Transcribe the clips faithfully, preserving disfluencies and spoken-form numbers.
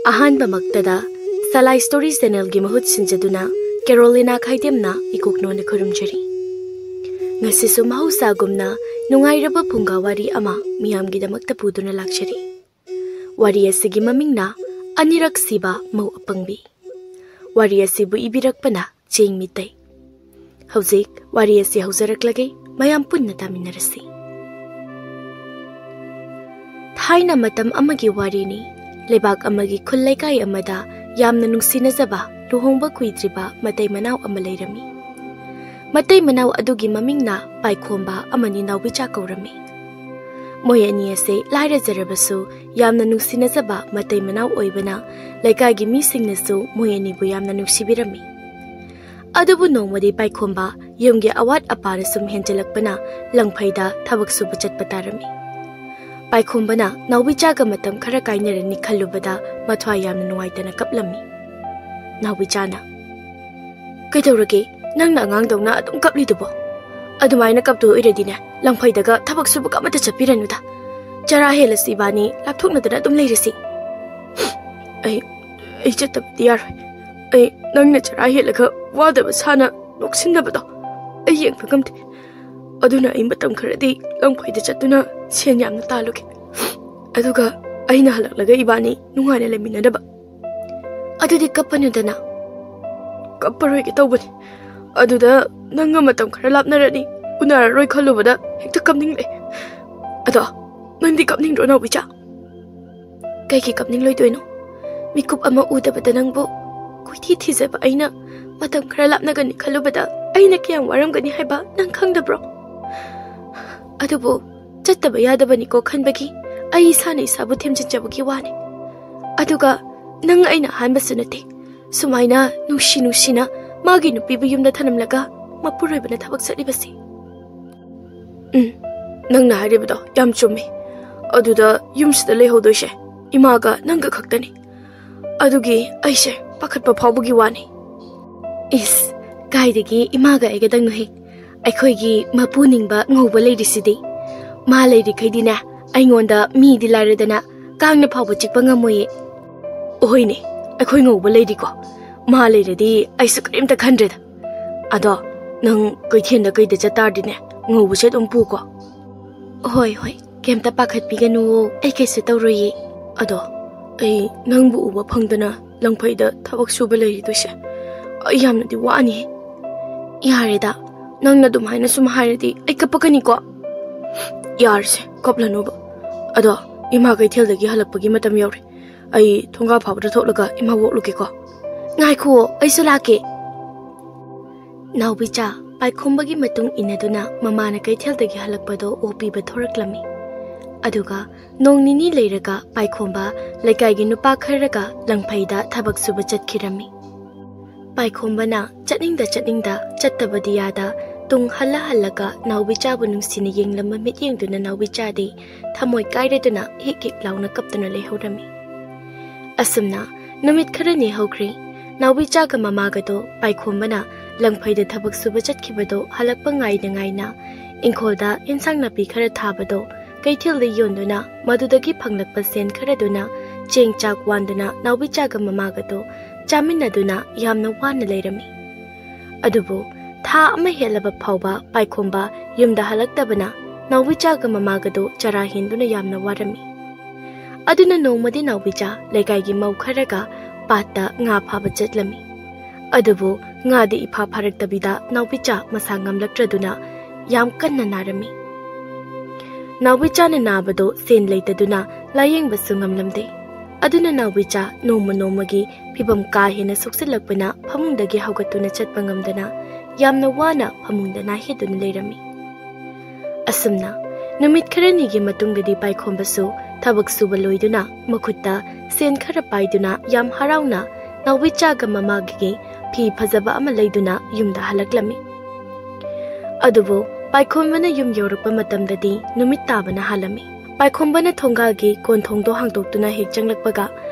ꯑꯍꯥꯟꯕꯃꯛꯇꯗ ꯁꯂꯥꯏ story ꯆꯦꯅꯦꯜꯒꯤ ꯃꯍꯨꯠ ꯁꯤꯟꯖꯗꯨꯅ ꯀꯦꯔꯣꯂꯤꯅꯥ ꯈꯥꯏꯗꯦꯝꯅ ꯏꯀꯣꯛꯅꯣꯟꯅ ꯈꯨꯔꯨꯝꯖꯔꯤ꯫ ꯉꯁꯤꯁꯨ ꯃꯍꯧꯁꯥꯒꯨꯝꯅ ꯅꯨꯡꯉꯥꯏꯔꯕ ꯐꯨꯡꯒꯥ ꯋꯥꯔꯤ ꯑꯃ ꯃꯤꯌꯥꯝꯒꯤꯗꯃꯛꯇ ꯄꯨꯗꯨꯅ ꯂꯥꯛꯆꯔꯤ꯫ ꯋꯥꯔꯤ ꯑꯁꯤꯒꯤ ꯃꯃꯤꯡꯅ ꯑꯅꯤꯔꯛ ꯁꯤꯕ ꯃꯧ ꯑꯄꯪꯕꯤ꯫ ꯋꯥꯔꯤ ꯑꯁꯤꯕꯨ ꯏꯕꯤꯔꯛꯄꯅ ꯆꯦꯡ ꯃꯤꯇꯩ꯫ ꯍꯧꯖꯤꯛ ꯋꯥꯔꯤ ꯑꯁꯤ ꯍꯧꯖꯔꯛꯂꯒꯦ, ꯃꯌꯥꯝ ꯄꯨꯟꯅ ꯇꯥꯃꯤꯟꯅꯔꯁꯤ꯫ ꯊꯥꯏꯅ ꯃꯇꯝ ꯑꯃꯒꯤ ꯋꯥꯔꯤꯅꯤ꯫ ꯂꯩꯕꯥꯛ ꯑꯃꯒꯤ ꯈꯨꯜ ꯂꯩꯀꯥꯏ ꯑꯃꯗ ꯌꯥꯝꯅ ꯅꯨꯡꯁꯤꯅꯖꯕ, ꯂꯨꯍꯣꯡꯕ ꯀꯨꯏꯗ꯭ꯔꯤꯕ ꯃꯇꯩ ꯃꯅꯥꯎ ꯑꯃ ꯂꯩꯔꯝꯃꯤ꯫ ꯃꯇꯩ ꯃꯅꯥꯎ ꯑꯗꯨꯒꯤ ꯃꯃꯤꯡꯅ ꯄꯥꯏꯈꯣꯝꯕ ꯑꯃꯗꯤ ꯅꯥꯎꯕꯤꯆꯥ ꯀꯧꯔꯝꯃꯤ꯫ ꯃꯣꯏ ꯑꯅꯤ ꯑꯁꯦ ꯂꯥꯏꯔꯖꯔꯕꯁꯨ ꯌꯥꯝꯅ ꯅꯨꯡꯁꯤꯅꯖꯕ ꯃꯇꯩ ꯃꯅꯥꯎ ꯑꯣꯏꯕꯅ ꯂꯩꯀꯥꯏꯒꯤ ꯃꯤꯁꯤꯡꯅꯁꯨ ꯃꯣꯏ ꯑꯅꯤꯕꯨ ꯌꯥꯝꯅ ꯅꯨꯡꯁꯤꯕꯤꯔꯝꯃꯤ꯫ ꯑꯗꯨꯕꯨ ꯅꯣꯡꯃꯗꯤ ꯄꯥꯏꯈꯣꯝꯕ ꯌꯨꯝꯒꯤ ꯑꯋꯥꯠ ꯑꯄꯥꯅ ꯁꯨꯝ ꯍꯦꯟꯖꯤꯜꯂꯛꯄꯅ ꯂꯪꯐꯩꯗ ꯊꯕꯛ ꯁꯨꯕ ꯆꯠꯄ ꯇꯥꯔꯝꯃꯤ꯫ ꯄꯥꯏꯈꯣꯝꯕꯅ ꯅꯥꯎꯕꯤꯆꯥꯒ ꯃꯇꯝ ꯈꯔ ꯀꯥꯏꯅꯔꯅꯤ ꯈꯜꯂꯨꯕꯗ ꯃꯊ꯭ꯋꯥꯏ ꯌꯥꯝꯅ ꯅꯨꯡꯉꯥꯏꯇꯅ ꯀꯞꯂꯝꯃꯤ꯫ ꯅꯥꯎꯕꯤꯆꯥꯅ, "ꯀꯩꯗꯧꯔꯒꯦ? ꯅꯪꯅ ꯑꯉꯥꯡꯗꯧꯅ ꯑꯗꯨꯝ ꯀꯞꯂꯤꯗꯨꯕꯣ? ꯑꯗꯨꯃꯥꯏꯅ ꯀꯞꯇꯣꯏ ꯑꯣꯏꯔꯗꯤꯅꯦ, ꯂꯪꯐꯩꯗꯒ ꯊꯕꯛ ꯁꯨꯕꯒ ꯑꯃꯠꯇ ꯆꯠꯄꯤꯔꯅꯨꯗ꯫ ꯆꯔꯥ ꯍꯦꯜꯂꯁꯤ ꯏꯕꯥꯅꯤ, ꯂꯥꯞꯊꯣꯛꯅꯗꯅ ꯑꯗꯨꯝ ꯂꯩꯔꯁꯤ꯫" "ꯑꯩ, ꯑꯩ ꯆꯠꯇꯕꯗꯤ ꯌꯥꯔꯣꯏ꯫ ꯑꯩ ꯅꯪꯅ ꯆꯔꯥ ꯍꯦꯜꯂꯒ ꯋꯥꯗꯕ ꯁꯥꯅ ꯅꯣꯛꯁꯤꯟꯅꯕꯗꯣ ꯑꯩ ꯌꯦꯡꯕ ꯉꯝꯗꯦ꯫ ꯑꯗꯨꯅ ꯑꯩ ꯃꯇꯝ ꯈꯔꯗꯤ ꯂꯪꯐꯩꯗ ꯆꯠꯇꯨꯅ ꯁꯦꯟ ꯌꯥꯝꯅ ꯇꯥꯜꯂꯨꯒꯦ꯫ ꯑꯗꯨꯒ ꯑꯩꯅ ꯍꯜꯂꯛꯂꯒ ꯏꯕꯥꯅꯤ ꯅꯨꯡꯉꯥꯏꯅ ꯂꯩꯃꯤꯟꯅꯅꯕ꯫" "ꯑꯗꯨꯗꯤ ꯀꯞꯄꯅꯨꯗꯅ꯫" "ꯀꯞꯄꯔꯣꯏꯒꯦ ꯇꯧꯕꯅꯤ꯫ ꯑꯗꯨꯗ ꯅꯪꯒ ꯃꯇꯝ ꯈꯔ ꯂꯥꯞꯅꯔꯅꯤ, ꯎꯅꯔꯔꯣꯏ ꯈꯜꯂꯨꯕꯗ ꯍꯦꯛꯇ ꯀꯞꯅꯤꯡꯂꯛꯑꯦ꯫ ꯑꯗꯣ ꯅꯪꯗꯤ ꯀꯞꯅꯤꯡꯗ꯭ꯔꯣ, ꯅꯥꯎꯕꯤꯆꯥ?" "ꯀꯩꯒꯤ ꯀꯞꯅꯤꯡꯂꯣꯏꯗꯣꯏꯅꯣ? ꯃꯤꯀꯨꯞ ꯑꯃ ꯎꯗꯕꯗ ꯅꯪꯕꯨ ꯀꯣꯏꯊꯤ ꯊꯤꯖꯕ ꯑꯩꯅ ꯃꯇꯝ ꯈꯔ ꯂꯥꯞꯅꯒꯅꯤ ꯈꯜꯂꯨꯕꯗ ꯑꯩꯅ ꯀꯌꯥꯝ ꯋꯥꯔꯝꯒꯅꯤ ꯍꯥꯏꯕ ꯅꯪ ꯈꯪꯗꯕ꯭ꯔꯣ? ꯑꯗꯨꯕꯨ ꯆꯠꯇꯕ ꯌꯥꯗꯕꯅꯤꯀꯣ ꯈꯟꯕꯒꯤ ꯑꯩ ꯏꯁꯥꯅ ꯏꯁꯥꯕꯨ ꯊꯦꯝꯖꯤꯟꯖꯕꯒꯤ ꯋꯥꯅꯤ꯫ ꯑꯗꯨꯒ ꯅꯪ ꯑꯩꯅ ꯑꯍꯥꯟꯕꯁꯨ ꯅꯠꯇꯦ ꯁꯨꯃꯥꯏꯅ ꯅꯨꯡꯁꯤ ꯅꯨꯡꯁꯤꯅ ꯃꯥꯒꯤ ꯅꯨꯄꯤꯕꯨ ꯌꯨꯝꯗ ꯊꯅꯝꯂꯒ ꯃꯄꯨꯔꯣꯏꯕꯅ ꯊꯕꯛ ꯆꯠꯂꯤꯕꯁꯤ꯫" "ꯎꯝ, ꯅꯪꯅ ꯍꯥꯏꯔꯤꯕꯗꯣ ꯌꯥꯝ ꯆꯨꯝꯃꯤ꯫ ꯑꯗꯨꯗ ꯌꯨꯝꯁꯤꯗ ꯂꯩꯍꯧꯗꯣꯏꯁꯦ ꯏꯃꯥꯒ ꯅꯪꯒ ꯈꯛꯇꯅꯤ꯫ ꯑꯗꯨꯒꯤ ꯑꯩꯁꯦ ꯄꯥꯈꯠꯄ ꯐꯥꯎꯕꯒꯤ ꯋꯥꯅꯤ꯫" "ꯏꯁ, ꯀꯥꯏꯗꯒꯤ ꯏꯃꯥꯒ ꯑꯩꯒꯗꯪꯅꯣꯍꯦ? ꯑꯩꯈꯣꯏꯒꯤ ꯃꯄꯨ ꯅꯤꯡꯕ ꯉꯧꯕ ꯂꯩꯔꯤꯁꯤꯗꯤ꯫ ꯃꯥ ꯂꯩꯔꯤꯈꯩꯗꯤꯅꯦ, ꯑꯩꯉꯣꯟꯗ ꯃꯤꯗꯤ ꯂꯥꯏꯔꯗꯅ ꯀꯥꯡꯅ ꯐꯥꯎꯕ ꯆꯤꯛꯄ ꯉꯝꯃꯣꯏꯌꯦ꯫" ꯍꯣꯏꯅꯦ, ꯑꯩꯈꯣꯏ ꯉꯧꯕ ꯂꯩꯔꯤꯀꯣ꯫ ꯃꯥ ꯂꯩꯔꯗꯤ ꯑꯩꯁꯨ ꯀꯔꯤꯝꯇ ꯈꯟꯗ꯭ꯔꯦꯗ꯫ ꯑꯗꯣ ꯅꯪ ꯀꯩꯊꯦꯜꯗ ꯀꯩꯗ ꯆꯠꯇꯥꯔꯗꯤꯅꯦ, ꯉꯧꯕꯁꯦ ꯑꯗꯨꯝ ꯄꯨꯀꯣ꯫ ꯍꯣꯏ, ꯍꯣꯏ, ꯀꯩꯝꯇ ꯄꯥꯈꯠꯄꯤꯒꯅꯨ, ꯑꯩ ꯀꯩꯁꯨ ꯇꯧꯔꯣꯏꯌꯦ꯫ ꯑꯗꯣ ꯑꯩ ꯅꯪꯕꯨ ꯎꯕ ꯐꯪꯗꯅ ꯂꯪꯐꯩꯗ ꯊꯕꯛ ꯁꯨꯕ ꯂꯩꯔꯤꯗꯣꯏꯁꯦ ꯑꯩ ꯌꯥꯝꯅꯗꯤ ꯋꯥꯅꯤꯍꯦ꯫ ꯌꯥꯔꯦꯗ, ꯅꯪꯅ ꯑꯗꯨꯝ ꯍꯥꯏꯅ ꯁꯨꯝ ꯍꯥꯏꯔꯗꯤ ꯑꯩ ꯀꯞꯄꯛꯀꯅꯤꯀꯣ꯫ ꯌꯥꯔꯁꯦ, ꯀꯞꯂꯅꯨꯕ꯫ ꯑꯗꯣ ꯏꯃꯥ ꯀꯩꯊꯦꯜꯗꯒꯤ ꯍꯜꯂꯛꯄꯒꯤ ꯃꯇꯝ ꯌꯧꯔꯦ꯫ ꯑꯩ ꯊꯣꯡꯒꯥ ꯐꯥꯎꯕꯗ ꯊꯣꯛꯂꯒ ꯏꯃꯥ ꯑꯣꯛꯂꯨꯒꯦꯀꯣ꯫ ꯉꯥꯏꯈꯨꯑꯣ, ꯑꯩꯁꯨ ꯂꯥꯛꯀꯦ꯫ ꯅꯥꯎꯕꯤꯆꯥ, ꯄꯥꯏꯈꯣꯝꯕꯒꯤ ꯃꯇꯨꯡ ꯏꯟꯅꯗꯨꯅ ꯃꯃꯥꯅ ꯀꯩꯊꯦꯜꯗꯒꯤ ꯍꯜꯂꯛꯄꯗꯣ ꯑꯣꯛꯄꯤꯕ ꯊꯣꯔꯛꯂꯝꯃꯤ꯫ ꯑꯗꯨꯒ ꯅꯣꯡ ꯅꯤꯅꯤ ꯂꯩꯔꯒ ꯄꯥꯏꯈꯣꯝꯕ ꯂꯩꯀꯥꯏꯒꯤ ꯅꯨꯄꯥ ꯈꯔꯒ ꯂꯪꯐꯩꯗ ꯊꯕꯛ ꯁꯨꯕ ꯆꯠꯈꯤꯔꯝꯃꯤ꯫ ꯄꯥꯏꯈꯣꯝꯕꯅ ꯆꯠꯅꯤꯡꯗ ꯆꯠꯅꯤꯡꯗ ꯆꯠꯇꯕꯗꯤ ꯌꯥꯗ ꯇꯨꯡ ꯍꯜꯂ ꯍꯜꯂꯒ ꯅꯥꯎꯕꯤꯆꯥꯕꯨ ꯅꯨꯡꯁꯤꯅ ꯌꯦꯡꯂꯝꯕ ꯃꯤꯠꯌꯦꯡꯗꯨꯅ ꯅꯥꯎꯕꯤꯆꯥꯗꯤ ꯊꯃꯣꯏ ꯀꯥꯏꯔꯗꯨꯅ ꯍꯤꯛ ꯍꯤꯛ ꯂꯥꯎꯅ ꯀꯞꯇꯨꯅ ꯂꯩꯍꯧꯔꯝꯃꯤ꯫ ꯑꯁꯨꯝꯅ ꯅꯨꯃꯤꯠ ꯈꯔꯅꯤ ꯍꯧꯈ꯭ꯔꯦ꯫ ꯅꯥꯎꯕꯤꯆꯥꯒ ꯃꯃꯥꯒꯗꯣ ꯄꯥꯏꯈꯣꯝꯕꯅ ꯂꯪꯐꯩꯗ ꯊꯕꯛ ꯁꯨꯕ ꯆꯠꯈꯤꯕꯗꯣ ꯍꯜꯂꯛꯄ ꯉꯥꯏꯅ ꯉꯥꯏꯅ ꯏꯪꯈꯣꯜꯗ ꯏꯟꯁꯥꯡ ꯅꯥꯄꯤ ꯈꯔ ꯊꯥꯕꯗꯣ ꯀꯩꯊꯦꯜꯗ ꯌꯣꯟꯗꯨꯅ ꯃꯗꯨꯗꯒꯤ ꯐꯪꯂꯛꯄ ꯁꯦꯟ ꯈꯔꯗꯨꯅ ꯆꯦꯡ ꯆꯥꯛ ꯋꯥꯟꯗꯨꯅ ꯅꯥꯎꯕꯤꯆꯥꯒ ꯃꯃꯥꯒꯗꯣ ꯆꯥꯃꯤꯟꯅꯗꯨꯅ ꯌꯥꯝꯅ ꯋꯥꯅ ꯂꯩꯔꯝꯃꯤ꯫ ꯑꯗꯨꯕꯨ ꯊꯥ ꯑꯃ ꯍꯦꯜꯂꯕ ꯐꯥꯎꯕ ꯄꯥꯏꯈꯣꯝꯕ ꯌꯨꯝꯗ ꯍꯜꯂꯛꯇꯕꯅ ꯅꯥꯎꯕꯤꯆꯥꯒ ꯃꯃꯥꯒꯗꯣ ꯆꯔꯥ ꯍꯦꯟꯗꯨꯅ ꯌꯥꯝꯅ ꯋꯥꯔꯝꯃꯤ꯫ ꯑꯗꯨꯅ ꯅꯣꯡꯃꯗꯤ ꯅꯥꯎꯕꯤꯆꯥ ꯂꯩꯀꯥꯏꯒꯤ ꯃꯧ ꯈꯔꯒ ꯄꯥꯠꯇ ꯉꯥ ꯐꯥꯕ ꯆꯠꯂꯝꯃꯤ꯫ ꯑꯗꯨꯕꯨ ꯉꯥꯗꯤ ꯏꯐꯥ ꯐꯥꯔꯛꯇꯕꯤꯗ ꯅꯥꯎꯕꯤꯆꯥ ꯃꯁꯥ ꯉꯝꯂꯛꯇ꯭ꯔꯗꯨꯅ ꯌꯥꯝ ꯀꯟꯅ ꯅꯥꯔꯝꯃꯤ꯫ ꯅꯥꯎꯕꯤꯆꯥꯅ ꯅꯥꯕꯗꯣ ꯁꯦꯟ ꯂꯩꯇꯗꯨꯅ ꯂꯥꯌꯦꯡꯕꯁꯨ ꯉꯝꯂꯝꯗꯦ꯫ ꯑꯗꯨꯅ ꯅꯥꯎꯕꯤꯆꯥ ꯅꯣꯡꯃ ꯅꯣꯡꯃꯒꯤ ꯐꯤꯕꯝ ꯀꯥ ꯍꯦꯟꯅ ꯁꯣꯛꯆꯤꯜꯂꯛꯄꯅ ꯐꯃꯨꯡꯗꯒꯤ ꯍꯧꯒꯠꯇꯨꯅ ꯆꯠꯄ ꯉꯝꯗꯅ ꯌꯥꯝꯅ ꯋꯥꯅ ꯐꯃꯨꯡꯗ ꯅꯥꯍꯦꯗꯨꯅ ꯂꯩꯔꯝꯃꯤ꯫ ꯑꯁꯨꯝꯅ ꯅꯨꯃꯤꯠ ꯈꯔꯅꯤꯒꯤ ꯃꯇꯨꯡꯗꯗꯤ ꯄꯥꯏꯈꯣꯝꯕꯁꯨ ꯊꯕꯛ ꯁꯨꯕ ꯂꯣꯏꯗꯨꯅ ꯃꯈꯨꯠꯇ ꯁꯦꯟ ꯈꯔ ꯄꯥꯏꯗꯨꯅ ꯌꯥꯝ ꯍꯔꯥꯎꯅ ꯅꯥꯎꯕꯤꯆꯥꯒ ꯃꯃꯥꯒꯤ ꯐꯤ ꯐꯖꯕ ꯑꯃ ꯂꯩꯗꯨꯅ ꯌꯨꯝꯗ ꯍꯜꯂꯛꯂꯝꯃꯤ꯫ ꯑꯗꯨꯕꯨ ꯄꯥꯏꯈꯣꯝꯕꯅ ꯌꯨꯝ ꯌꯧꯔꯛꯄ ꯃꯇꯝꯗꯗꯤ ꯅꯨꯃꯤꯠ ꯇꯥꯕꯅ ꯍꯥꯜꯂꯝꯃꯤ꯫ ꯄꯥꯏꯈꯣꯝꯕꯅ ꯊꯣꯡꯒꯥꯒꯤ ꯀꯣꯟꯊꯣꯡꯗꯣ ꯍꯥꯡꯗꯣꯛꯇꯨꯅ ꯍꯦꯛ ꯆꯪꯂꯛꯄꯒ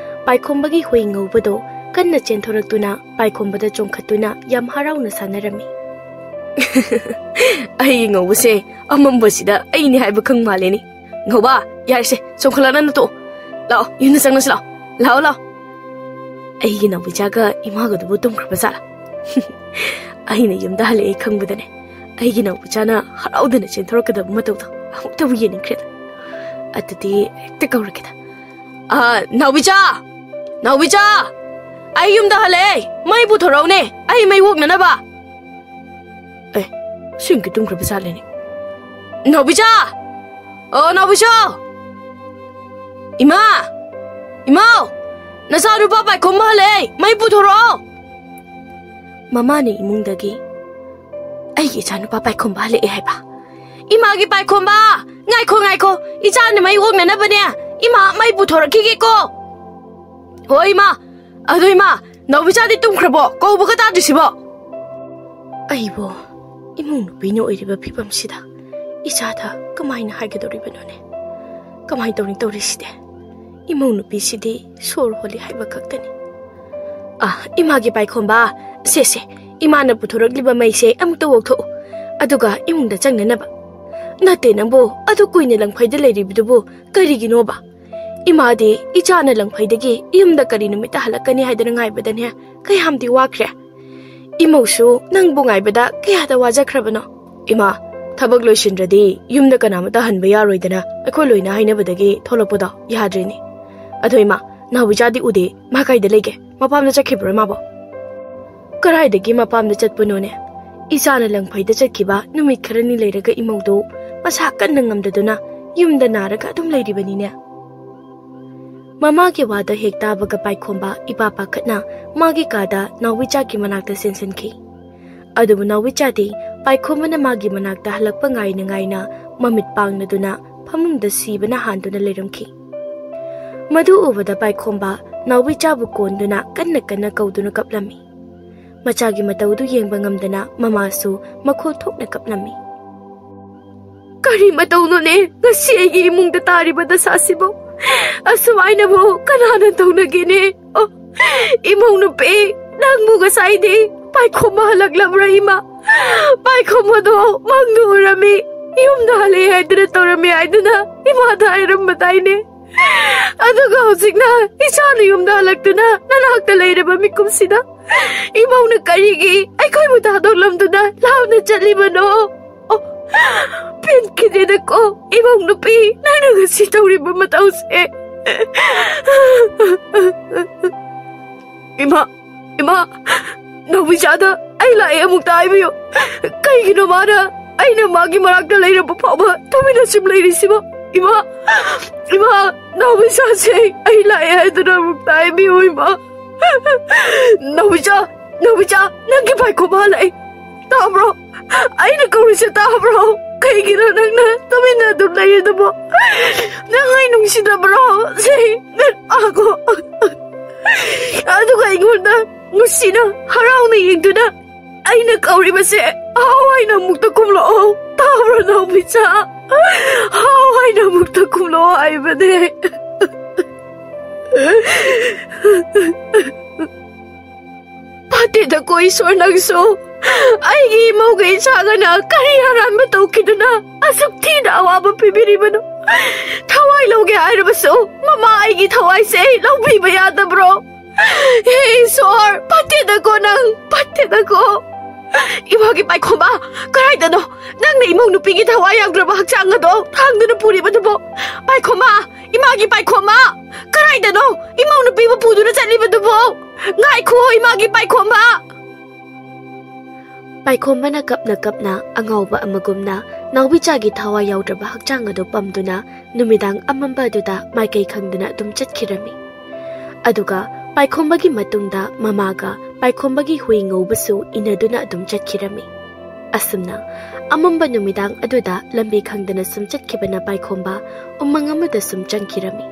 ꯄꯥꯏꯈꯣꯝꯕꯒꯤ ꯍꯨꯏ ꯉꯧꯕꯗꯣ ꯀꯟꯅ ꯆꯦꯟꯊꯣꯔꯛꯇꯨꯅ ꯄꯥꯏꯈꯣꯝꯕꯗ ꯆꯣꯡꯈꯠꯇꯨꯅ ꯌꯥꯝ ꯍꯔꯥꯎꯅ ꯁꯥꯟꯅꯔꯝꯃꯤ꯫ ꯑꯩ ꯉꯧꯕꯁꯦ ꯑꯃꯝꯕꯁꯤꯗ ꯑꯩꯅꯤ ꯍꯥꯏꯕ ꯈꯪ ꯃꯥꯜꯂꯦꯅꯦ꯫ ꯉꯧꯕ, ꯌꯥꯔꯦꯁꯦ, ꯆꯣꯡꯈꯠꯂꯛꯅ ꯇꯣꯛꯑꯣ꯫ ꯂꯥꯛꯑꯣ, ꯌꯨꯝꯗ ꯆꯪꯉꯁꯤ ꯂꯥꯛꯑꯣ꯫ ꯂꯥꯛꯑꯣ, ꯂꯥꯛꯑꯣ꯫ ꯑꯩꯒꯤ ꯅꯥꯎꯕꯤꯆꯥꯒ ꯏꯃꯥꯒꯗꯨꯕꯨ ꯇꯨꯝꯈ꯭ꯔꯕ ꯖꯥꯠꯂꯥ? ꯑꯩꯅ ꯌꯨꯝꯗ ꯍꯜꯂꯛꯑꯦ ꯈꯪꯕꯗꯅꯦ, ꯑꯩꯒꯤ ꯅꯥꯎꯕꯤꯆꯥꯅ ꯍꯔꯥꯎꯗꯅ ꯆꯦꯟꯊꯣꯔꯛꯀꯗꯕ ꯃꯇꯧꯗꯣ ꯑꯃꯨꯛꯇꯕꯨ ꯌꯦꯡꯅꯤꯡꯈ꯭ꯔꯦꯗ꯫ ꯑꯗꯨꯗꯤ ꯍꯦꯛꯇ ꯀꯧꯔꯒꯦꯗ꯫ "ꯑ, ꯅꯥꯎꯕꯤꯆꯥ! ꯅꯥꯎꯕꯤꯆꯥ! ꯑꯩ ꯌꯨꯝꯗ ꯍꯜꯂꯛꯑꯦ! ꯃꯩ ꯄꯨꯊꯣꯔꯛꯎꯅꯦ, ꯑꯩ ꯃꯩ ꯑꯣꯛꯅꯅꯕ!" ꯑꯦ, ꯁꯤꯡꯀꯤ ꯇꯨꯝꯈ꯭ꯔꯕ ꯖꯥꯠꯂꯦꯅꯦ꯫ "ꯅꯥꯎꯕꯤꯆꯥ! ꯑꯣ, ꯅꯥꯎꯕꯤꯆꯥ! ꯏꯃꯥ! ꯏꯃꯥꯎ! ꯅꯆꯥꯅꯨꯄꯥ ꯄꯥꯏꯈꯣꯝꯕ ꯍꯜꯂꯛꯑꯦ! ꯃꯩ ꯄꯨꯊꯣꯔꯛꯑꯣ!" ꯃꯃꯥꯅ ꯏꯃꯨꯡꯗꯒꯤ, "ꯑꯩꯒꯤ ꯏꯆꯥꯅꯨꯄꯥ ꯄꯥꯏꯈꯣꯝꯕ ꯍꯜꯂꯛꯑꯦ ꯍꯥꯏꯕ? ꯏꯃꯥꯒꯤ ꯄꯥꯏꯈꯣꯝꯕ! ꯉꯥꯏꯈꯣ, ꯉꯥꯏꯈꯣ! ꯏꯆꯥꯅ ꯃꯩ ꯑꯣꯛꯅꯅꯕꯅꯦ! ꯏꯃꯥ, ꯃꯩ ꯄꯨꯊꯣꯔꯛꯈꯤꯒꯦꯀꯣ!" "ꯍꯣꯏ, ꯏꯃꯥ! ꯑꯗꯣ ꯏꯃꯥ, ꯅꯥꯎꯕꯤꯆꯥꯗꯤ ꯇꯨꯝꯈ꯭ꯔꯕꯣ? ꯀꯧꯕꯒ ꯇꯥꯗ꯭ꯔꯤꯁꯤꯕꯣ?" ꯑꯩꯕꯨ ꯏꯃꯧ ꯅꯨꯄꯤꯅ ꯑꯣꯏꯔꯤꯕ ꯐꯤꯕꯝꯁꯤꯗ ꯏꯆꯥꯗ ꯀꯃꯥꯏꯅ ꯍꯥꯏꯒꯗꯧꯔꯤꯕꯅꯣꯅꯦ? ꯀꯃꯥꯏꯅ ꯇꯧꯅꯤ ꯇꯧꯔꯤꯁꯤꯗꯤ? ꯏꯃꯧ ꯅꯨꯄꯤꯁꯤꯗꯤ ꯁꯣꯔ ꯍꯣꯜꯂꯤ ꯍꯥꯏꯕ ꯈꯛꯇꯅꯤ꯫ "ꯑ, ꯏꯃꯥꯒꯤ ꯄꯥꯏꯈꯣꯝꯕ, ꯁꯦ, ꯁꯦ, ꯏꯃꯥꯅ ꯄꯨꯊꯣꯔꯛꯂꯤꯕ ꯃꯩꯁꯦ ꯑꯃꯨꯛꯇ ꯑꯣꯛꯊꯣꯛꯎ, ꯑꯗꯨꯒ ꯏꯃꯨꯡꯗ ꯆꯪꯅꯅꯕ꯫ ꯅꯠꯇꯦ ꯅꯪꯕꯨ, ꯑꯗꯨ ꯀꯨꯏꯅ ꯂꯪꯐꯩꯗ ꯂꯩꯔꯤꯕꯗꯨꯕꯨ ꯀꯔꯤꯒꯤꯅꯣꯕ? ꯏꯃꯥꯗꯤ ꯏꯆꯥꯅ ꯂꯪꯐꯩꯗꯒꯤ ꯌꯨꯝꯗ ꯀꯔꯤ ꯅꯨꯃꯤꯠꯇ ꯍꯜꯂꯛꯀꯅꯤ ꯍꯥꯏꯗꯅ ꯉꯥꯏꯕꯗꯅꯦ ꯀꯌꯥꯝꯗꯤ ꯋꯥꯈ꯭ꯔꯦ꯫ ꯏꯃꯧꯁꯨ ꯅꯪꯕꯨ ꯉꯥꯏꯕꯗ ꯀꯌꯥꯗ ꯋꯥꯖꯈ꯭ꯔꯕꯅꯣ?" "ꯏꯃꯥ, ꯊꯕꯛ ꯂꯣꯏꯁꯤꯟꯗ꯭ꯔꯗꯤ ꯌꯨꯝꯗ ꯀꯅꯥꯃꯠꯇ ꯍꯟꯕ ꯌꯥꯔꯣꯏꯗꯅ ꯑꯩꯈꯣꯏ ꯂꯣꯏꯅ ꯍꯥꯏꯅꯕꯗꯒꯤ ꯊꯣꯛꯂꯛꯄꯗꯣ ꯌꯥꯗ꯭ꯔꯤꯅꯤ꯫ ꯑꯗꯣ ꯏꯃꯥ, ꯅꯥꯎꯕꯤꯆꯥꯗꯤ ꯎꯗꯦ, ꯃꯥ ꯀꯥꯏꯗ ꯂꯩꯒꯦ? ꯃꯄꯥꯝꯗ ꯆꯠꯈꯤꯕ꯭ꯔꯣ ꯃꯥꯕꯣ?" "ꯀꯗꯥꯏꯗꯒꯤ ꯃꯄꯥꯝꯗ ꯆꯠꯄꯅꯣꯅꯦ? ꯏꯆꯥꯅ ꯂꯪꯐꯩꯗ ꯆꯠꯈꯤꯕ ꯅꯨꯃꯤꯠ ꯈꯔꯅꯤ ꯂꯩꯔꯒ ꯏꯃꯧꯗꯣ ꯃꯁꯥ ꯀꯟꯅ ꯉꯝꯗꯗꯨꯅ ꯌꯨꯝꯗ ꯅꯥꯔꯒ ꯑꯗꯨꯝ ꯂꯩꯔꯤꯕꯅꯤꯅꯦ꯫" ꯃꯃꯥꯒꯤ ꯋꯥꯗꯣ ꯍꯦꯛ ꯇꯥꯕꯒ ꯄꯥꯏꯈꯣꯝꯕ ꯏꯄꯥ ꯄꯥꯈꯠꯅ ꯃꯥꯒꯤ ꯀꯥꯗ ꯅꯥꯎꯕꯤꯆꯥꯒꯤ ꯃꯅꯥꯛꯇ ꯆꯦꯟꯁꯤꯟꯈꯤ꯫ ꯑꯗꯨꯕꯨ ꯅꯥꯎꯕꯤꯆꯥꯗꯤ ꯄꯥꯏꯈꯣꯝꯕꯅ ꯃꯥꯒꯤ ꯃꯅꯥꯛꯇ ꯍꯜꯂꯛꯄ ꯉꯥꯏꯅ ꯉꯥꯏꯅ ꯃꯃꯤꯠ ꯄꯥꯡꯂꯗꯨꯅ ꯐꯃꯨꯡꯗ ꯁꯤꯕꯅ ꯍꯥꯟꯗꯨꯅ ꯂꯩꯔꯝꯈꯤ꯫ ꯃꯗꯨ ꯎꯕꯗ ꯄꯥꯏꯈꯣꯝꯕ ꯅꯥꯎꯕꯤꯆꯥꯕꯨ ꯀꯣꯟꯗꯨꯅ ꯀꯟꯅ ꯀꯟꯅ ꯀꯧꯗꯨꯅ ꯀꯞꯂꯝꯃꯤ꯫ ꯃꯆꯥꯒꯤ ꯃꯇꯧꯗꯨ ꯌꯦꯡꯕ ꯉꯝꯗꯅ ꯃꯃꯥꯁꯨ ꯃꯈꯣꯜ ꯊꯣꯛꯅ ꯀꯞꯂꯝꯃꯤ꯫ "ꯀꯔꯤ ꯃꯇꯧꯅꯣꯅꯦ ꯉꯁꯤ ꯑꯩꯒꯤ ꯏꯃꯨꯡꯗ ꯇꯥꯔꯤꯕ ꯗꯁꯥꯁꯤꯕꯨ? ꯑꯁꯨꯃꯥꯏꯅꯕꯨ ꯀꯅꯥꯅ ꯇꯧꯅꯒꯦꯅꯦ? ꯑꯣ, ꯏꯃꯧ ꯅꯨꯄꯤ, ꯅꯪꯕꯨ ꯉꯁꯥꯏꯗꯤ ꯄꯥꯏꯈꯣꯝꯕ ꯍꯜꯂꯛꯂꯕ꯭ꯔꯥ ꯏꯃꯥ? ꯄꯥꯏꯈꯣꯝꯕꯗꯣ ꯃꯪꯗ ꯎꯔꯝꯃꯤ, ꯌꯨꯝꯗ ꯍꯜꯂꯛꯑꯦ ꯍꯥꯏꯗꯨꯅ ꯇꯧꯔꯝꯃꯤ ꯍꯥꯏꯗꯨꯅ ꯏꯃꯥꯗ ꯍꯥꯏꯔꯝꯕꯗꯥꯏꯅꯦ?" ꯑꯗꯨꯒ ꯍꯧꯖꯤꯛꯅ ꯏꯆꯥꯅ ꯌꯨꯝꯗ ꯍꯜꯂꯛꯇꯨꯅ ꯅꯅꯥꯛꯇ ꯂꯩꯔꯕ ꯃꯤꯀꯨꯞꯁꯤꯗ ꯏꯃꯧꯅ ꯀꯔꯤꯒꯤ ꯑꯩꯈꯣꯏꯕꯨ ꯊꯥꯗꯣꯛꯂꯝꯗꯨꯅ ꯂꯥꯞꯅ ꯆꯠꯂꯤꯕꯅꯣ? ꯑꯣ, ꯄꯦꯟꯈꯤꯗꯦꯗꯀꯣ, ꯏꯃꯧ ꯅꯨꯄꯤ, ꯅꯪꯅ ꯉꯁꯤ ꯇꯧꯔꯤꯕ ꯃꯇꯧꯁꯦ꯫ ꯏꯃꯥ, ꯏꯃꯥ, ꯅꯥꯎꯕꯤꯆꯥꯗ ꯑꯩ ꯂꯥꯛꯑꯦ ꯑꯃꯨꯛꯇ ꯍꯥꯏꯕꯤꯌꯨ꯫ ꯀꯩꯒꯤꯅꯣ ꯃꯥꯅ ꯑꯩꯅ ꯃꯥꯒꯤ ꯃꯅꯥꯛꯇ ꯂꯩꯔꯕ ꯐꯥꯎꯕ ꯇꯨꯃꯤꯟꯅ ꯁꯨꯝ ꯂꯩꯔꯤꯁꯤꯕꯣ? ꯏꯃꯥ, ꯏꯃꯥ, ꯅꯥꯎꯕꯤꯆꯥꯁꯦ ꯑꯩ ꯂꯥꯛꯑꯦ ꯍꯥꯏꯗꯨꯅ ꯑꯃꯨꯛꯇ ꯍꯥꯏꯕꯤꯌꯨ, ꯏꯃꯥ꯫ ꯅꯥꯎꯕꯤꯆꯥ, ꯅꯥꯎꯕꯤꯆꯥ, ꯅꯪꯒꯤ ꯄꯥꯏꯈꯣꯝꯕ ꯍꯜꯂꯛꯑꯦ꯫ ꯇꯥꯕ꯭ꯔꯣ? ꯑꯩꯅ ꯀꯧꯔꯤꯁꯦ ꯇꯥꯕ꯭ꯔꯣ? ꯀꯩꯒꯤꯅꯣ ꯅꯪꯅ ꯇꯨꯃꯤꯟꯅ ꯑꯗꯨꯝ ꯂꯩꯔꯤꯗꯨꯕꯣ? ꯅꯪ ꯑꯩ ꯅꯨꯡꯁꯤꯗꯕ꯭ꯔꯣ? ꯁꯤ ꯉꯥꯛꯑꯣ꯫ ꯑꯗꯨꯒ ꯑꯩꯉꯣꯟꯗ ꯅꯨꯡꯁꯤꯅ ꯍꯔꯥꯎꯅ ꯌꯦꯡꯗꯨꯅ ꯑꯩꯅ ꯀꯧꯔꯤꯕꯁꯦ ꯍꯥꯎ ꯍꯥꯏꯅ ꯑꯃꯨꯛꯇ ꯈꯨꯝꯂꯛꯑꯣ꯫ ꯇꯥꯕ꯭ꯔꯣ ꯅꯥꯎꯕꯤꯆꯥ? ꯍꯥꯎ ꯍꯥꯏꯅ ꯑꯃꯨꯛꯇ ꯈꯨꯝꯂꯛꯑꯣ ꯍꯥꯏꯕꯅꯦ꯫ ꯐꯠꯇꯦꯗꯀꯣ ꯏꯁꯣꯔ ꯅꯪꯁꯨ꯫ ꯑꯩꯒꯤ ꯏꯃꯧꯒ ꯏꯆꯥꯒꯅ ꯀꯔꯤ ꯑꯔꯥꯟꯕ ꯇꯧꯈꯤꯗꯨꯅ ꯑꯁꯨꯛ ꯊꯤꯅ ꯑꯋꯥꯕ ꯄꯤꯕꯤꯔꯤꯕꯅꯣ? ꯊꯋꯥꯏ ꯂꯧꯒꯦ ꯍꯥꯏꯔꯕꯁꯨ ꯃꯃꯥ ꯑꯩꯒꯤ ꯊꯋꯥꯏꯁꯦ ꯂꯧꯕꯤꯕ ꯌꯥꯗꯕ꯭ꯔꯣ? ꯍꯦ ꯏꯁꯣꯔ, ꯐꯠꯇꯦꯗꯀꯣ ꯅꯪ, ꯐꯠꯇꯦꯗꯀꯣ꯫ ꯏꯃꯥꯒꯤ ꯄꯥꯏꯈꯣꯝꯕ, ꯀꯗꯥꯏꯗꯅꯣ ꯅꯪꯅ ꯏꯃꯧ ꯅꯨꯄꯤꯒꯤ ꯊꯋꯥꯏ ꯌꯥꯎꯗ꯭ꯔꯕ ꯍꯛꯆꯥꯡ ꯑꯗꯣ ꯊꯥꯡꯗꯨꯅ ꯄꯨꯔꯤꯕꯗꯨꯕꯣ? ꯄꯥꯏꯈꯣꯝꯕ, ꯏꯃꯥꯒꯤ ꯄꯥꯏꯈꯣꯝꯕ, ꯀꯗꯥꯏꯗꯅꯣ ꯏꯃꯧ ꯅꯨꯄꯤꯕꯨ ꯄꯨꯗꯨꯅ ꯆꯠꯂꯤꯕꯗꯨꯕꯣ? ꯉꯥꯏꯈꯣ, ꯏꯃꯥꯒꯤ ꯄꯥꯏꯈꯣꯝꯕ꯫ ꯄꯥꯏꯈꯣꯝꯕꯅ ꯀꯞꯅ ꯀꯞꯅ ꯑꯉꯥꯎꯕ ꯑꯃꯒꯨꯝꯅ ꯅꯥꯎꯕꯤꯆꯥꯒꯤ ꯊꯋꯥꯏ ꯌꯥꯎꯗ꯭ꯔꯕ ꯍꯛꯆꯥꯡ ꯑꯗꯨ ꯄꯝꯗꯨꯅ ꯅꯨꯃꯤꯗꯥꯡ ꯑꯃꯝꯕ ꯑꯗꯨꯗ ꯃꯥꯏꯀꯩ ꯈꯪꯗꯅ ꯑꯗꯨꯝ ꯆꯠꯈꯤꯔꯝꯃꯤ꯫ ꯑꯗꯨꯒ ꯄꯥꯏꯈꯣꯝꯕꯒꯤ ꯃꯇꯨꯡꯗ ꯃꯃꯥꯒ ꯄꯥꯏꯈꯣꯝꯕꯒꯤ ꯍꯨꯏ ꯉꯧꯕꯁꯨ ꯏꯟꯅꯗꯨꯅ ꯑꯗꯨꯝ ꯆꯠꯈꯤꯔꯝꯃꯤ꯫ ꯑꯁꯨꯝꯅ ꯑꯃꯝꯕ ꯅꯨꯃꯤꯗꯥꯡ ꯑꯗꯨꯗ ꯂꯝꯕꯤ ꯈꯪꯗꯅ ꯁꯨꯝ ꯆꯠꯈꯤꯕꯅ ꯄꯥꯏꯈꯣꯝꯕ ꯎꯃꯪ ꯑꯃꯗ ꯁꯨꯝ ꯆꯪꯈꯤꯔꯝꯃꯤ꯫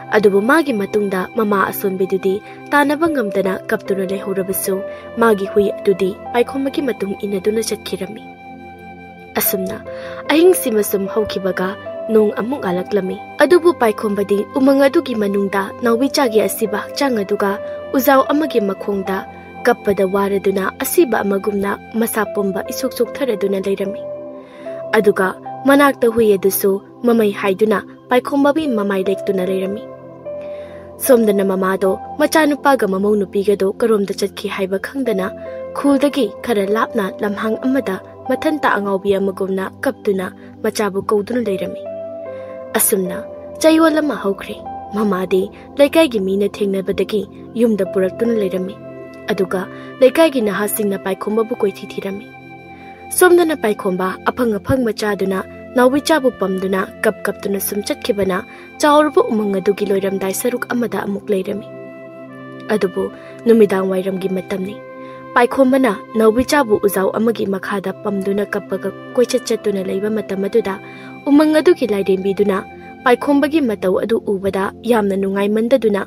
ꯑꯗꯨꯕꯨ ꯃꯥꯒꯤ ꯃꯇꯨꯡꯗ ꯃꯃꯥ ꯑꯁꯣꯟꯕꯤꯗꯨꯗꯤ ꯇꯥꯟꯅꯕ ꯉꯝꯗꯅ ꯀꯞꯇꯨꯅ ꯂꯩꯍꯧꯔꯕꯁꯨ, ꯃꯥꯒꯤ ꯍꯨꯏ ꯑꯗꯨꯗꯤ ꯄꯥꯏꯈꯣꯝꯕꯒꯤ ꯃꯇꯨꯡ ꯏꯟꯅꯗꯨꯅ ꯆꯠꯈꯤꯔꯝꯃꯤ꯫ ꯑꯁꯨꯝꯅ ꯑꯍꯤꯡꯁꯤꯃ ꯁꯨꯝ ꯍꯧꯈꯤꯕꯒ ꯅꯣꯡ ꯑꯃꯨꯛ ꯉꯥꯜꯂꯛꯂꯝꯃꯤ꯫ ꯑꯗꯨꯕꯨ ꯄꯥꯏꯈꯣꯝꯕꯗꯤ ꯎꯃꯪ ꯑꯗꯨꯒꯤ ꯃꯅꯨꯡꯗ ꯅꯥꯎꯕꯤꯆꯥꯒꯤ ꯑꯁꯤꯕ ꯍꯛꯆꯥꯡ ꯑꯗꯨꯒ ꯎꯖꯥꯎ ꯑꯃꯒꯤ ꯃꯈꯣꯡꯗ ꯀꯞꯄꯗ ꯋꯥꯔꯗꯨꯅ ꯑꯁꯤꯕ ꯑꯃꯒꯨꯝꯅ ꯃꯁꯥ ꯄꯨꯝꯕ ꯏꯁꯨꯛ ꯁꯨꯛꯊꯔꯗꯨꯅ ꯂꯩꯔꯝꯃꯤ꯫ ꯑꯗꯨꯒ ꯃꯅꯥꯛꯇ ꯍꯨꯏ ꯑꯗꯨꯁꯨ ꯃꯃꯩ ꯍꯥꯏꯗꯨꯅ ꯄꯥꯏꯈꯣꯝꯕꯒꯤ ꯃꯃꯥꯏ ꯂꯦꯛꯇꯨꯅ ꯂꯩꯔꯝꯃꯤ꯫ ꯁꯣꯝꯗꯅ ꯃꯃꯥꯗꯣ ꯃꯆꯥꯅꯨꯄꯥꯒ ꯃꯃꯧ ꯅꯨꯄꯤꯒꯗꯣ ꯀꯔꯣꯝꯗ ꯆꯠꯈꯤ ꯍꯥꯏꯕ ꯈꯪꯗꯅ ꯈꯨꯜꯗꯒꯤ ꯈꯔ ꯂꯥꯞꯅ ꯂꯝꯍꯥꯡ ꯑꯃꯗ ꯃꯊꯟꯇ ꯑꯉꯥꯎꯕꯤ ꯑꯃꯒꯨꯝꯅ ꯀꯞꯇꯨꯅ ꯃꯆꯥꯕꯨ ꯀꯧꯗꯨꯅ ꯂꯩꯔꯝꯃꯤ꯫ ꯑꯁꯨꯝꯅ ꯆꯌꯣꯜ ꯑꯃ ꯍꯧꯈ꯭ꯔꯦ꯫ ꯃꯃꯥꯗꯤ ꯂꯩꯀꯥꯏꯒꯤ ꯃꯤꯅ ꯊꯦꯡꯅꯕꯗꯒꯤ ꯌꯨꯝꯗ ꯄꯨꯔꯛꯇꯨꯅ ꯂꯩꯔꯝꯃꯤ꯫ ꯑꯗꯨꯒ ꯂꯩꯀꯥꯏꯒꯤ ꯅꯍꯥꯁꯤꯡꯅ ꯄꯥꯏꯈꯣꯝꯕꯕꯨ ꯀꯣꯏꯊꯤ ꯊꯤꯔꯝꯃꯤ꯫ ꯁꯣꯝꯗꯅ ꯄꯥꯏꯈꯣꯝꯕ ꯑꯐꯪ ꯑꯐꯪꯕ ꯆꯥꯗꯨꯅ ꯅꯥꯎꯕꯤꯆꯥꯕꯨ ꯄꯝꯗꯨꯅ ꯀꯞ ꯀꯞꯇꯨꯅ ꯁꯨꯝ ꯆꯠꯈꯤꯕꯅ ꯆꯥꯎꯔꯕ ꯎꯃꯪ ꯑꯗꯨꯒꯤ ꯂꯣꯏꯔꯝꯗꯥꯏ ꯁꯔꯨꯛ ꯑꯃꯗ ꯑꯃꯨꯛ ꯂꯩꯔꯝꯃꯤ꯫ ꯑꯗꯨꯕꯨ ꯅꯨꯃꯤꯗꯥꯡ ꯋꯥꯏꯔꯝꯒꯤ ꯃꯇꯝꯅꯤ꯫ ꯄꯥꯏꯈꯣꯝꯕꯅ ꯅꯥꯎꯕꯤꯆꯥꯕꯨ ꯎꯖꯥꯎ ꯑꯃꯒꯤ ꯃꯈꯥꯗ ꯄꯝꯗꯨꯅ ꯀꯞꯄꯒ ꯀꯣꯏꯆꯠ ꯆꯠꯇꯨꯅ ꯂꯩꯕ ꯃꯇꯝ ꯑꯗꯨꯗ ꯎꯃꯪ ꯑꯗꯨꯒꯤ ꯂꯥꯏꯔꯦꯝꯕꯤꯗꯨꯅ ꯄꯥꯏꯈꯣꯝꯕꯒꯤ ꯃꯇꯧ ꯑꯗꯨ ꯎꯕꯗ ꯌꯥꯝꯅ ꯅꯨꯡꯉꯥꯏꯃꯟꯗꯗꯨꯅ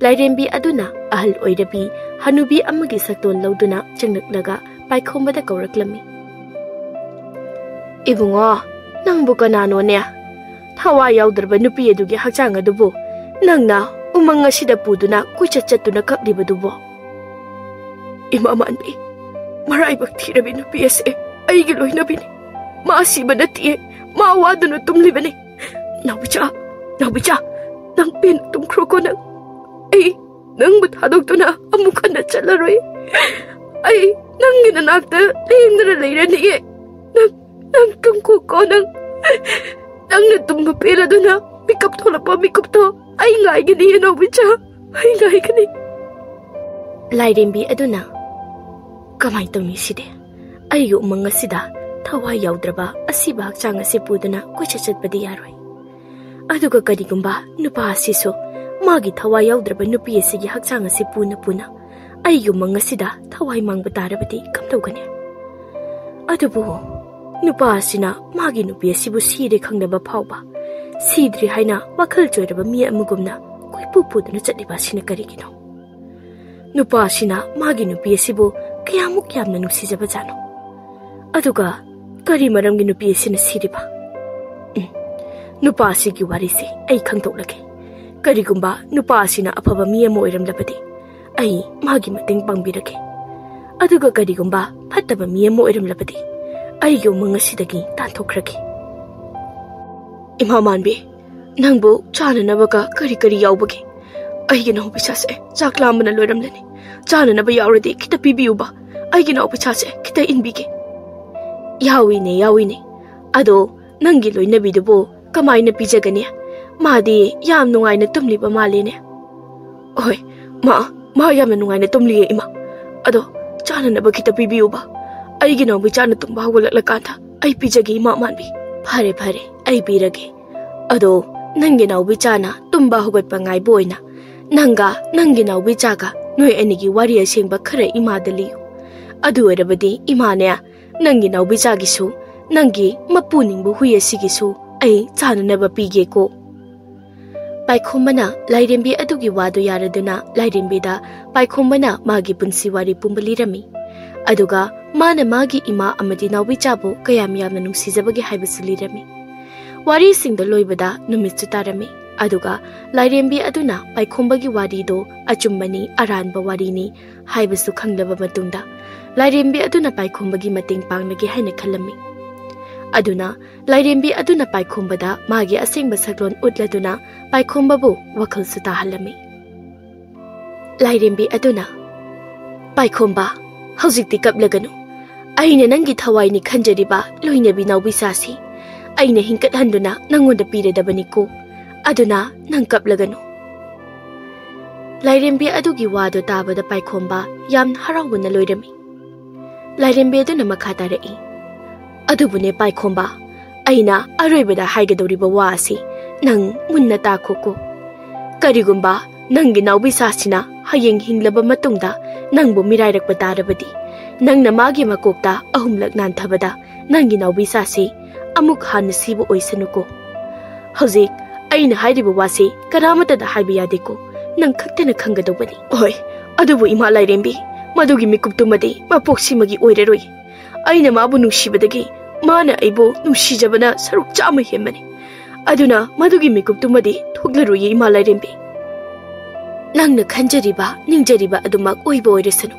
ꯂꯥꯏꯔꯦꯝꯕꯤ ꯑꯗꯨꯅ ꯑꯍꯜ ꯑꯣꯏꯔꯕꯤ ꯍꯅꯨꯕꯤ ꯑꯃꯒꯤ ꯁꯛꯇꯣꯟ ꯂꯧꯗꯨꯅ ꯆꯪꯂꯛꯂꯒ ꯄꯥꯏꯈꯣꯝꯕꯗ ꯀꯧꯔꯛꯂꯝꯃꯤ꯫ "ꯏꯕꯨꯡꯉꯣ, ꯅꯪꯕꯨ ꯀꯅꯥꯅꯣꯅꯦ? ꯊꯋꯥꯏ ꯌꯥꯎꯗ꯭ꯔꯕ ꯅꯨꯄꯤ ꯑꯗꯨꯒꯤ ꯍꯛꯆꯥꯡ ꯑꯗꯨꯕꯨ ꯅꯪꯅ ꯎꯃꯪ ꯑꯁꯤꯗ ꯄꯨꯗꯨꯅ ꯀꯣꯏꯆꯠ ꯆꯠꯇꯨꯅ ꯀꯞꯂꯤꯕꯗꯨꯕꯣ?" "ꯏꯃꯥ ꯃꯥꯟꯕꯤ, ꯃꯔꯥꯏꯕꯛ ꯊꯤꯔꯕꯤ ꯅꯨꯄꯤ ꯑꯁꯦ ꯑꯩꯒꯤ ꯂꯣꯏꯅꯕꯤꯅꯤ꯫ ꯃꯥ ꯁꯤꯕ ꯅꯠꯇꯤꯌꯦ, ꯃꯥ ꯋꯥꯗꯨꯅ ꯇꯨꯝꯂꯤꯕꯅꯤ꯫ ꯅꯥꯎꯕꯤꯆꯥ, ꯅꯥꯎꯕꯤꯆꯥ, ꯅꯪ ꯄꯦꯟꯅ ꯇꯨꯝꯈ꯭ꯔꯣꯀꯣ ꯅꯪ꯫ ꯑꯩ ꯅꯪꯕꯨ ꯊꯥꯗꯣꯛꯇꯨꯅ ꯑꯃꯨꯛ ꯍꯟꯅ ꯆꯠꯂꯔꯣꯏ꯫ ꯑꯩ ꯅꯪꯒꯤ ꯅꯅꯥꯛꯇ ꯂꯦꯡꯗꯅ ꯂꯩꯔꯅꯤꯌꯦ꯫ ꯅꯪ, ꯅꯪ ꯇꯨꯝꯈꯣꯀꯣ ꯅꯪ꯫ ꯅꯪꯅ ꯇꯨꯝꯕ ꯄꯦꯜꯂꯗꯨꯅ ꯃꯤꯀꯞ ꯊꯣꯛꯂꯛꯄ ꯃꯤꯀꯨꯞꯇꯣ ꯑꯩ ꯉꯥꯏꯒꯅꯤꯌꯦ ꯅꯥꯎꯕꯤꯆꯥ, ꯑꯩ ꯉꯥꯏꯒꯅꯤ꯫" ꯂꯥꯏꯔꯦꯝꯕꯤ ꯑꯗꯨꯅ, "ꯀꯃꯥꯏꯅ ꯇꯧꯅꯤ ꯁꯤꯗꯤ? ꯑꯩꯒꯤ ꯎꯃꯪ ꯑꯁꯤꯗ ꯊꯋꯥꯏ ꯌꯥꯎꯗ꯭ꯔꯕ ꯑꯁꯤꯕ ꯍꯛꯆꯥꯡ ꯑꯁꯤ ꯄꯨꯗꯨꯅ ꯀꯣꯏꯆꯠ ꯆꯠꯄꯗꯤ ꯌꯥꯔꯣꯏ꯫ ꯑꯗꯨꯒ ꯀꯔꯤꯒꯨꯝꯕ ꯅꯨꯄꯥ ꯑꯁꯤꯁꯨ ꯃꯥꯒꯤ ꯊꯋꯥꯏ ꯌꯥꯎꯗ꯭ꯔꯕ ꯅꯨꯄꯤ ꯑꯁꯤꯒꯤ ꯍꯛꯆꯥꯡ ꯑꯁꯤ ꯄꯨꯅ ꯄꯨꯅ ꯑꯩꯒꯤ ꯎꯃꯪ ꯑꯁꯤꯗ ꯊꯋꯥꯏ ꯃꯥꯡꯕ ꯇꯥꯔꯕꯗꯤ ꯀꯝꯗꯧꯒꯅꯤ? ꯑꯗꯨꯕꯨ ꯅꯨꯄꯥ ꯑꯁꯤꯅ ꯃꯥꯒꯤ ꯅꯨꯄꯤ ꯑꯁꯤꯕꯨ ꯁꯤꯔꯦ ꯈꯪꯂꯕ ꯐꯥꯎꯕ ꯁꯤꯗ꯭ꯔꯤ ꯍꯥꯏꯅ ꯋꯥꯈꯜ ꯆꯣꯏꯔꯕ ꯃꯤ ꯑꯃꯒꯨꯝꯅ ꯀꯣꯏꯄꯨ ꯄꯨꯗꯨꯅ ꯆꯠꯂꯤꯕ ꯑꯁꯤꯅ ꯀꯔꯤꯒꯤꯅꯣ? ꯅꯨꯄꯥ ꯑꯁꯤꯅ ꯃꯥꯒꯤ ꯅꯨꯄꯤ ꯑꯁꯤꯕꯨ ꯀꯌꯥꯃꯨꯛ ꯌꯥꯝꯅ ꯅꯨꯡꯁꯤꯖꯕꯖꯥꯠꯅꯣ? ꯑꯗꯨꯒ ꯀꯔꯤ ꯃꯔꯝꯒꯤ ꯅꯨꯄꯤ ꯑꯁꯤꯅ ꯁꯤꯔꯤꯕ? ꯎꯝ, ꯅꯨꯄꯥ ꯑꯁꯤꯒꯤ ꯋꯥꯔꯤꯁꯤ ꯑꯩ ꯈꯪꯗꯣꯛꯂꯒꯦ꯫ ꯀꯔꯤꯒꯨꯝꯕ ꯅꯨꯄꯥ ꯑꯁꯤꯅ ꯑꯐꯕ ꯃꯤ ꯑꯃ ꯑꯣꯏꯔꯝꯂꯕꯗꯤ ꯑꯩ ꯃꯥꯒꯤ ꯃꯇꯦꯡ ꯄꯥꯡꯕꯤꯔꯒꯦ꯫ ꯑꯗꯨꯒ ꯀꯔꯤꯒꯨꯝꯕ ꯐꯠꯇꯕ ꯃꯤ ꯑꯃ ꯑꯣꯏꯔꯝꯂꯕꯗꯤ ꯑꯩꯒꯤ ꯎꯃꯪ ꯑꯁꯤꯗꯒꯤ ꯇꯥꯟꯊꯣꯛꯈ꯭ꯔꯒꯦ꯫" "ꯏꯃꯥ ꯃꯥꯟꯕꯤ, ꯅꯪꯕꯨ ꯆꯥꯅꯅꯕꯒ ꯀꯔꯤ ꯀꯔꯤ ꯌꯥꯎꯕꯒꯦ? ꯑꯩꯒꯤ ꯅꯥꯎꯕꯤꯁꯥꯁꯦ ꯆꯥꯛ ꯂꯥꯝꯕꯅ ꯂꯣꯏꯔꯝꯂꯅꯤ꯫ ꯆꯥꯅꯅꯕ ꯌꯥꯎꯔꯗꯤ ꯈꯤꯇ ꯄꯤꯕꯤꯌꯨꯕ꯫ ꯑꯩꯒꯤ ꯅꯥꯎꯕꯤꯁꯥꯁꯦ ꯈꯤꯇ ꯏꯟꯕꯤꯒꯦ꯫ ꯌꯥꯎꯏꯅꯦ, ꯌꯥꯎꯏꯅꯦ꯫ ꯑꯗꯣ ꯅꯪꯒꯤ ꯂꯣꯏꯅꯕꯤꯗꯨꯕꯨ ꯀꯃꯥꯏꯅ ꯄꯤꯖꯒꯅꯤ? ꯃꯥꯗꯤ ꯌꯥꯝ ꯅꯨꯡꯉꯥꯏꯅ ꯇꯨꯝꯂꯤꯕ ꯃꯥꯜꯂꯦꯅꯦ꯫ ꯍꯣꯏ, ꯃꯥ, ꯃꯥ ꯌꯥꯝꯅ ꯅꯨꯡꯉꯥꯏꯅ ꯇꯨꯝꯂꯤꯌꯦ, ꯏꯃꯥ꯫ ꯑꯗꯣ ꯆꯥꯅꯅꯕ ꯈꯤꯇ ꯄꯤꯕꯤꯌꯨꯕ꯫ ꯑꯩꯒꯤ ꯅꯥꯎꯕꯤꯆꯥꯅ ꯇꯨꯝꯕ ꯍꯧꯒꯠꯂꯛꯂꯀꯥꯟꯗ ꯑꯩ ꯄꯤꯖꯒꯦ, ꯏꯃꯥ ꯃꯥꯟꯕꯤ꯫ ꯐꯔꯦ, ꯐꯔꯦ, ꯑꯩ ꯄꯤꯔꯒꯦ꯫ ꯑꯗꯣ ꯅꯪꯒꯤ ꯅꯥꯎꯕꯤꯆꯥꯅ ꯇꯨꯝꯕ ꯍꯧꯒꯠꯄ ꯉꯥꯏꯕ ꯑꯣꯏꯅ ꯅꯪꯒ ꯅꯪꯒꯤ ꯅꯥꯎꯕꯤꯆꯥꯒ ꯅꯣꯏ ꯑꯅꯤꯒꯤ ꯋꯥꯔꯤ ꯑꯁꯦꯡꯕ ꯈꯔ ꯏꯃꯥꯗ ꯂꯤꯌꯨ꯫ ꯑꯗꯨ ꯑꯣꯏꯔꯕꯗꯤ ꯏꯃꯥꯅꯦ, ꯅꯪꯒꯤ ꯅꯥꯎꯕꯤꯆꯥꯒꯤꯁꯨ, ꯅꯪꯒꯤ ꯃꯄꯨ ꯅꯤꯡꯕ ꯍꯨꯏ ꯑꯁꯤꯒꯤꯁꯨ ꯑꯩ ꯆꯥꯅꯅꯕ ꯄꯤꯒꯦꯀꯣ꯫ ꯄꯥꯏꯈꯣꯝꯕꯅ ꯂꯥꯏꯔꯦꯝꯕꯤ ꯑꯗꯨꯒꯤ ꯋꯥꯗꯨ ꯌꯥꯔꯗꯨꯅ ꯂꯥꯏꯔꯦꯝꯕꯤꯗ ꯄꯥꯏꯈꯣꯝꯕꯅ ꯃꯥꯒꯤ ꯄꯨꯟꯁꯤ ꯋꯥꯔꯤ ꯄꯨꯝꯕ ꯂꯤꯔꯝꯃꯤ꯫ ꯑꯗꯨꯒ ꯃꯥꯅ ꯃꯥꯒꯤ ꯏꯃꯥ ꯑꯃꯗꯤ ꯅꯥꯎꯕꯤꯆꯥꯕꯨ ꯀꯌꯥꯝ ꯌꯥꯝꯅ ꯅꯨꯡꯁꯤꯖꯕꯒꯦ ꯍꯥꯏꯕꯁꯨ ꯂꯤꯔꯝꯃꯤ꯫ ꯋꯥꯔꯤꯁꯤꯡꯗ ꯂꯣꯏꯕꯗ ꯅꯨꯃꯤꯠꯁꯨ ꯇꯥꯔꯝꯃꯤ꯫ ꯑꯗꯨꯒ ꯂꯥꯏꯔꯦꯝꯕꯤ ꯑꯗꯨꯅ ꯄꯥꯏꯈꯣꯝꯕꯒꯤ ꯋꯥꯔꯤꯗꯣ ꯑꯆꯨꯝꯕꯅꯤ, ꯑꯔꯥꯟꯕ ꯋꯥꯔꯤꯅꯤ ꯍꯥꯏꯕꯁꯨ ꯈꯪꯂꯕ ꯃꯇꯨꯡꯗ ꯂꯥꯏꯔꯦꯝꯕꯤ ꯑꯗꯨꯅ ꯄꯥꯏꯈꯣꯝꯕꯒꯤ ꯃꯇꯦꯡ ꯄꯥꯡꯂꯒꯦ ꯍꯥꯏꯅ ꯈꯜꯂꯝꯃꯤ꯫ ꯑꯗꯨꯅ ꯂꯥꯏꯔꯦꯝꯕꯤ ꯑꯗꯨꯅ ꯄꯥꯏꯈꯣꯝꯕꯗ ꯃꯥꯒꯤ ꯑꯁꯦꯡꯕ ꯁꯛꯂꯣꯟ ꯎꯠꯂꯗꯨꯅ ꯄꯥꯏꯈꯣꯝꯕꯕꯨ ꯋꯥꯈꯜꯁꯨ ꯇꯥꯍꯜꯂꯝꯃꯤ꯫ ꯂꯥꯏꯔꯦꯝꯕꯤ ꯑꯗꯨꯅ, "ꯄꯥꯏꯈꯣꯝꯕ, ꯍꯧꯖꯤꯛꯇꯤ ꯀꯞꯂꯒꯅꯨ꯫ ꯑꯩꯅ ꯅꯪꯒꯤ ꯊꯋꯥꯏꯅꯤ ꯈꯟꯖꯔꯤꯕ ꯂꯣꯏꯅꯕꯤ ꯅꯥꯎꯕꯤꯁꯥꯁꯤ ꯑꯩꯅ ꯍꯤꯡꯀꯠꯍꯟꯗꯨꯅ ꯅꯪꯉꯣꯟꯗ ꯄꯤꯔꯗꯕꯅꯤꯀꯣ꯫ ꯑꯗꯨꯅ ꯅꯪ ꯀꯞꯂꯒꯅꯨ꯫" ꯂꯥꯏꯔꯦꯝꯕꯤ ꯑꯗꯨꯒꯤ ꯋꯥꯗꯨ ꯇꯥꯕꯗ ꯄꯥꯏꯈꯣꯝꯕ ꯌꯥꯝ ꯍꯔꯥꯎꯕꯅ ꯂꯣꯏꯔꯝꯃꯤ꯫ ꯂꯥꯏꯔꯦꯝꯕꯤ ꯑꯗꯨꯅ ꯃꯈꯥ ꯇꯥꯔꯛꯏ, "ꯑꯗꯨꯕꯨꯅꯦ ꯄꯥꯏꯈꯣꯝꯕ, ꯑꯩꯅ ꯑꯔꯣꯏꯕꯗ ꯍꯥꯏꯒꯗꯧꯔꯤꯕ ꯋꯥ ꯑꯁꯤ ꯅꯪ ꯃꯨꯟꯅ ꯇꯥꯈꯣꯀꯣ꯫ ꯀꯔꯤꯒꯨꯝꯕ ꯅꯪꯒꯤ ꯅꯥꯎꯕꯤꯁꯥꯁꯤꯅ ꯍꯌꯦꯡ ꯍꯤꯡꯂꯕ ꯃꯇꯨꯡꯗ ꯅꯪꯕꯨ ꯃꯤꯔꯥꯏꯔꯛꯄ ꯇꯥꯔꯕꯗꯤ, ꯅꯪꯅ ꯃꯥꯒꯤ ꯃꯀꯣꯛꯇ ꯑꯍꯨꯝꯂꯛ ꯅꯥꯟꯊꯕꯗ ꯅꯪꯒꯤ ꯅꯥꯎꯕꯤꯁꯥꯁꯤ ꯑꯃꯨꯛ ꯍꯥꯟꯅ ꯁꯤꯕ ꯑꯣꯏꯁꯅꯨꯀꯣ꯫ ꯍꯧꯖꯤꯛ ꯑꯩꯅ ꯍꯥꯏꯔꯤꯕ ꯋꯥꯁꯤ ꯀꯅꯥꯃꯠꯇꯗ ꯍꯥꯏꯕ ꯌꯥꯗꯦꯀꯣ꯫ ꯅꯪ ꯈꯛꯇꯅ ꯈꯪꯒꯗꯧꯕꯅꯤ꯫" "ꯍꯣꯏ, ꯑꯗꯨꯕꯨ ꯏꯃꯥ ꯂꯥꯏꯔꯦꯝꯕꯤ, ꯃꯗꯨꯒꯤ ꯃꯤꯀꯨꯞꯇꯨꯃꯗꯤ ꯃꯄꯣꯛꯁꯤꯃꯒꯤ ꯑꯣꯏꯔꯔꯣꯏ꯫ ꯑꯩꯅ ꯃꯥꯕꯨ ꯅꯨꯡꯁꯤꯕꯗꯒꯤ ꯃꯥꯅ ꯑꯩꯕꯨ ꯅꯨꯡꯁꯤꯖꯕꯅ ꯁꯔꯨꯛ ꯆꯥꯝꯃ ꯍꯦꯟꯕꯅꯤ꯫ ꯑꯗꯨꯅ ꯃꯗꯨꯒꯤ ꯃꯤꯀꯨꯞꯇꯨꯃꯗꯤ ꯊꯣꯛꯂꯔꯣꯏꯌꯦ, ꯏꯃꯥ ꯂꯥꯏꯔꯦꯝꯕꯤ꯫ ꯅꯪꯅ ꯈꯟꯖꯔꯤꯕ, ꯅꯤꯡꯖꯔꯤꯕ ꯑꯗꯨꯃꯛ ꯑꯣꯏꯕ ꯑꯣꯏꯔꯁꯅꯨ꯫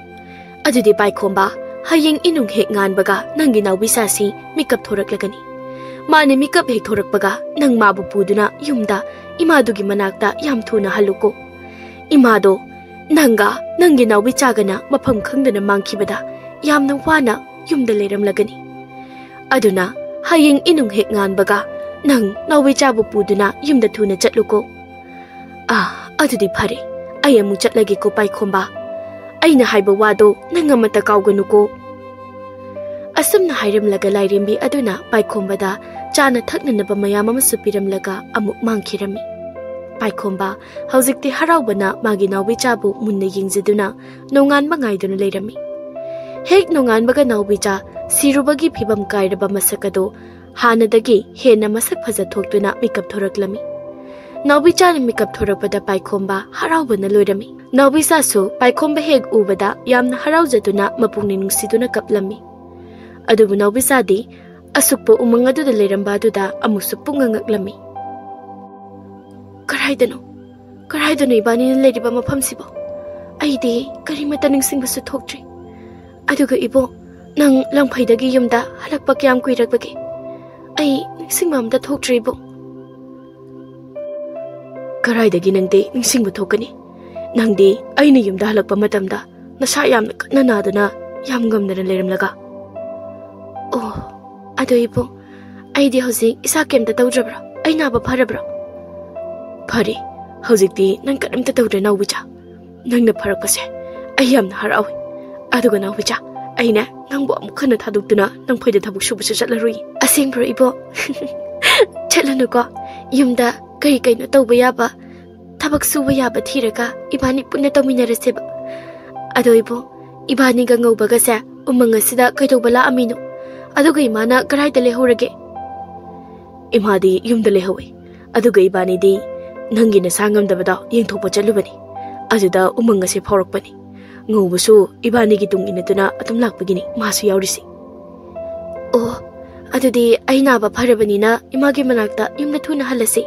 ꯑꯗꯨꯗꯤ ꯄꯥꯏꯈꯣꯝꯕ, ꯍꯌꯦꯡ ꯏꯅꯨꯡ ꯍꯦꯛ ꯉꯥꯟꯕꯒ ꯅꯪꯒꯤ ꯅꯥꯎꯕꯤꯁꯥꯁꯤ ꯃꯤꯀꯞ ꯊꯣꯔꯛꯂꯒꯅꯤ꯫ ꯃꯥꯅ ꯃꯤꯀꯞ ꯍꯦꯛ ꯊꯣꯔꯛꯄꯒ ꯅꯪ ꯃꯥꯕꯨ ꯄꯨꯗꯨꯅ ꯌꯨꯝꯗ ꯏꯃꯥꯗꯨꯒꯤ ꯃꯅꯥꯛꯇ ꯌꯥꯝ ꯊꯨꯅ ꯍꯜꯂꯨꯀꯣ꯫ ꯏꯃꯥꯗꯣ ꯅꯪꯒ ꯅꯪꯒꯤ ꯅꯥꯎꯕꯤꯆꯥꯒꯅ ꯃꯐꯝ ꯈꯪꯗꯅ ꯃꯥꯡꯈꯤꯕꯗ ꯌꯥꯝꯅ ꯋꯥꯅ ꯌꯨꯝꯗ ꯂꯩꯔꯝꯂꯒꯅꯤ꯫ ꯑꯗꯨꯅ ꯍꯌꯦꯡ ꯏꯅꯨꯡ ꯍꯦꯛ ꯉꯥꯟꯕꯒ ꯅꯪ ꯅꯥꯎꯕꯤꯆꯥꯕꯨ ꯄꯨꯗꯨꯅ ꯌꯨꯝꯗ ꯊꯨꯅ ꯆꯠꯂꯨꯀꯣ꯫ ꯑꯥ, ꯑꯗꯨꯗꯤ ꯐꯔꯦ꯫ ꯑꯩ ꯑꯃꯨꯛ ꯆꯠꯂꯒꯦꯀꯣ ꯄꯥꯏꯈꯣꯝꯕ꯫ ꯑꯩꯅ ꯍꯥꯏꯕ ꯋꯥꯗꯣ ꯅꯪ ꯑꯃꯠꯇ ꯀꯥꯎꯒꯅꯨꯀꯣ꯫ ꯑꯁꯨꯝꯅ ꯍꯥꯏꯔꯝꯂꯒ ꯂꯥꯏꯔꯦꯝꯕꯤ ꯑꯗꯨꯅ ꯄꯥꯏꯈꯣꯝꯕꯗ ꯆꯥꯅ ꯊꯛꯅꯅꯕ ꯃꯌꯥꯝ ꯑꯃꯁꯨ ꯄꯤꯔꯝꯂꯒ ꯑꯃꯨꯛ ꯃꯥꯡꯈꯤꯔꯝꯃꯤ꯫ ꯄꯥꯏꯈꯣꯝꯕ ꯍꯧꯖꯤꯛꯇꯤ ꯍꯔꯥꯎꯕꯅ ꯃꯥꯒꯤ ꯅꯥꯎꯕꯤꯆꯥꯕꯨ ꯃꯨꯟꯅ ꯌꯦꯡꯖꯗꯨꯅ ꯅꯣꯡꯉꯥꯟꯕ ꯉꯥꯏꯗꯨꯅ ꯂꯩꯔꯝꯃꯤ꯫ ꯍꯦꯛ ꯅꯣꯡꯉꯥꯟꯕꯒ ꯅꯥꯎꯕꯤꯆꯥ ꯁꯤꯔꯨꯕꯒꯤ ꯐꯤꯕꯝ ꯀꯥꯏꯔꯕ ꯃꯁꯛ ꯑꯗꯨ ꯍꯥꯟꯅꯗꯒꯤ ꯍꯦꯟꯅ ꯃꯁꯛ ꯐꯖ ꯊꯣꯛꯇꯨꯅ ꯃꯤꯀꯞ ꯊꯣꯔꯛꯂꯝꯃꯤ꯫ ꯅꯥꯎꯕꯤꯆꯥꯅ ꯃꯤꯀꯞ ꯊꯣꯔꯛꯄꯗ ꯄꯥꯏꯈꯣꯝꯕ ꯍꯔꯥꯎꯕꯅ ꯂꯣꯏꯔꯝꯃꯤ꯫ ꯅꯥꯎꯕꯤꯆꯥꯁꯨ ꯄꯥꯏꯈꯣꯝꯕ ꯍꯦꯛ ꯎꯕꯗ ꯌꯥꯝꯅ ꯍꯔꯥꯎꯖꯗꯨꯅ ꯃꯄꯨꯛꯅꯤꯡ ꯅꯨꯡꯁꯤꯗꯨꯅ ꯀꯞꯂꯝꯃꯤ꯫ ꯑꯗꯨꯕꯨ ꯅꯥꯎꯕꯤꯆꯥꯗꯤ ꯑꯁꯨꯛꯄ ꯎꯃꯪ ꯑꯗꯨꯗ ꯂꯩꯔꯝꯕ ꯑꯗꯨꯗ ꯑꯃꯨꯛꯁꯨ ꯄꯨꯛꯉꯛ ꯉꯛꯂꯝꯃꯤ꯫ "ꯀꯔꯥꯏꯗꯅꯣ? ꯀꯔꯥꯏꯗꯅꯣ ꯏꯕꯥꯅꯤꯅ ꯂꯩꯔꯤꯕ ꯃꯐꯝꯁꯤꯕꯣ? ꯑꯩꯗꯤ ꯀꯔꯤꯃꯠꯇ ꯅꯤꯡꯁꯤꯡꯕꯁꯨ ꯊꯣꯛꯇ꯭ꯔꯤ꯫ ꯑꯗꯨꯒ ꯏꯕꯣ, ꯅꯪ ꯂꯪꯐꯩꯗꯒꯤ ꯌꯨꯝꯗ ꯍꯜꯂꯛꯄ ꯀꯌꯥꯝ ꯀꯨꯏꯔꯛꯄꯒꯦ? ꯑꯩ ꯅꯤꯡꯁꯤꯡꯕ ꯑꯝꯇ ꯊꯣꯛꯇ꯭ꯔꯦ ꯏꯕꯣ꯫" "ꯀꯔꯥꯏꯗꯒꯤ ꯅꯪꯗꯤ ꯅꯤꯡꯁꯤꯡꯕ ꯊꯣꯛꯀꯅꯤ? ꯅꯪꯗꯤ ꯑꯩꯅ ꯌꯨꯝꯗ ꯍꯜꯂꯛꯄ ꯃꯇꯝꯗ ꯅꯁꯥ ꯌꯥꯝꯅ ꯀꯟꯅ ꯅꯥꯗꯨꯅ ꯌꯥꯝ ꯉꯝꯗꯅ ꯂꯩꯔꯝꯂꯒ?" "ꯑꯣ, ꯑꯗꯣ ꯏꯕꯣ, ꯑꯩꯗꯤ ꯍꯧꯖꯤꯛ ꯏꯁꯥ ꯀꯩꯝꯇ ꯇꯧꯗ꯭ꯔꯕ꯭ꯔꯣ? ꯑꯩ ꯅꯥꯕ ꯐꯔꯕ꯭ꯔꯣ?" "ꯐꯔꯦ, ꯍꯧꯖꯤꯛꯇꯤ ꯅꯪ ꯀꯔꯤꯝꯇ ꯇꯧꯗ꯭ꯔꯦ ꯅꯥꯎꯕꯤꯆꯥ꯫ ꯅꯪꯅ ꯐꯔꯛꯄꯁꯦ ꯑꯩ ꯌꯥꯝꯅ ꯍꯔꯥꯎꯏ꯫ ꯑꯗꯨꯒ ꯅꯥꯎꯕꯤꯆꯥ, ꯑꯩꯅ ꯅꯪꯕꯨ ꯑꯃꯨꯛ ꯍꯟꯅ ꯊꯥꯗꯣꯛꯇꯨꯅ ꯂꯪꯐꯩꯗ ꯊꯕꯛ ꯁꯨꯕꯁꯨ ꯆꯠꯂꯔꯣꯏ꯫" "ꯑꯁꯦꯡꯕ꯭ꯔꯣ ꯏꯕꯣ?" "ꯆꯠꯂꯅꯨꯀꯣ꯫ ꯌꯨꯝꯗ ꯀꯔꯤ ꯀꯩꯅꯣ ꯇꯧꯕ ꯌꯥꯕ, ꯊꯕꯛ ꯁꯨꯕ ꯌꯥꯕ ꯊꯤꯔꯒ ꯏꯕꯥꯅꯤ ꯄꯨꯟꯅ ꯇꯧꯃꯤꯟꯅꯔꯁꯦꯕ꯫ ꯑꯗꯣ ꯏꯕꯣ, ꯏꯕꯥꯅꯤꯒ ꯉꯧꯕꯒꯁꯦ ꯎꯃꯪ ꯑꯁꯤꯗ ꯀꯩꯗꯧꯕ ꯂꯥꯛꯑꯝꯃꯤꯅꯣ? ꯑꯗꯨꯒ ꯏꯃꯥꯅ ꯀꯗꯥꯏꯗ ꯂꯩꯍꯧꯔꯒꯦ?" "ꯏꯃꯥꯗꯤ ꯌꯨꯝꯗ ꯂꯩꯍꯧꯋꯤ꯫ ꯑꯗꯨꯒ ꯏꯕꯥꯅꯤꯗꯤ ꯅꯪꯒꯤ ꯅꯁꯥ ꯉꯝꯗꯕꯗꯣ ꯌꯦꯡꯊꯣꯛꯄ ꯆꯠꯂꯨꯕꯅꯤ꯫ ꯑꯗꯨꯗ ꯎꯃꯪ ꯑꯁꯦ ꯐꯥꯎꯔꯛꯄꯅꯤ꯫ ꯉꯧꯕꯁꯨ ꯏꯕꯥꯅꯤꯒꯤ ꯇꯨꯡ ꯏꯟꯅꯗꯨꯅ ꯑꯗꯨꯝ ꯂꯥꯛꯄꯒꯤꯅꯤ ꯃꯥꯁꯨ ꯌꯥꯎꯔꯤꯁꯤ꯫" "ꯑꯣ, ꯑꯗꯨꯗꯤ ꯑꯩ ꯅꯥꯕ ꯐꯔꯕꯅꯤꯅ ꯏꯃꯥꯒꯤ ꯃꯅꯥꯛꯇ ꯌꯨꯝꯗ ꯊꯨꯅ ꯍꯜꯂꯁꯤ꯫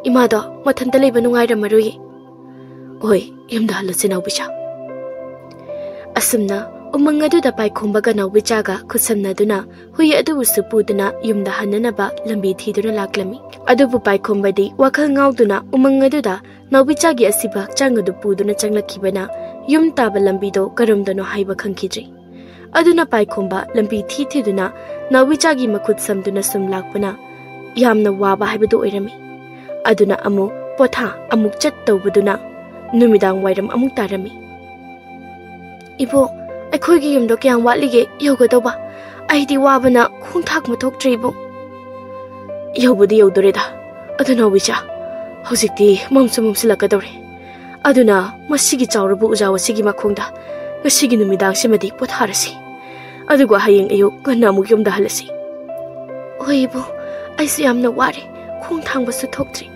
ꯏꯃꯥꯗꯣ ꯃꯊꯟꯇ ꯂꯩꯕ ꯅꯨꯡꯉꯥꯏꯔꯝꯃꯔꯣꯏꯌꯦ꯫" "ꯍꯣꯏ, ꯌꯨꯝꯗ ꯍꯜꯂꯁꯤ ꯅꯥꯎꯕꯤꯆꯥ꯫" ꯑꯁꯨꯝꯅ ꯎꯃꯪ ꯑꯗꯨꯗ ꯄꯥꯏꯈꯣꯝꯕꯒ ꯅꯥꯎꯕꯤꯆꯥꯒ ꯈꯨꯠꯁꯝꯅꯗꯨꯅ ꯍꯨꯏ ꯑꯗꯨꯕꯨꯁꯨ ꯄꯨꯗꯨꯅ ꯌꯨꯝꯗ ꯍꯟꯅꯅꯕ ꯂꯝꯕꯤ ꯊꯤꯗꯨꯅ ꯂꯥꯛꯂꯝꯃꯤ꯫ ꯑꯗꯨꯕꯨ ꯄꯥꯏꯈꯣꯝꯕꯗꯤ ꯋꯥꯈꯜ ꯉꯥꯎꯗꯨꯅ ꯎꯃꯪ ꯑꯗꯨꯗ ꯅꯥꯎꯕꯤꯆꯥꯒꯤ ꯑꯁꯤꯕ ꯍꯛꯆꯥꯡ ꯑꯗꯨ ꯄꯨꯗꯨꯅ ꯆꯪꯂꯛꯈꯤꯕꯅ ꯌꯨꯝ ꯇꯥꯕ ꯂꯝꯕꯤꯗꯣ ꯀꯔꯣꯝꯗꯅꯣ ꯍꯥꯏꯕ ꯈꯪꯈꯤꯗ꯭ꯔꯤ꯫ ꯑꯗꯨꯅ ꯄꯥꯏꯈꯣꯝꯕ ꯂꯝꯕꯤ ꯊꯤ ꯊꯤꯗꯨꯅ ꯅꯥꯎꯕꯤꯆꯥꯒꯤ ꯃꯈꯨꯠ ꯁꯝꯗꯨꯅ ꯁꯨꯝ ꯂꯥꯛꯄꯅ ꯌꯥꯝꯅ ꯋꯥꯕ ꯍꯥꯏꯕꯗꯨ ꯑꯣꯏꯔꯝꯃꯤ꯫ ꯑꯗꯨꯅ ꯑꯃꯨꯛ ꯄꯣꯊꯥ ꯑꯃꯨꯛ ꯆꯠ ꯇꯧꯕꯗꯨꯅ ꯅꯨꯃꯤꯗꯥꯡ ꯋꯥꯏꯔꯝ ꯑꯃꯨꯛ ꯇꯥꯔꯝꯃꯤ꯫ "ꯏꯕꯣ, ꯑꯩꯈꯣꯏꯒꯤ ꯌꯨꯝꯗꯣ ꯀꯌꯥꯝ ꯋꯥꯠꯂꯤꯒꯦ ꯌꯧꯒꯗꯧꯕ? ꯑꯩꯗꯤ ꯋꯥꯕꯅ ꯈꯣꯡꯊꯥꯡ ꯊꯣꯛꯇ꯭ꯔꯦ, ꯏꯕꯣ꯫" "ꯌꯧꯕꯗꯤ ꯌꯧꯗꯣꯔꯦꯗ꯫ ꯑꯗꯨ ꯅꯥꯎꯕꯤꯆꯥ, ꯍꯧꯖꯤꯛꯇꯤ ꯃꯝꯁꯨ ꯃꯝꯁꯤꯜꯂꯛꯀꯗꯧꯔꯦ꯫ ꯑꯗꯨꯅ ꯃꯁꯤꯒꯤ ꯆꯥꯎꯔꯕ ꯎꯖꯥꯎ ꯑꯁꯤꯒꯤ ꯃꯈꯣꯡꯗ ꯉꯁꯤꯒꯤ ꯅꯨꯃꯤꯗꯥꯡꯁꯤꯃꯗꯤ ꯄꯣꯊꯥꯔꯁꯤ꯫ ꯑꯗꯨꯒ ꯍꯌꯦꯡ ꯑꯌꯨꯛ ꯉꯟꯅ ꯑꯃꯨꯛ ꯌꯨꯝꯗ ꯍꯜꯂꯁꯤ꯫" "ꯍꯣꯏ ꯏꯕꯣ, ꯑꯩꯁꯨ ꯌꯥꯝꯅ ꯋꯥꯔꯦ, ꯈꯣꯡ ꯊꯥꯡꯕꯁꯨ ꯊꯣꯛꯇ꯭ꯔꯤ꯫"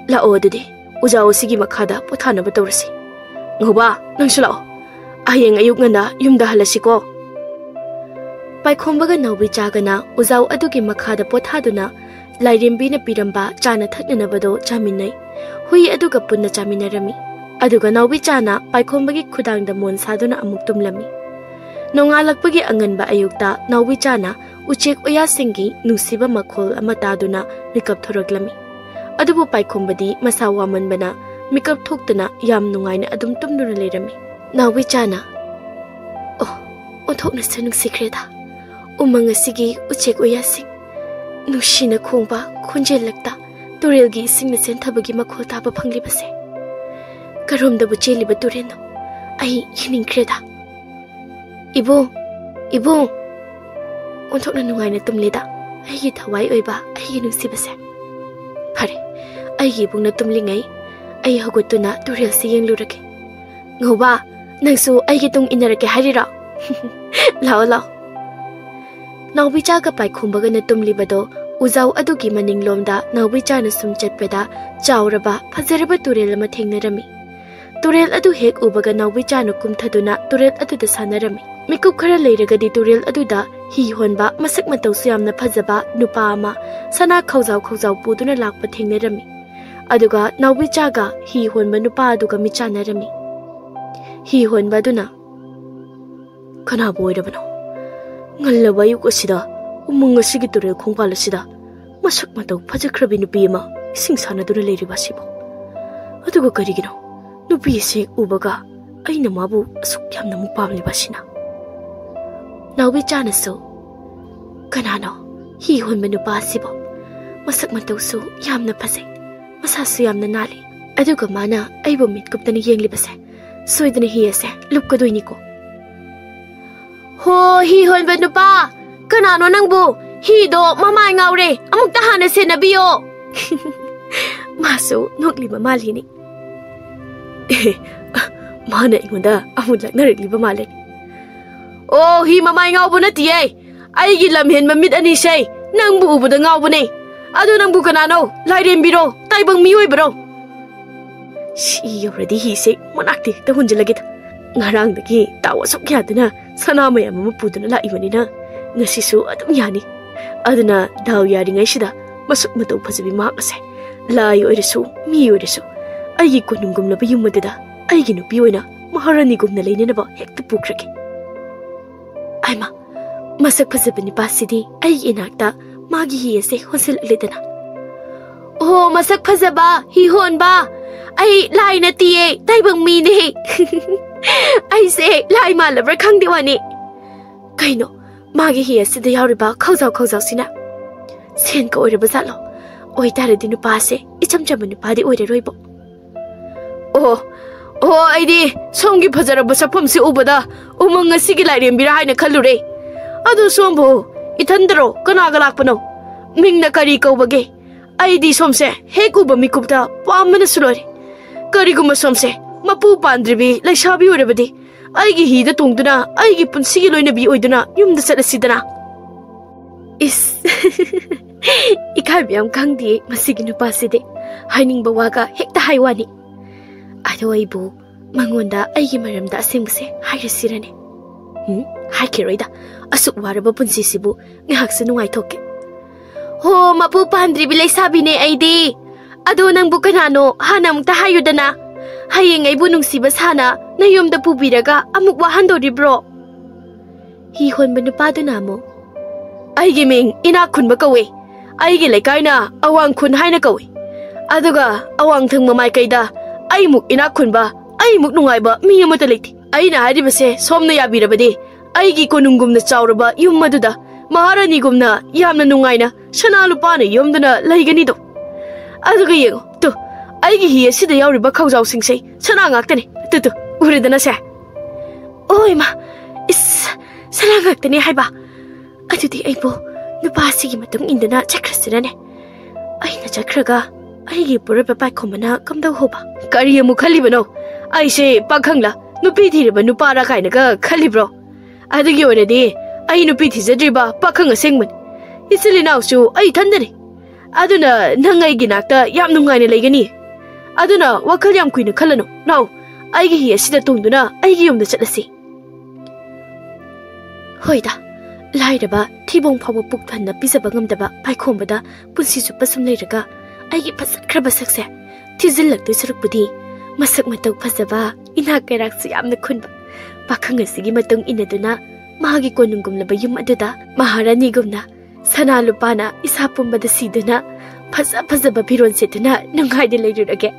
"ꯂꯥꯛꯑꯣ ꯑꯗꯨꯗꯤ, ꯎꯖꯥꯎ ꯑꯁꯤꯒꯤ ꯃꯈꯥꯗ ꯄꯣꯊꯥꯅꯕ ꯇꯧꯔꯁꯤ꯫ ꯉꯧꯕ, ꯅꯪꯁꯨ ꯂꯥꯛꯑꯣ꯫ ꯍꯌꯦꯡ ꯑꯌꯨꯛ ꯉꯟꯅ ꯌꯨꯝꯗ ꯍꯜꯂꯁꯤꯀꯣ꯫" ꯄꯥꯏꯈꯣꯝꯕꯒ ꯅꯥꯎꯕꯤꯆꯥꯒꯅ ꯎꯖꯥꯎ ꯑꯗꯨꯒꯤ ꯃꯈꯥꯗ ꯄꯣꯊꯥꯗꯨꯅ ꯂꯥꯏꯔꯦꯝꯕꯤꯅ ꯄꯤꯔꯝꯕ ꯆꯥꯅ ꯊꯛꯅꯅꯕꯗꯣ ꯆꯥꯃꯤꯟꯅꯩ꯫ ꯍꯨꯏ ꯑꯗꯨꯒ ꯄꯨꯟꯅ ꯆꯥꯃꯤꯟꯅꯔꯝꯃꯤ꯫ ꯑꯗꯨꯒ ꯅꯥꯎꯕꯤꯆꯥꯅ ꯄꯥꯏꯈꯣꯝꯕꯒꯤ ꯈꯨꯗꯥꯡꯗ ꯃꯣꯟ ꯁꯥꯗꯨꯅ ꯑꯃꯨꯛ ꯇꯨꯝꯂꯝꯃꯤ꯫ ꯅꯣꯡꯉꯥꯜꯂꯛꯄꯒꯤ ꯑꯉꯟꯕ ꯑꯌꯨꯛꯇ ꯅꯥꯎꯕꯤꯆꯥꯅ ꯎꯆꯦꯛ ꯑꯣꯌꯥꯁꯤꯡꯒꯤ ꯅꯨꯡꯁꯤꯕ ꯃꯈꯣꯜ ꯑꯃ ꯇꯥꯗꯨꯅ ꯃꯤꯀꯞ ꯊꯣꯔꯛꯂꯝꯃꯤ꯫ ꯑꯗꯨꯕꯨ ꯄꯥꯏꯈꯣꯝꯕꯗꯤ ꯃꯁꯥ ꯋꯥꯃꯟꯕꯅ ꯃꯤꯀꯞ ꯊꯣꯛꯇꯅ ꯌꯥꯝ ꯅꯨꯡꯉꯥꯏꯅ ꯑꯗꯨꯝ ꯇꯨꯝꯗꯨꯅ ꯂꯩꯔꯝꯃꯤ꯫ ꯅꯥꯎꯕꯤꯆꯥꯅ, "ꯑꯣ, ꯑꯣꯟꯊꯣꯛꯅꯁꯨ ꯅꯨꯡꯁꯤꯈ꯭ꯔꯦꯗ꯫ ꯎꯃꯪ ꯑꯁꯤꯒꯤ ꯎꯆꯦꯛ ꯎꯌꯥꯁꯤꯡ, ꯅꯨꯡꯁꯤꯅ ꯈꯣꯡꯕ ꯈꯣꯟꯖꯦꯜꯂꯛꯇ ꯇꯨꯔꯦꯜꯒꯤ ꯏꯁꯤꯡꯅ ꯆꯦꯟꯊꯕꯒꯤ ꯃꯈꯣꯜ ꯇꯥꯕ ꯐꯪꯂꯤꯕꯁꯦ꯫ ꯀꯔꯣꯝꯗꯕꯨ ꯆꯦꯜꯂꯤꯕ ꯇꯨꯔꯦꯜꯅꯣ? ꯑꯩ ꯌꯦꯡꯅꯤꯡꯈ꯭ꯔꯦꯗ꯫ ꯏꯕꯨꯡ, ꯏꯕꯨꯡ!" ꯑꯣꯟꯊꯣꯛꯅ ꯅꯨꯡꯉꯥꯏꯅ ꯇꯨꯝꯂꯦꯗ ꯑꯩꯒꯤ ꯊꯋꯥꯏ ꯑꯣꯏꯕ ꯑꯩꯒꯤ ꯅꯨꯡꯁꯤꯕꯁꯦ꯫ ꯐꯔꯦ, ꯑꯩꯒꯤ ꯏꯕꯨꯡꯅ ꯇꯨꯝꯂꯤꯉꯩ ꯑꯩ ꯍꯧꯒꯠꯇꯨꯅ ꯇꯨꯔꯦꯜꯁꯤ ꯌꯦꯡꯂꯨꯔꯒꯦ꯫ ꯉꯧꯕ, ꯅꯪꯁꯨ ꯑꯩꯒꯤ ꯇꯨꯡ ꯏꯟꯅꯔꯛꯀꯦ ꯍꯥꯏꯔꯤꯔꯣ? ꯂꯥꯛꯑꯣ, ꯂꯥꯛꯑꯣ꯫ ꯅꯥꯎꯕꯤꯆꯥꯒ ꯄꯥꯏꯈꯣꯝꯕꯒꯅ ꯇꯨꯝꯂꯤꯕꯗꯣ ꯎꯖꯥꯎ ꯑꯗꯨꯒꯤ ꯃꯅꯤꯡꯂꯣꯝꯗ ꯅꯥꯎꯕꯤꯆꯥꯅ ꯁꯨꯝ ꯆꯠꯄꯗ ꯆꯥꯎꯔꯕ ꯐꯖꯔꯕ ꯇꯨꯔꯦꯜ ꯑꯃ ꯊꯦꯡꯅꯔꯝꯃꯤ꯫ ꯇꯨꯔꯦꯜ ꯑꯗꯨ ꯍꯦꯛ ꯎꯕꯒ ꯅꯥꯎꯕꯤꯆꯥꯅ ꯀꯨꯝꯊꯗꯨꯅ ꯇꯨꯔꯦꯜ ꯑꯗꯨꯗ ꯁꯥꯟꯅꯔꯝꯃꯤ꯫ ꯃꯤꯀꯨꯞ ꯈꯔ ꯂꯩꯔꯒꯗꯤ ꯇꯨꯔꯦꯜ ꯑꯗꯨꯗ ꯍꯤ ꯍꯣꯟꯕ ꯃꯁꯛ ꯃꯇꯧꯁꯨ ꯌꯥꯝꯅ ꯐꯖꯕ ꯅꯨꯄꯥ ꯑꯃ ꯁꯅꯥ ꯈꯧꯖꯥꯎ ꯈꯧꯖꯥꯎ ꯄꯨꯗꯨꯅ ꯂꯥꯛꯄ ꯊꯦꯡꯅꯔꯝꯃꯤ꯫ ꯑꯗꯨꯒ ꯅꯥꯎꯕꯤꯆꯥꯒ ꯍꯤ ꯍꯣꯟꯕ ꯅꯨꯄꯥ ꯑꯗꯨꯒ ꯃꯤꯆꯥꯟꯅꯔꯝꯃꯤ꯫ ꯍꯤ ꯍꯣꯟꯕ ꯑꯗꯨꯅ, ꯀꯅꯥꯕꯨ ꯑꯣꯏꯔꯕꯅꯣ? ꯉꯜꯂꯕ ꯑꯌꯨꯛ ꯑꯁꯤꯗ ꯎꯃꯪ ꯑꯁꯤꯒꯤ ꯇꯨꯔꯦꯜ ꯈꯣꯡꯕꯥꯜ ꯑꯁꯤꯗ ꯃꯁꯛ ꯃꯇꯧ ꯐꯖꯈ꯭ꯔꯕꯤ ꯅꯨꯄꯤ ꯑꯃ ꯏꯁꯤꯡ ꯁꯥꯟꯅꯗꯨꯅ ꯂꯩꯔꯤꯕ ꯑꯁꯤꯕꯨ? ꯑꯗꯨꯒ ꯀꯔꯤꯒꯤꯅꯣ ꯅꯨꯄꯤ ꯑꯁꯤ ꯍꯦꯛ ꯎꯕꯒ ꯑꯩꯅ ꯃꯥꯕꯨ ꯑꯁꯨꯛ ꯌꯥꯝꯅ ꯑꯃꯨꯛ ꯄꯥꯝꯂꯤꯕ ꯑꯁꯤꯅ? ꯅꯥꯎꯕꯤꯆꯥꯅꯁꯨ, "ꯀꯅꯥꯅꯣ ꯍꯤ ꯍꯣꯟꯕ ꯅꯨꯄꯥ ꯑꯁꯤꯕꯣ? ꯃꯁꯛ ꯃꯇꯧꯁꯨ ꯌꯥꯝꯅ ꯐꯖꯩ, ꯃꯁꯥꯁꯨ ꯌꯥꯝꯅ ꯅꯥꯜꯂꯤ, ꯑꯗꯨꯒ ꯃꯥꯅ ꯑꯩꯕꯨ ꯃꯤꯠ ꯀꯨꯞꯇꯅ ꯌꯦꯡꯂꯤꯕꯁꯦ? ꯁꯣꯏꯗꯅ ꯍꯤ ꯑꯁꯦ ꯂꯨꯞꯀꯗꯣꯏꯅꯤꯀꯣ꯫ ꯍꯣ, ꯍꯤ ꯍꯣꯟꯕ ꯅꯨꯄꯥ, ꯀꯅꯥꯅꯣ ꯅꯪꯕꯨ? ꯍꯤꯗꯣ ꯃꯃꯥꯏ ꯉꯥꯎꯔꯦ, ꯑꯃꯨꯛꯇ ꯍꯥꯟꯅ ꯁꯦꯟꯅꯕꯤꯌꯣ꯫" ꯃꯥꯁꯨ ꯅꯣꯛꯂꯤꯕ ꯃꯥꯜꯂꯤꯅꯦ꯫ ꯑꯦ, ꯃꯥꯅ ꯑꯩꯉꯣꯟꯗ ꯑꯃꯨꯛ ꯂꯛꯅꯔꯛꯂꯤꯕ ꯃꯥꯜꯂꯦ꯫ "ꯑꯣ, ꯍꯤ ꯃꯃꯥꯏ ꯉꯥꯎꯕ ꯅꯠꯇꯤꯌꯦ꯫ ꯑꯩꯒꯤ ꯂꯝꯍꯦꯟꯕ ꯃꯤꯠ ꯑꯅꯤꯁꯦ ꯅꯪꯕꯨ ꯎꯕꯗ ꯉꯥꯎꯕꯅꯦ꯫ ꯑꯗꯨ ꯅꯪꯕꯨ ꯀꯅꯥꯅꯣ? ꯂꯥꯏꯔꯦꯝꯕꯤꯔꯣ? ꯇꯥꯏꯕꯪ ꯃꯤꯑꯣꯏꯕꯔꯣ?" ꯁꯤ ꯌꯧꯔꯗꯤ ꯍꯤꯁꯦ ꯃꯅꯥꯛꯇ ꯍꯦꯛꯇ ꯍꯣꯟꯖꯤꯜꯂꯒꯦꯗ꯫ ꯉꯔꯥꯡꯗꯒꯤ ꯇꯥꯎ ꯑꯁꯨꯛ ꯌꯥꯗꯨꯅ ꯁꯅꯥ ꯃꯌꯥꯝ ꯑꯃ ꯄꯨꯗꯨꯅ ꯂꯥꯛꯏꯕꯅꯤꯅ ꯉꯁꯤꯁꯨ ꯑꯗꯨꯝ ꯌꯥꯅꯤ꯫ ꯑꯗꯨꯅ ꯗꯥꯎ ꯌꯥꯔꯤꯉꯩꯁꯤꯗ ꯃꯁꯛ ꯃꯇꯧ ꯐꯖꯕꯤ ꯃꯍꯥꯛ ꯑꯁꯦ, ꯂꯥꯏ ꯑꯣꯏꯔꯁꯨ ꯃꯤ ꯑꯣꯏꯔꯁꯨ, ꯑꯩꯒꯤ ꯀꯣꯅꯨꯡꯒꯨꯝꯂꯕ ꯌꯨꯝ ꯑꯗꯨꯗ ꯑꯩꯒꯤ ꯅꯨꯄꯤ ꯑꯣꯏꯅ ꯃꯍꯥꯔꯥꯅꯤꯒꯨꯝꯅ ꯂꯩꯅꯅꯕ ꯍꯦꯛꯇ ꯄꯨꯈ꯭ꯔꯒꯦ꯫ ꯑꯩꯃ, ꯃꯁꯛ ꯐꯖꯕ ꯅꯨꯄꯥꯁꯤꯗꯤ ꯑꯩꯒꯤ ꯏꯅꯥꯛꯇ ꯃꯥꯒꯤ ꯍꯤ ꯑꯁꯦ ꯍꯣꯟꯁꯤꯜꯂꯛꯂꯦꯗꯅ꯫ "ꯑꯣ, ꯃꯁꯛ ꯐꯖꯕ ꯍꯤ ꯍꯣꯟꯕ, ꯑꯩ ꯂꯥꯏ ꯅꯠꯇꯤꯌꯦ, ꯇꯥꯏꯕꯪ ꯃꯤꯅꯦ꯫" ꯑꯩꯁꯦ ꯂꯥꯏ ꯃꯥꯜꯂꯕ꯭ꯔꯥ ꯈꯪꯗꯦ ꯋꯥꯅꯤ꯫ ꯀꯩꯅꯣ, ꯃꯥꯒꯤ ꯍꯤ ꯑꯁꯤꯗ ꯌꯥꯎꯔꯤꯕ ꯈꯧꯖꯥꯎ ꯈꯧꯖꯥꯎꯁꯤꯅ ꯁꯦꯟꯒ ꯑꯣꯏꯔꯕ ꯖꯥꯠꯂꯣ? ꯑꯣꯏꯇꯥꯔꯗꯤ ꯅꯨꯄꯥꯁꯦ ꯏꯆꯝ ꯆꯝꯕ ꯅꯨꯄꯥꯗꯤ ꯑꯣꯏꯔꯔꯣꯏꯕꯣ꯫ "ꯑꯣ, ꯑꯣ, ꯑꯩꯗꯤ ꯁꯣꯝꯒꯤ ꯐꯖꯔꯕ ꯁꯛꯐꯝꯁꯤ ꯎꯕꯗ ꯎꯃꯪ ꯑꯁꯤꯒꯤ ꯂꯥꯏꯔꯦꯝꯕꯤꯔꯥ ꯍꯥꯏꯅ ꯈꯜꯂꯨꯔꯦ꯫ ꯑꯗꯨ ꯁꯣꯝꯕꯨ ꯏꯊꯟꯗꯔꯣ? ꯀꯅꯥꯒ ꯂꯥꯛꯄꯅꯣ? ꯃꯤꯡꯅ ꯀꯔꯤ ꯀꯧꯕꯒꯦ? ꯑꯩꯗꯤ ꯁꯣꯝꯁꯦ ꯍꯦꯛ ꯎꯕ ꯃꯤꯀꯨꯞꯇ ꯄꯥꯝꯕꯅꯁꯨ ꯂꯣꯏꯔꯦ꯫ ꯀꯔꯤꯒꯨꯝꯕ ꯁꯣꯝꯁꯦ ꯃꯄꯨ ꯄꯥꯟꯗ꯭ꯔꯤꯕꯤ ꯂꯩꯁꯥꯕꯤ ꯑꯣꯏꯔꯕꯗꯤ ꯑꯩꯒꯤ ꯍꯤꯗ ꯇꯣꯡꯗꯨꯅ ꯑꯩꯒꯤ ꯄꯨꯟꯁꯤꯒꯤ ꯂꯣꯏꯅꯕꯤ ꯑꯣꯏꯗꯨꯅ ꯌꯨꯝꯗ ꯆꯠꯂꯁꯤꯗꯅ꯫" ꯏꯁ, ꯏꯀꯥꯏꯕ ꯌꯥꯝ ꯈꯪꯗꯤꯌꯦ ꯃꯁꯤꯒꯤ ꯅꯨꯄꯥꯁꯤꯗꯤ꯫ ꯍꯥꯏꯅꯤꯡꯕ ꯋꯥꯒ ꯍꯦꯛꯇ ꯍꯥꯏ ꯋꯥꯅꯤ꯫ ꯑꯗꯣ ꯑꯩꯕꯨ ꯃꯉꯣꯟꯗ ꯑꯩꯒꯤ ꯃꯔꯝꯗ ꯑꯁꯦꯡꯕꯁꯦ ꯍꯥꯏꯔꯁꯤꯔꯅꯦ? ꯎꯝ, ꯍꯥꯏꯈꯤꯔꯣꯏꯗ꯫ ꯑꯁꯨꯛ ꯋꯥꯔꯕ ꯄꯨꯟꯁꯤꯁꯤꯕꯨ ꯉꯥꯏꯍꯥꯛꯁꯨ ꯅꯨꯡꯉꯥꯏꯊꯣꯛꯀꯦ꯫ "ꯍꯣ, ꯃꯄꯨ ꯄꯥꯟꯗ꯭ꯔꯤꯕꯤ ꯂꯩꯁꯥꯕꯤꯅꯦ ꯑꯩꯗꯤ꯫ ꯑꯗꯣ ꯅꯪꯕꯨ ꯀꯅꯥꯅꯣ? ꯍꯥꯟꯅ ꯑꯃꯨꯛꯇ ꯍꯥꯏꯌꯨꯗꯅ꯫ ꯍꯌꯦꯡ ꯑꯩꯕꯨ ꯅꯨꯡꯁꯤꯕ ꯁꯥꯅ ꯅꯌꯨꯝꯗ ꯄꯨꯕꯤꯔꯒ ꯑꯃꯨꯛ ꯋꯥꯍꯟꯗꯣꯔꯤꯕ꯭ꯔꯣ?" ꯍꯤ ꯍꯣꯟꯕ ꯅꯨꯄꯥꯗꯨꯅ ꯑꯃꯨꯛ, "ꯑꯩꯒꯤ ꯃꯤꯡ ꯏꯅꯥꯛ ꯈꯨꯟꯕ ꯀꯧꯏ꯫ ꯑꯩꯒꯤ ꯂꯩꯀꯥꯏꯅ ꯑꯋꯥꯡ ꯈꯨꯟ ꯍꯥꯏꯅ ꯀꯧꯏ꯫ ꯑꯗꯨꯒ ꯑꯋꯥꯡ ꯊꯪꯕ ꯃꯥꯏꯀꯩꯗ ꯑꯩꯃꯨꯛ ꯏꯅꯥꯛ ꯈꯨꯟꯕ, ꯑꯩꯃꯨꯛ ꯅꯨꯡꯉꯥꯏꯕ ꯃꯤ ꯑꯃꯠꯇ ꯂꯩꯇꯦ꯫ ꯑꯩꯅ ꯍꯥꯏꯔꯤꯕꯁꯦ ꯁꯣꯝꯅ ꯌꯥꯕꯤꯔꯕꯗꯤ ꯑꯩꯒꯤ ꯀꯣꯅꯨꯡꯒꯨꯝꯅ ꯆꯥꯎꯔꯕ ꯌꯨꯝ ꯑꯗꯨꯗ ꯃꯍꯥꯔꯥꯅꯤꯒꯨꯝꯅ ꯌꯥꯝꯅ ꯅꯨꯡꯉꯥꯏꯅ ꯁꯅꯥ ꯂꯨꯄꯥꯅ ꯌꯣꯝꯗꯨꯅ ꯂꯩꯒꯅꯤꯗꯣ꯫ ꯑꯗꯨꯒ ꯌꯦꯡꯉꯨ ꯇꯨ, ꯑꯩꯒꯤ ꯍꯤ ꯑꯁꯤꯗ ꯌꯥꯎꯔꯤꯕ ꯈꯧꯖꯥꯎꯁꯤꯡꯁꯦ ꯁꯅꯥ ꯉꯥꯛꯇꯅꯤ꯫ ꯇꯨ ꯇꯨ, ꯎꯔꯦꯗꯅ ꯁꯦ?" "ꯑꯣ ꯏꯃꯥ, ꯏꯁ, ꯁꯅꯥ ꯉꯥꯛꯇꯅꯤ ꯍꯥꯏꯕ? ꯑꯗꯨꯗꯤ ꯑꯩꯕꯨ ꯅꯨꯄꯥ ꯑꯁꯤꯒꯤ ꯃꯇꯨꯡ ꯏꯟꯗꯨꯅ ꯆꯠꯈ꯭ꯔꯁꯤꯔꯅꯦ? ꯑꯩꯅ ꯆꯠꯈ꯭ꯔꯒ ꯑꯩꯒꯤ ꯄꯨꯔꯣꯏꯕ ꯄꯥꯏꯈꯣꯝꯕꯅ ꯀꯝꯗꯧ ꯍꯧꯕ?" "ꯀꯔꯤ ꯑꯃꯨꯛ ꯈꯜꯂꯤꯕꯅꯣ? ꯑꯩꯁꯦ ꯄꯥꯈꯪꯂ, ꯅꯨꯄꯤ ꯊꯤꯔꯕ ꯅꯨꯄꯥꯔ ꯀꯥꯏꯅꯒ ꯈꯜꯂꯤꯕ꯭ꯔꯣ? ꯑꯗꯨꯒꯤ ꯑꯣꯏꯔꯗꯤ ꯑꯩ ꯅꯨꯄꯤ ꯊꯤꯖꯗ꯭ꯔꯤꯕ ꯄꯥꯈꯪ ꯑꯁꯦꯡꯕꯅꯤ꯫ ꯏꯆꯤꯜ ꯏꯅꯥꯎꯁꯨ ꯑꯩ ꯏꯊꯟꯗꯅꯤ꯫ ꯑꯗꯨꯅ ꯅꯪ ꯑꯩꯒꯤ ꯅꯥꯛꯇ ꯌꯥꯝ ꯅꯨꯡꯉꯥꯏꯅ ꯂꯩꯒꯅꯤ꯫ ꯑꯗꯨꯅ ꯋꯥꯈꯜ ꯌꯥꯝ ꯀꯨꯏꯅ ꯈꯜꯂꯅꯨ꯫ ꯂꯥꯛꯑꯣ, ꯑꯩꯒꯤ ꯍꯤ ꯑꯁꯤꯗ ꯇꯣꯡꯗꯨꯅ ꯑꯩꯒꯤ ꯌꯨꯝꯗ ꯆꯠꯂꯁꯤ꯫" ꯍꯣꯏꯗ, ꯂꯥꯏꯔꯕ ꯊꯤꯕꯣꯡ ꯐꯥꯎꯕ ꯄꯨꯛ ꯊꯟꯅ ꯄꯤꯖꯕ ꯉꯝꯗꯕ ꯄꯥꯏꯈꯣꯝꯕꯗ ꯄꯨꯟꯁꯤ ꯆꯨꯞꯄ ꯁꯨꯝ ꯂꯩꯔꯒ ꯑꯩꯒꯤ ꯐꯖꯈ꯭ꯔꯕ ꯁꯛꯁꯦ ꯊꯤꯖꯤꯜꯂꯛꯇꯣꯏ ꯁꯔꯨꯛꯄꯨꯗꯤ ꯃꯁꯛ ꯃꯇꯧ ꯐꯖꯕ, ꯏꯅꯥꯛ ꯀꯩꯔꯥꯛꯁꯨ ꯌꯥꯝꯅ ꯈꯨꯟꯕ ꯄꯥꯈꯪ ꯑꯁꯤꯒꯤ ꯃꯇꯨꯡ ꯏꯟꯅꯗꯨꯅ ꯃꯍꯥꯛꯀꯤ ꯀꯣꯅꯨꯡꯒꯨꯝꯂꯕ ꯌꯨꯝ ꯑꯗꯨꯗ ꯃꯍꯥꯔꯥꯅꯤꯒꯨꯝꯅ ꯁꯅꯥ ꯂꯨꯄꯥꯅ ꯏꯁꯥ ꯄꯨꯝꯕꯗ ꯁꯤꯗꯨꯅ ꯐꯖ ꯐꯖꯕ ꯐꯤꯔꯣꯜ ꯁꯦꯠꯇꯨꯅ ꯅꯨꯡꯉꯥꯏꯅ ꯂꯩꯔꯨꯔꯒꯦ꯫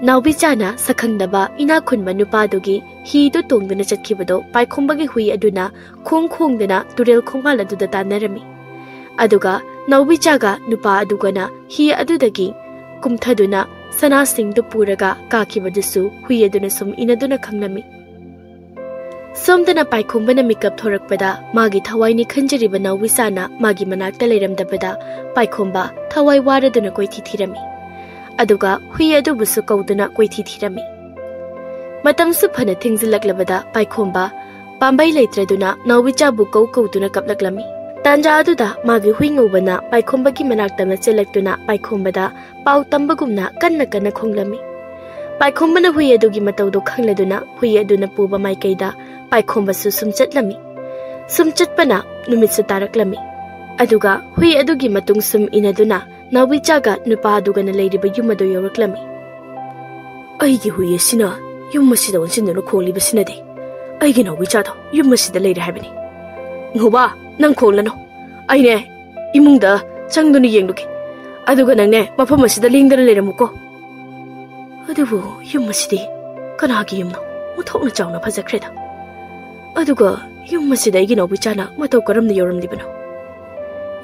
ꯅꯥꯎꯕꯤꯆꯥꯅ ꯁꯛꯈꯪꯗꯕ ꯏꯅꯥꯛ ꯈꯨꯟꯕ ꯅꯨꯄꯥꯗꯨꯒꯤ ꯍꯤꯗꯨ ꯇꯣꯡꯗꯨꯅ ꯆꯠꯈꯤꯕꯗꯣ ꯄꯥꯏꯈꯣꯝꯕꯒꯤ ꯍꯨꯏ ꯑꯗꯨꯅ ꯈꯣꯡ ꯈꯣꯡꯗꯨꯅ ꯇꯨꯔꯦꯜ ꯈꯣꯡꯕꯥꯜ ꯑꯗꯨꯗ ꯇꯥꯟꯅꯔꯝꯃꯤ꯫ ꯑꯗꯨꯒ ꯅꯥꯎꯕꯤꯆꯥꯒ ꯅꯨꯄꯥ ꯑꯗꯨꯒꯅ ꯍꯤ ꯑꯗꯨꯗꯒꯤ ꯀꯨꯝꯊꯗꯨꯅ ꯁꯅꯥꯁꯤꯡꯗꯨ ꯄꯨꯔꯒ ꯀꯥꯈꯤꯕꯗꯨꯁꯨ ꯍꯨꯏ ꯑꯗꯨꯅ ꯁꯨꯝ ꯏꯟꯅꯗꯨꯅ ꯈꯪꯂꯝꯃꯤ꯫ ꯁꯣꯝꯗꯅ ꯄꯥꯏꯈꯣꯝꯕꯅ ꯃꯤꯀꯞ ꯊꯣꯔꯛꯄꯗ ꯃꯥꯒꯤ ꯊꯋꯥꯏꯅꯤ ꯈꯟꯖꯔꯤꯕ ꯅꯥꯎꯕꯤꯆꯥꯅ ꯃꯥꯒꯤ ꯃꯅꯥꯛꯇ ꯂꯩꯔꯝꯗꯕꯗ ꯄꯥꯏꯈꯣꯝꯕ ꯊꯋꯥꯏ ꯋꯥꯔꯗꯨꯅ ꯀꯣꯏꯊꯤ ꯊꯤꯔꯝꯃꯤ꯫ ꯑꯗꯨꯒ ꯍꯨꯏ ꯑꯗꯨꯕꯨꯁꯨ ꯀꯧꯗꯨꯅ ꯀꯣꯏꯊꯤ ꯊꯤꯔꯝꯃꯤ꯫ ꯃꯇꯝꯁꯨ ꯐꯅ ꯊꯦꯡꯖꯤꯜꯂꯛꯂꯕꯗ ꯄꯥꯏꯈꯣꯝꯕ ꯄꯥꯝꯕꯩ ꯂꯩꯇ꯭ꯔꯗꯨꯅ ꯅꯥꯎꯕꯤꯆꯥꯕꯨ ꯀꯧ ꯀꯧꯗꯨꯅ ꯀꯞꯂꯛꯂꯝꯃꯤ꯫ ꯇꯥꯟꯖꯥ ꯑꯗꯨꯗ ꯃꯥꯒꯤ ꯍꯨꯏ ꯉꯧꯕꯅ ꯄꯥꯏꯈꯣꯝꯕꯒꯤ ꯃꯅꯥꯛꯇ ꯆꯦꯜꯂꯛꯇꯨꯅ ꯄꯥꯏꯈꯣꯝꯕꯗ ꯄꯥꯎ ꯇꯝꯕꯒꯨꯝꯅ ꯀꯟꯅ ꯀꯟꯅ ꯈꯣꯡꯂꯝꯃꯤ꯫ ꯄꯥꯏꯈꯣꯝꯕꯅ ꯍꯨꯏ ꯑꯗꯨꯒꯤ ꯃꯇꯧꯗꯨ ꯈꯪꯂꯗꯨꯅ ꯍꯨꯏ ꯑꯗꯨꯅ ꯄꯨꯕ ꯃꯥꯏꯀꯩꯗ ꯄꯥꯏꯈꯣꯝꯕꯁꯨ ꯁꯨꯝ ꯆꯠꯂꯝꯃꯤ꯫ ꯁꯨꯝ ꯆꯠꯄꯅ ꯅꯨꯃꯤꯠꯁꯨ ꯇꯥꯔꯛꯂꯝꯃꯤ꯫ ꯑꯗꯨꯒ ꯍꯨꯏ ꯑꯗꯨꯒꯤ ꯃꯇꯨꯡ ꯁꯨꯝ ꯏꯟꯅꯗꯨꯅ ꯅꯥꯎꯕꯤꯆꯥꯒ ꯅꯨꯄꯥ ꯑꯗꯨꯒꯅ ꯂꯩꯔꯤꯕ ꯌꯨꯝ ꯑꯗꯨ ꯌꯧꯔꯛꯂꯝꯃꯤ꯫ "ꯑꯩꯒꯤ ꯍꯨꯏ ꯑꯁꯤꯅ ꯌꯨꯝ ꯑꯁꯤꯗ ꯑꯣꯟꯁꯤꯟꯗꯨꯅ ꯈꯣꯡꯂꯤꯕꯁꯤꯅꯗꯤ? ꯑꯩꯒꯤ ꯅꯥꯎꯕꯤꯆꯥꯗꯣ ꯌꯨꯝ ꯑꯁꯤꯗ ꯂꯩꯔꯦ ꯍꯥꯏꯕꯅꯤ꯫ ꯉꯧꯕ, ꯅꯪ ꯈꯣꯡꯂꯅꯨ꯫ ꯑꯩꯅꯦ ꯏꯃꯨꯡꯗ ꯆꯪꯗꯨꯅ ꯌꯦꯡꯂꯨꯒꯦ꯫ ꯑꯗꯨꯒ ꯅꯪꯅꯦ ꯃꯐꯝ ꯑꯁꯤꯗ ꯂꯦꯡꯗꯅ ꯂꯩꯔꯝꯃꯨꯀꯣ꯫ ꯑꯗꯨꯕꯨ ꯌꯨꯝ ꯑꯁꯤꯗꯤ ꯀꯅꯥꯒꯤ ꯌꯨꯝꯅꯣ? ꯑꯣꯟꯊꯣꯛꯅ ꯆꯥꯎꯅ ꯐꯖꯈ꯭ꯔꯦꯗ꯫ ꯑꯗꯨꯒ ꯌꯨꯝ ꯑꯁꯤꯗ ꯑꯩꯒꯤ ꯅꯥꯎꯕꯤꯆꯥꯅ ꯃꯇꯧ ꯀꯔꯝꯅ ꯌꯧꯔꯝꯂꯤꯕꯅꯣ?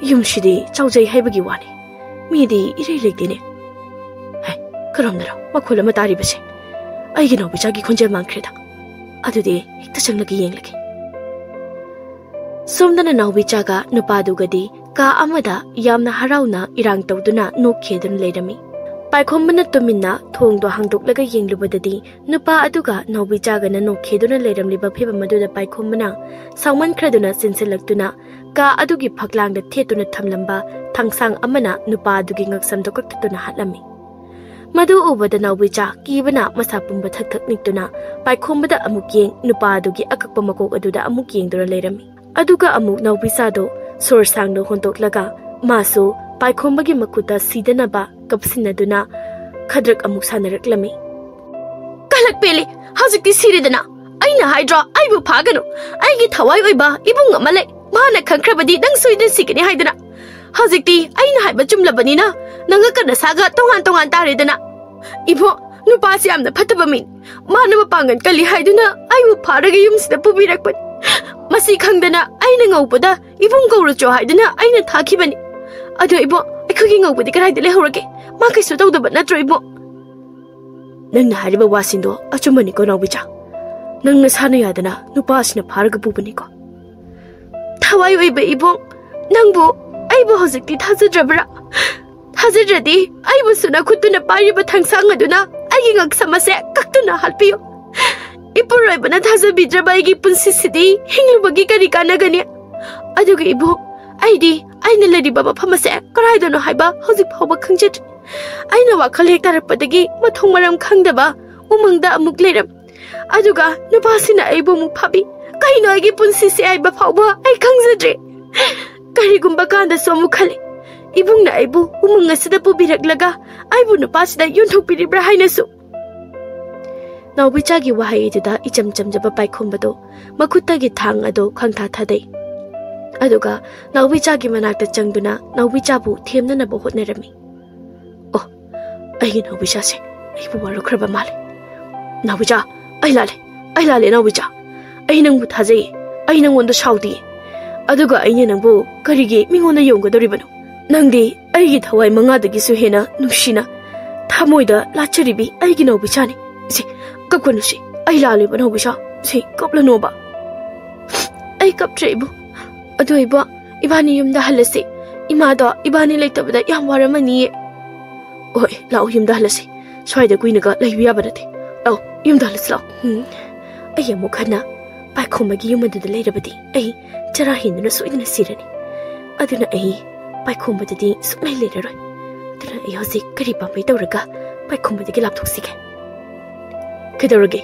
ꯌꯨꯝꯁꯤꯗꯤ ꯆꯥꯎꯖꯩ ꯍꯥꯏꯕꯒꯤ ꯋꯥꯅꯤ, ꯃꯤꯗꯤ ꯏꯔꯩ ꯂꯩꯇꯦꯅꯦ꯫ ꯍꯦ, ꯀꯔꯝꯅꯔꯣ ꯃꯈꯣꯜ ꯑꯃ ꯇꯥꯔꯤꯕꯁꯦ? ꯑꯩꯒꯤ ꯅꯥꯎꯕꯤꯆꯥꯒꯤ ꯈꯣꯟꯖꯦꯜ ꯃꯥꯟꯈ꯭ꯔꯦꯗ꯫ ꯑꯗꯨꯗꯤ ꯍꯦꯛꯇ ꯆꯪꯂꯒ ꯌꯦꯡꯂꯒꯦ꯫ ꯁꯣꯝꯗꯅ ꯅꯥꯎꯕꯤꯆꯥꯒ ꯅꯨꯄꯥꯗꯨꯒꯗꯤ ꯀꯥ ꯑꯃꯗ ꯌꯥꯝꯅ ꯍꯔꯥꯎꯅ ꯏꯔꯥꯡ ꯇꯧꯗꯨꯅ ꯅꯣꯛꯈꯤꯗꯨꯅ ꯂꯩꯔꯝꯃꯤ꯫ ꯄꯥꯏꯈꯣꯝꯕꯅ ꯇꯨꯃꯤꯟꯅ ꯊꯣꯡꯗꯣ ꯍꯥꯡꯗꯣꯛꯂꯒ ꯌꯦꯡꯂꯨꯕꯗꯗꯤ, ꯅꯨꯄꯥ ꯑꯗꯨꯒ ꯅꯥꯎꯕꯤꯆꯥꯒꯅ ꯅꯣꯛꯈꯤꯗꯨꯅ ꯂꯩꯔꯝꯂꯤꯕ ꯐꯤꯕꯝ ꯑꯗꯨꯗ ꯄꯥꯏꯈꯣꯝꯕꯅ ꯁꯥꯎꯃꯟꯈ꯭ꯔꯗꯨꯅ ꯆꯦꯟꯁꯤꯜꯂꯛꯇꯨꯅ ꯀꯥ ꯑꯗꯨꯒꯤ ꯐꯛꯂꯥꯡꯗ ꯊꯦꯠꯇꯨꯅ ꯊꯝꯂꯝꯕ ꯊꯥꯡꯁꯥꯡ ꯑꯃꯅ ꯅꯨꯄꯥ ꯑꯗꯨꯒꯤ ꯉꯛꯁꯝꯗꯣ ꯀꯛꯊꯠꯇꯨꯅ ꯍꯥꯠꯂꯝꯃꯤ꯫ ꯃꯗꯨ ꯎꯕꯗ ꯅꯥꯎꯕꯤꯆꯥ ꯀꯤꯕꯅ ꯃꯁꯥ ꯄꯨꯝꯕ ꯊꯛ ꯊꯛ ꯅꯤꯛꯇꯨꯅ ꯄꯥꯏꯈꯣꯝꯕꯗ ꯑꯃꯨꯛ ꯌꯦꯡ, ꯅꯨꯄꯥ ꯑꯗꯨꯒꯤ ꯑꯀꯛꯄ ꯃꯀꯣꯛ ꯑꯗꯨꯗ ꯑꯃꯨꯛ ꯌꯦꯡꯗꯨꯅ ꯂꯩꯔꯝꯃꯤ꯫ ꯑꯗꯨꯒ ꯑꯃꯨꯛ ꯅꯥꯎꯕꯤꯆꯥꯗꯣ ꯁꯣꯔ ꯁꯥꯡꯅ ꯍꯣꯟꯗꯣꯛꯂꯒ ꯃꯥꯁꯨ ꯄꯥꯏꯈꯣꯝꯕꯒꯤ ꯃꯈꯨꯠꯇ ꯁꯤꯗꯅꯕ ꯀꯞꯁꯤꯟꯅꯗꯨꯅ ꯈꯗ꯭ꯔꯛ ꯑꯃꯨꯛ ꯁꯥꯟꯅꯔꯛꯂꯝꯃꯤ꯫ "ꯀꯂꯛ ꯄꯦꯜꯂꯤ, ꯍꯧꯖꯤꯛꯇꯤ ꯁꯤꯔꯦꯗꯅ꯫ ꯑꯩꯅ ꯍꯥꯏꯗ꯭ꯔꯣ ꯑꯩꯕꯨ ꯐꯥꯒꯅꯨ? ꯑꯩꯒꯤ ꯊꯋꯥꯏ ꯑꯣꯏꯕ ꯏꯕꯨꯡ ꯑꯃ ꯂꯩ, ꯃꯥꯅ ꯈꯪꯈ꯭ꯔꯕꯗꯤ ꯅꯪ ꯁꯣꯏꯗꯅ ꯁꯤꯒꯅꯤ ꯍꯥꯏꯗꯅ꯫ ꯍꯧꯖꯤꯛꯇꯤ ꯑꯩꯅ ꯍꯥꯏꯕ ꯆꯨꯝꯂꯕꯅꯤꯅ ꯅꯪꯒ ꯀꯟꯅ ꯁꯥꯒ ꯇꯣꯉꯥꯟ ꯇꯣꯉꯥꯟ ꯇꯥꯔꯦꯗꯅ꯫ ꯏꯕꯣ, ꯅꯨꯄꯥꯁꯤ ꯌꯥꯝꯅ ꯐꯠꯇꯕ ꯃꯤꯅꯤ꯫ ꯃꯥꯅ ꯃꯄꯥꯡꯒꯜ ꯀꯜꯂꯤ ꯍꯥꯏꯗꯨꯅ ꯑꯩꯕꯨ ꯐꯥꯔꯒ ꯌꯨꯝꯁꯤꯗ ꯄꯨꯕꯤꯔꯛꯄꯅꯤ꯫ ꯃꯁꯤ ꯈꯪꯗꯅ ꯑꯩꯅ ꯉꯧꯕꯗ ꯏꯕꯨꯡ ꯀꯧꯔꯨꯆꯣ ꯍꯥꯏꯗꯨꯅ ꯑꯩꯅ ꯊꯥꯈꯤꯕꯅꯤ꯫ ꯑꯗꯣ ꯏꯕꯣ, ꯑꯩꯈꯣꯏꯒꯤ ꯉꯧꯕꯗꯤ ꯀꯗꯥꯏꯗ ꯂꯩꯍꯧꯔꯒꯦ? ꯃꯥ ꯀꯩꯁꯨ ꯇꯧꯗꯕ ꯅꯠꯇ꯭ꯔꯣ ꯏꯕꯣ?" "ꯅꯪꯅ ꯍꯥꯏꯔꯤꯕ ꯋꯥꯁꯤꯡꯗꯣ ꯑꯆꯨꯝꯕꯅꯤꯀꯣ ꯅꯥꯎꯕꯤꯆꯥ꯫ ꯅꯪ ꯅꯁꯥꯅ ꯌꯥꯗꯅ ꯅꯨꯄꯥꯁꯤꯅ ꯐꯥꯔꯒ ꯄꯨꯕꯅꯤꯀꯣ?" "ꯊꯋꯥꯏ ꯑꯣꯏꯕ ꯏꯕꯨꯡ, ꯅꯪꯕꯨ, ꯑꯩꯕꯨ ꯍꯧꯖꯤꯛꯇꯤ ꯊꯥꯖꯗ꯭ꯔꯕ꯭ꯔꯥ? ꯊꯥꯖꯗ꯭ꯔꯗꯤ ꯑꯩꯕꯨꯁꯨ ꯅꯈꯨꯠꯇꯨꯅ ꯄꯥꯏꯔꯤꯕ ꯊꯥꯡꯁꯥꯡ ꯑꯗꯨꯅ ꯑꯩꯒꯤ ꯉꯛꯁꯝ ꯑꯁꯦ ꯀꯛꯇꯨꯅ ꯍꯥꯠꯄꯤꯌꯨ꯫ ꯏꯄꯨꯔꯣꯏꯕꯅ ꯊꯥꯖꯕꯤꯗ꯭ꯔꯕ ꯑꯩꯒꯤ ꯄꯨꯟꯁꯤꯁꯤꯗꯤ ꯍꯤꯡꯂꯨꯕꯒꯤ ꯀꯔꯤ ꯀꯥꯟꯅꯒꯅꯤ? ꯑꯗꯨꯒ ꯏꯕꯨꯡ, ꯑꯩꯗꯤ ꯑꯩꯅ ꯂꯩꯔꯤꯕ ꯃꯐꯝ ꯑꯁꯦ ꯀꯗꯥꯏꯗꯅꯣ ꯍꯥꯏꯕ ꯍꯧꯖꯤꯛ ꯐꯥꯎꯕ ꯈꯪꯖꯗ꯭ꯔꯤ꯫ ꯑꯩꯅ ꯋꯥꯈꯜ ꯍꯦꯛ ꯇꯥꯔꯛꯄꯗꯒꯤ ꯃꯊꯣꯡ ꯃꯔꯝ ꯈꯪꯗꯕ ꯎꯃꯪꯗ ꯑꯃꯨꯛ ꯂꯩꯔꯝ꯫ ꯑꯗꯨꯒ ꯅꯨꯄꯥꯁꯤꯅ ꯑꯩꯕꯨ ꯑꯃꯨꯛ ꯐꯥꯕꯤ꯫ ꯀꯩꯅꯣ ꯑꯩꯒꯤ ꯄꯨꯟꯁꯤꯁꯦ ꯍꯥꯏꯕ ꯐꯥꯎꯕ ꯑꯩ ꯈꯪꯖꯗ꯭ꯔꯦ꯫ ꯀꯔꯤꯒꯨꯝꯕ ꯀꯥꯟꯗꯁꯨ ꯑꯃꯨꯛ ꯈꯜꯂꯤ, ꯏꯕꯨꯡꯅ ꯑꯩꯕꯨ ꯎꯃꯪ ꯑꯁꯤꯗ ꯄꯨꯕꯤꯔꯛꯂꯒ ꯑꯩꯕꯨ ꯅꯨꯄꯥꯁꯤꯗ ꯌꯣꯟꯊꯣꯛꯄꯤꯔꯤꯕ꯭ꯔꯥ ꯍꯥꯏꯅꯁꯨ꯫" ꯅꯥꯎꯕꯤꯆꯥꯒꯤ ꯋꯥꯍꯩ ꯑꯗꯨꯗ ꯏꯆꯝ ꯆꯝꯖꯕ ꯄꯥꯏꯈꯣꯝꯕꯗꯣ ꯃꯈꯨꯠꯇꯒꯤ ꯊꯥꯡ ꯑꯗꯨ ꯈꯪꯊꯥ ꯊꯥꯗꯩ꯫ ꯑꯗꯨꯒ ꯅꯥꯎꯕꯤꯆꯥꯒꯤ ꯃꯅꯥꯛꯇ ꯆꯪꯗꯨꯅ ꯅꯥꯎꯕꯤꯆꯥꯕꯨ ꯊꯦꯝꯅꯅꯕ ꯍꯣꯠꯅꯔꯝꯃꯤ꯫ "ꯑꯣ, ꯑꯩꯒꯤ ꯅꯥꯎꯕꯤꯆꯥꯁꯦ ꯑꯩꯕꯨ ꯋꯥꯔꯧꯈ꯭ꯔꯕ ꯃꯥꯜꯂꯦ꯫ ꯅꯥꯎꯕꯤꯆꯥ, ꯑꯩ ꯂꯥꯜꯂꯦ, ꯑꯩ ꯂꯥꯜꯂꯦ ꯅꯥꯎꯕꯤꯆꯥ꯫ ꯑꯩ ꯅꯪꯕꯨ ꯊꯥꯖꯩꯌꯦ, ꯑꯩ ꯅꯪꯉꯣꯟꯗ ꯁꯥꯎꯗꯤꯌꯦ꯫ ꯑꯗꯨꯒ ꯑꯩꯅ ꯅꯪꯕꯨ ꯀꯔꯤꯒꯤ ꯃꯤꯉꯣꯟꯗ ꯌꯣꯟꯒꯗꯧꯔꯤꯕꯅꯣ? ꯅꯪꯗꯤ ꯑꯩꯒꯤ ꯊꯋꯥꯏ ꯃꯉꯥꯗꯒꯤꯁꯨ ꯍꯦꯟꯅ ꯅꯨꯡꯁꯤꯅ ꯊꯃꯣꯏꯗ ꯂꯥꯠꯆꯔꯤꯕꯤ ꯑꯩꯒꯤ ꯅꯥꯎꯕꯤꯆꯥꯅꯤ꯫ ꯁꯦ, ꯀꯞꯀꯅꯨꯁꯦ, ꯑꯩ ꯂꯥꯜꯂꯦꯕ ꯅꯥꯎꯕꯤꯆꯥ꯫ ꯁꯦ, ꯀꯞꯂꯅꯣꯕ꯫" "ꯑꯩ ꯀꯞꯇ꯭ꯔꯦ ꯏꯕꯨꯡ꯫ ꯑꯗꯨ ꯏꯕꯨꯡ, ꯏꯕꯥꯅꯤ ꯌꯨꯝꯗ ꯍꯜꯂꯁꯤ꯫ ꯏꯃꯥꯗꯣ ꯏꯕꯥꯅꯤ ꯂꯩꯇꯕꯗ ꯌꯥꯝ ꯋꯥꯔꯝꯃꯅꯤꯌꯦ꯫" "ꯍꯣꯏ, ꯂꯥꯛꯑꯣ, ꯌꯨꯝꯗ ꯍꯜꯂꯁꯤ꯫ ꯁ꯭ꯋꯥꯏꯗ ꯀꯨꯏꯅꯒ ꯂꯩꯕ ꯌꯥꯕ ꯅꯠꯇꯦ꯫ ꯂꯥꯛꯑꯣ, ꯌꯨꯝꯗ ꯍꯜꯂꯁꯤ ꯂꯥꯛꯑꯣ꯫" ꯎꯝ, ꯑꯩ ꯑꯃꯨꯛ ꯍꯟꯅ ꯄꯥꯏꯈꯣꯝꯕꯒꯤ ꯌꯨꯝ ꯑꯗꯨꯗ ꯂꯩꯔꯕꯗꯤ ꯑꯩ ꯆꯔꯥ ꯍꯦꯟꯗꯨꯅ ꯁꯣꯏꯗꯅ ꯁꯤꯔꯅꯤ꯫ ꯑꯗꯨꯅ ꯑꯩ ꯄꯥꯏꯈꯣꯝꯕꯗꯗꯤ ꯁꯨꯛꯂꯩ ꯂꯩꯔꯔꯣꯏ꯫ ꯑꯗꯨꯅ ꯑꯩ ꯍꯧꯖꯤꯛ ꯀꯔꯤ ꯄꯥꯝꯕꯩ ꯇꯧꯔꯒ ꯄꯥꯏꯈꯣꯝꯕꯗꯒꯤ ꯂꯥꯞꯊꯣꯛꯁꯤꯒꯦ? "ꯀꯩꯗꯧꯔꯒꯦ?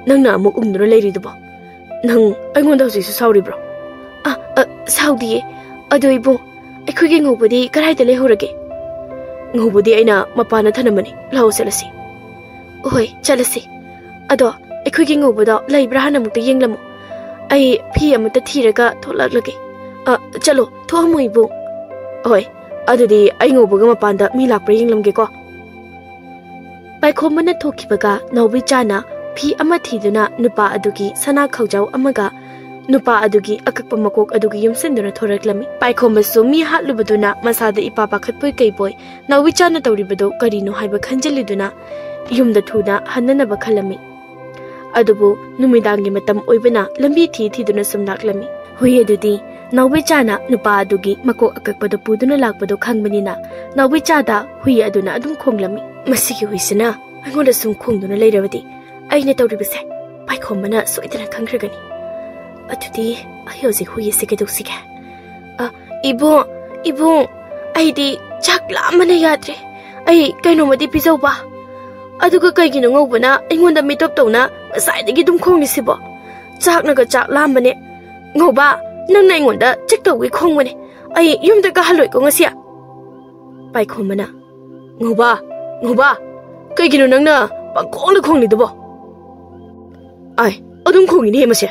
ꯅꯪꯅ ꯑꯃꯨꯛ ꯎꯪꯗꯨꯅ ꯂꯩꯔꯤꯗꯨꯕꯣ? ꯅꯪ ꯑꯩꯉꯣꯟꯗ ꯍꯧꯖꯤꯛꯁꯨ ꯁꯥꯎꯔꯤꯕ꯭ꯔꯣ?" "ꯑ, ꯑ, ꯁꯥꯎꯗꯤꯌꯦ꯫ ꯑꯗꯣ ꯏꯕꯨꯡ, ꯑꯩꯈꯣꯏꯒꯤ ꯉꯧꯕꯗꯤ ꯀꯗꯥꯏꯗ ꯂꯩꯍꯧꯔꯒꯦ?" "ꯉꯧꯕꯗꯤ ꯑꯩꯅ ꯃꯄꯥꯟꯗ ꯊꯅꯝꯕꯅꯤ꯫ ꯂꯥꯛꯑꯣ ꯆꯠꯂꯁꯤ꯫" "ꯍꯣꯏ, ꯆꯠꯂꯁꯤ꯫ ꯑꯗꯣ ꯑꯩꯈꯣꯏꯒꯤ ꯉꯧꯕꯗꯣ ꯂꯩꯕ꯭ꯔꯥ ꯍꯥꯟꯅ ꯑꯃꯨꯛꯇ ꯌꯦꯡꯂꯝꯃꯨ꯫ ꯑꯩ ꯐꯤ ꯑꯃꯠꯇ ꯊꯤꯔꯒ ꯊꯣꯛꯂꯛꯂꯒꯦ꯫" "ꯑ, ꯆꯠꯂꯣ, ꯊꯣꯛꯑꯝꯃꯣ ꯏꯕꯨꯡ꯫" "ꯍꯣꯏ, ꯑꯗꯨꯗꯤ ꯑꯩ ꯉꯧꯕꯒ ꯃꯄꯥꯟꯗ ꯃꯤ ꯂꯥꯛꯄ꯭ꯔꯥ ꯌꯦꯡꯂꯝꯒꯦꯀꯣ꯫" ꯄꯥꯏꯈꯣꯝꯕꯅ ꯊꯣꯛꯈꯤꯕꯒ ꯅꯥꯎꯕꯤꯆꯥꯅ ꯐꯤ ꯑꯃ ꯊꯤꯗꯨꯅ ꯅꯨꯄꯥ ꯑꯗꯨꯒꯤ ꯁꯅꯥ ꯈꯥꯎꯖꯥꯎ ꯑꯃꯒ ꯅꯨꯄꯥ ꯑꯗꯨꯒꯤ ꯑꯀꯛꯄ ꯃꯀꯣꯛ ꯑꯗꯨꯒꯤ ꯌꯣꯝꯁꯤꯟꯗꯨꯅ ꯊꯣꯔꯛꯂꯝꯃꯤ꯫ ꯄꯥꯏꯈꯣꯝꯕꯁꯨ ꯃꯤ ꯍꯥꯠꯂꯨꯕꯗꯨꯅ ꯃꯁꯥꯗ ꯏꯄꯥ ꯄꯥꯈꯠꯄꯣꯏ ꯀꯩꯕꯣꯏ ꯅꯥꯎꯕꯤꯆꯥꯅ ꯇꯧꯔꯤꯕꯗꯨ ꯀꯔꯤꯅꯣ ꯍꯥꯏꯕ ꯈꯟꯖꯤꯜꯂꯤꯗꯨꯅ ꯌꯨꯝꯗ ꯊꯨꯅ ꯍꯟꯅꯅꯕ ꯈꯜꯂꯝꯃꯤ꯫ ꯑꯗꯨꯕꯨ ꯅꯨꯃꯤꯗꯥꯡꯒꯤ ꯃꯇꯝ ꯑꯣꯏꯕꯅ ꯂꯝꯕꯤ ꯊꯤ ꯊꯤꯗꯨꯅ ꯁꯨꯝ ꯂꯥꯛꯂꯝꯃꯤ꯫ ꯍꯨꯏ ꯑꯗꯨꯗꯤ ꯅꯥꯎꯕꯤꯆꯥꯅ ꯅꯨꯄꯥ ꯑꯗꯨꯒꯤ ꯃꯀꯣꯛ ꯑꯀꯛꯄꯗꯨ ꯄꯨꯗꯨꯅ ꯂꯥꯛꯄꯗꯨ ꯈꯪꯕꯅꯤꯅ ꯅꯥꯎꯕꯤꯆꯥꯗ ꯍꯨꯏ ꯑꯗꯨꯅ ꯑꯗꯨꯝ ꯈꯣꯡꯂꯝꯃꯤ꯫ "ꯃꯁꯤꯒꯤ ꯍꯨꯏꯁꯤꯅ ꯑꯩꯉꯣꯟꯗ ꯁꯨꯝ ꯈꯣꯡꯗꯨꯅ ꯂꯩꯔꯕꯗꯤ ꯑꯩꯅ ꯇꯧꯔꯤꯕꯁꯦ ꯄꯥꯏꯈꯣꯝꯕꯅ ꯁꯣꯏꯗꯅ ꯈꯪꯈ꯭ꯔꯒꯅꯤ꯫ ꯑꯗꯨꯗꯤ ꯑꯩ ꯍꯧꯖꯤꯛ ꯍꯨꯏ ꯑꯁꯤ ꯀꯩꯗꯧꯁꯤꯒꯦ? ꯑ, ꯏꯕꯨꯡ, ꯏꯕꯨꯡ, ꯑꯩꯗꯤ ꯆꯥꯛ ꯂꯥꯝꯕꯅ ꯌꯥꯗ꯭ꯔꯦ꯫ ꯑꯩ ꯀꯩꯅꯣꯝꯃꯗꯤ ꯄꯤꯖꯧꯕ꯫ ꯑꯗꯨꯒ ꯀꯩꯒꯤꯅꯣ ꯉꯧꯕꯅ ꯑꯩꯉꯣꯟꯗ ꯃꯤꯇꯣꯞ ꯇꯧꯅ ꯉꯁꯥꯏꯗꯒꯤ ꯑꯗꯨꯝ ꯈꯣꯡꯂꯤꯁꯤꯕꯣ? ꯆꯥꯛꯅꯒ ꯆꯥꯛ ꯂꯥꯝꯕꯅꯦ꯫ ꯉꯧꯕ, ꯅꯪꯅ ꯑꯩꯉꯣꯟꯗ ꯆꯦꯛ ꯇꯧꯒꯦ ꯈꯣꯡꯕꯅꯦ꯫ ꯑꯩ ꯌꯨꯝꯗꯒ ꯍꯜꯂꯣꯏꯀꯣ ꯉꯁꯤ꯫" ꯄꯥꯏꯈꯣꯝꯕꯅ, "ꯉꯧꯕ, ꯉꯧꯕ, ꯀꯩꯒꯤꯅꯣ ꯅꯪꯅ ꯄꯪꯈꯣꯡꯗ ꯈꯣꯡꯂꯤꯗꯨꯕꯣ?" ꯑꯥꯏ, ꯑꯗꯨꯝ ꯈꯣꯡꯉꯤꯅꯦ ꯃꯁꯦ꯫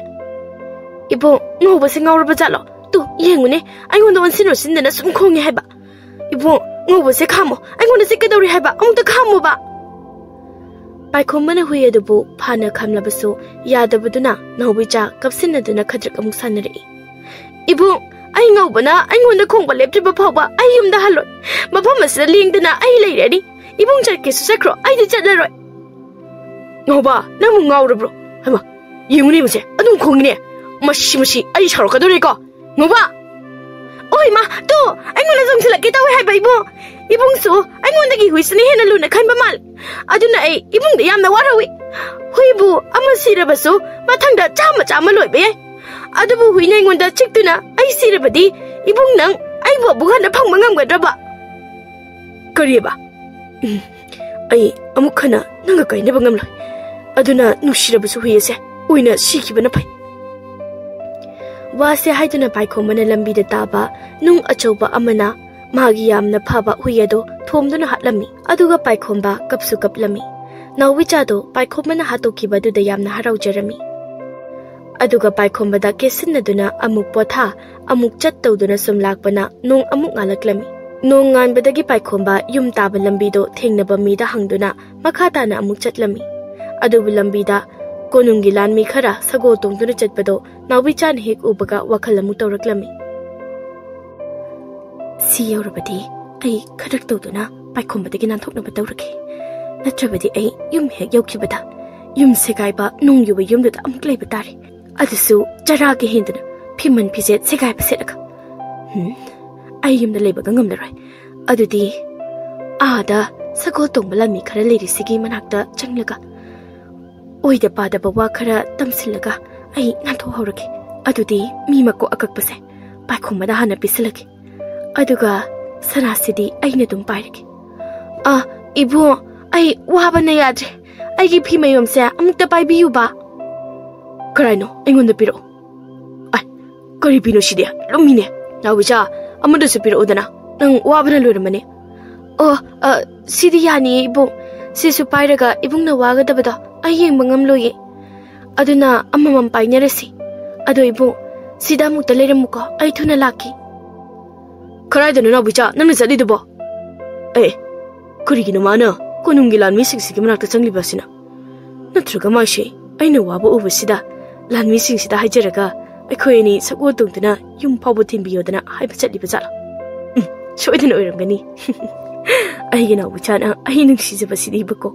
ꯏꯕꯨꯡ, ꯉꯧꯕꯁꯦ ꯉꯥꯎꯔꯕ ꯖꯥꯠꯂꯣ? ꯇꯨ, ꯌꯦꯡꯉꯨꯅꯦ, ꯑꯩꯉꯣꯟꯗ ꯑꯣꯟꯁꯤꯟ ꯑꯣꯟꯁꯤꯟꯗꯅ ꯁꯨꯝ ꯈꯣꯡꯉꯦ ꯍꯥꯏꯕ꯫ ꯏꯕꯨꯡ, ꯉꯧꯕꯁꯦ ꯈꯥꯝꯃꯣ, ꯑꯩꯉꯣꯟꯗ ꯆꯤꯛꯀꯗꯧꯔꯤ ꯍꯥꯏꯕ, ꯑꯃꯨꯛꯇ ꯈꯥꯝꯃꯣꯕ꯫ ꯄꯥꯏꯈꯣꯝꯕꯅ ꯍꯨꯏ ꯑꯗꯨꯕꯨ ꯐꯥꯅ ꯈꯥꯝꯂꯕꯁꯨ ꯌꯥꯗꯕꯗꯨꯅ ꯅꯥꯎꯕꯤꯆꯥ ꯀꯞꯁꯤꯟꯅꯗꯨꯅ ꯈꯗ꯭ꯔꯛ ꯑꯃꯨꯛ ꯁꯥꯟꯅꯔꯛꯏ꯫ ꯏꯕꯨꯡ, ꯑꯩ ꯉꯧꯕꯅ ꯑꯩꯉꯣꯟꯗ ꯈꯣꯡꯕ ꯂꯦꯞꯇ꯭ꯔꯤꯕ ꯐꯥꯎꯕ ꯑꯩ ꯌꯨꯝꯗ ꯍꯜꯂꯣꯏ꯫ ꯃꯐꯝ ꯑꯁꯤꯗ ꯂꯦꯡꯗꯅ ꯑꯩ ꯂꯩꯔꯅꯤ꯫ ꯏꯕꯨꯡ ꯆꯠꯀꯦꯁꯨ ꯆꯠꯈ꯭ꯔꯣ, ꯑꯩꯗꯤ ꯆꯠꯂꯔꯣꯏ꯫ ꯉꯧꯕ, ꯅꯪꯕꯨ ꯉꯥꯎꯔꯕ꯭ꯔꯣ? ꯍꯩꯃꯥ, ꯌꯦꯡꯉꯨꯅꯦ ꯃꯁꯦ, ꯑꯗꯨꯝ ꯈꯣꯡꯉꯤꯅꯦ꯫ ꯃꯁꯤ, ꯃꯁꯤ, ꯑꯩ ꯁꯥꯎꯔꯛꯀꯗꯧꯔꯦꯀꯣ꯫ ꯉꯧꯕ! ꯑꯣꯏ ꯃꯥ, ꯇꯨ, ꯑꯩꯉꯣꯟꯗ ꯆꯣꯡꯁꯤꯜꯂꯛꯀꯦ ꯇꯧꯋꯦ ꯍꯥꯏꯕ ꯏꯕꯨꯡ꯫ ꯏꯕꯨꯡꯁꯨ ꯑꯩꯉꯣꯟꯗꯒꯤ ꯍꯨꯏꯁꯤꯅ ꯍꯦꯟꯅ ꯂꯨꯅ ꯈꯟꯕ ꯃꯥꯜꯂꯦ꯫ ꯑꯗꯨꯅ ꯑꯩ ꯏꯕꯨꯡꯗ ꯌꯥꯝꯅ ꯋꯥꯔꯧꯏ꯫ ꯍꯨꯏꯕꯨ ꯑꯃ ꯁꯤꯔꯕꯁꯨ ꯃꯊꯪꯗ ꯆꯥꯝꯃ ꯆꯥꯝꯃ ꯂꯣꯏꯕ ꯌꯥꯏ꯫ ꯑꯗꯨꯕꯨ ꯍꯨꯏꯅ ꯑꯩꯉꯣꯟꯗ ꯆꯤꯛꯇꯨꯅ ꯑꯩ ꯁꯤꯔꯕꯗꯤ ꯏꯕꯨꯡ ꯅꯪ ꯑꯩꯕꯨ ꯑꯃꯨꯛ ꯍꯟꯅ ꯐꯪꯕ ꯉꯝꯒꯗ꯭ꯔꯕ? ꯀꯔꯤꯕ? ꯎꯝ, ꯑꯩ ꯑꯃꯨꯛ ꯍꯟꯅ ꯅꯪꯒ ꯀꯥꯏꯅꯕ ꯉꯝꯂꯣꯏ꯫ ꯑꯗꯨꯅ ꯅꯨꯡꯁꯤꯔꯕꯁꯨ ꯍꯨꯏ ꯑꯁꯦ ꯑꯣꯏꯅ ꯁꯤꯈꯤꯕꯅ ꯐꯩ꯫ ꯋꯥꯁꯦ ꯍꯥꯏꯗꯨꯅ ꯄꯥꯏꯈꯣꯝꯕꯅ ꯂꯝꯕꯤꯗ ꯇꯥꯕ ꯅꯨꯡ ꯑꯆꯧꯕ ꯑꯃꯅ ꯃꯥꯒꯤ ꯌꯥꯝꯅ ꯐꯕ ꯍꯨꯏ ꯑꯗꯣ ꯊꯣꯝꯗꯨꯅ ꯍꯥꯠꯂꯝꯃꯤ꯫ ꯑꯗꯨꯒ ꯄꯥꯏꯈꯣꯝꯕ ꯀꯞꯁꯨ ꯀꯞꯂꯝꯃꯤ꯫ ꯅꯥꯎꯕꯤꯆꯥꯗꯣ ꯄꯥꯏꯈꯣꯝꯕꯅ ꯍꯥꯠꯇꯣꯛꯈꯤꯕ ꯑꯗꯨꯗ ꯌꯥꯝꯅ ꯍꯔꯥꯎꯖꯔꯝꯃꯤ꯫ ꯑꯗꯨꯒ ꯄꯥꯏꯈꯣꯝꯕꯗ ꯀꯦꯠꯁꯤꯟꯅꯗꯨꯅ ꯑꯃꯨꯛ ꯄꯣꯊꯥ, ꯑꯃꯨꯛ ꯆꯠ ꯇꯧꯗꯨꯅ ꯁꯨꯝ ꯂꯥꯛꯄꯅ ꯅꯣꯡ ꯑꯃꯨꯛ ꯉꯥꯜꯂꯛꯂꯝꯃꯤ꯫ ꯅꯣꯡ ꯉꯥꯟꯕꯗꯒꯤ ꯄꯥꯏꯈꯣꯝꯕ ꯌꯨꯝ ꯇꯥꯕ ꯂꯝꯕꯤꯗꯣ ꯊꯦꯡꯅꯕ ꯃꯤꯗ ꯍꯪꯗꯨꯅ ꯃꯈꯥ ꯇꯥꯅ ꯑꯃꯨꯛ ꯆꯠꯂꯝꯃꯤ꯫ ꯑꯗꯨꯕꯨ ꯂꯝꯕꯤꯗ ꯀꯣꯅꯨꯡꯒꯤ ꯂꯥꯟꯃꯤ ꯈꯔ ꯁꯒꯣꯜ ꯇꯣꯡꯗꯨꯅ ꯆꯠꯄꯗꯣ ꯅꯥꯎꯕꯤꯆꯥꯅ ꯍꯦꯛ ꯎꯕꯒ ꯋꯥꯈꯜ ꯑꯃꯨꯛ ꯇꯧꯔꯛꯂꯝꯃꯤ꯫ ꯁꯤ ꯌꯧꯔꯕꯗꯤ ꯑꯩ ꯈꯗ꯭ꯔꯛ ꯇꯧꯗꯨꯅ ꯄꯥꯏꯈꯣꯝꯕꯗꯒꯤ ꯅꯥꯟꯊꯣꯛꯅꯕ ꯇꯧꯔꯒꯦ꯫ ꯅꯠꯇ꯭ꯔꯕꯗꯤ ꯑꯩ ꯌꯨꯝ ꯍꯦꯛ ꯌꯧꯈꯤꯕꯗ ꯌꯨꯝ ꯁꯦꯒꯥꯏꯕ ꯅꯣꯡ ꯌꯨꯕ ꯌꯨꯝꯗꯨꯗ ꯑꯃꯨꯛ ꯂꯩꯕ ꯇꯥꯔꯦ꯫ ꯑꯗꯨꯁꯨ ꯆꯔꯥꯒ ꯍꯦꯟꯗꯨꯅ ꯐꯤꯃꯟ ꯐꯤꯖꯦꯠ ꯁꯦꯒꯥꯏꯕ ꯁꯦꯠꯂꯒ꯫ ꯍꯨꯝ, ꯑꯩ ꯌꯨꯝꯗ ꯂꯩꯕꯒ ꯉꯝꯂꯔꯣꯏ꯫ ꯑꯗꯨꯗꯤ ꯑꯥꯗ ꯁꯒꯣꯜ ꯇꯣꯡꯕ ꯂꯥꯟꯃꯤ ꯈꯔ ꯂꯩꯔꯤꯁꯤꯒꯤ ꯃꯅꯥꯛꯇ ꯆꯪꯂꯒ ꯑꯣꯏꯗ ꯄꯥꯗꯕ ꯋꯥ ꯈꯔ ꯇꯝꯁꯤꯜꯂꯒ ꯑꯩ ꯅꯥꯟꯊꯣꯛꯍꯧꯔꯒꯦ꯫ ꯑꯗꯨꯗꯤ ꯃꯤ ꯃꯀꯣꯛ ꯑꯀꯛꯄꯁꯦ ꯄꯥꯏꯈꯣꯝꯕꯗ ꯍꯥꯟꯅ ꯄꯤꯁꯤꯜꯂꯒꯦ꯫ ꯑꯗꯨꯒ ꯁꯅꯥꯁꯤꯗꯤ ꯑꯩꯅ ꯑꯗꯨꯝ ꯄꯥꯏꯔꯒꯦ꯫ ꯑ, ꯏꯕꯨꯡ, ꯑꯩ ꯋꯥꯕꯅ ꯌꯥꯗ꯭ꯔꯦ꯫ ꯑꯩꯒꯤ ꯐꯤ ꯃꯌꯣꯝꯁꯦ ꯑꯃꯨꯛꯇ ꯄꯥꯏꯕꯤꯌꯨꯕ꯫ ꯀꯔꯥꯏꯅꯣ? ꯑꯩꯉꯣꯟꯗ ꯄꯤꯔꯛꯑꯣ꯫ ꯑꯥꯏ, ꯀꯔꯤ ꯐꯤꯅꯣ ꯁꯤꯗꯤ? ꯂꯨꯝꯃꯤꯅꯦ꯫ ꯅꯥꯎꯕꯤꯆꯥ, ꯑꯃꯗꯨꯁꯨ ꯄꯤꯔꯛꯎꯗꯅ꯫ ꯅꯪ ꯋꯥꯕꯅ ꯂꯣꯏꯔꯝꯃꯅꯤ꯫ ꯑꯣ, ꯑ, ꯁꯤꯗꯤ ꯌꯥꯅꯤꯌꯦ, ꯏꯕꯨꯡ꯫ ꯁꯤꯁꯨ ꯄꯥꯏꯔꯒ ꯏꯕꯨꯡꯅ ꯋꯥꯒꯗꯕꯗꯣ ꯑꯩ ꯌꯦꯡꯕ ꯉꯝꯂꯣꯏꯌꯦ꯫ ꯑꯗꯨꯅ ꯑꯃꯃꯝ ꯄꯥꯏꯅꯔꯁꯤ꯫ ꯑꯗꯣ ꯏꯕꯨꯡ, ꯁꯤꯗ ꯑꯃꯨꯛꯇ ꯂꯩꯔꯝꯃꯨꯀꯣ, ꯑꯩ ꯊꯨꯅ ꯂꯥꯛꯀꯦ꯫ ꯀꯗꯥꯏꯗꯅꯣ ꯅꯥꯎꯕꯤꯆꯥ ꯅꯪꯅ ꯆꯠꯂꯤꯗꯨꯕꯣ? ꯑꯦ, ꯀꯔꯤꯒꯤꯅꯣ ꯃꯥꯅ ꯀꯣꯅꯨꯡꯒꯤ ꯂꯥꯟꯃꯤꯁꯤꯡꯁꯤꯒꯤ ꯃꯅꯥꯛꯇ ꯆꯪꯂꯤꯕ ꯑꯁꯤꯅ? ꯅꯠꯇ꯭ꯔꯒ ꯃꯥꯁꯦ ꯑꯩꯅ ꯋꯥꯕ ꯎꯕꯁꯤꯗ ꯂꯥꯟꯃꯤꯁꯤꯡꯁꯤꯗ ꯍꯥꯏꯖꯔꯒ ꯑꯩꯈꯣꯏ ꯑꯅꯤ ꯁꯒꯣꯜ ꯇꯣꯡꯗꯨꯅ ꯌꯨꯝ ꯐꯥꯎꯕ ꯊꯤꯟꯕꯤꯌꯣꯗꯅ ꯍꯥꯏꯕ ꯆꯠꯂꯤꯕ ꯖꯥꯠꯂꯣ? ꯎꯝ, ꯁꯣꯏꯗꯅ ꯑꯣꯏꯔꯝꯒꯅꯤ꯫ ꯑꯩꯒꯤ ꯅꯥꯎꯕꯤꯆꯥꯅ ꯑꯩ ꯅꯨꯡꯁꯤꯖꯕꯁꯤꯗꯤꯕꯀꯣ꯫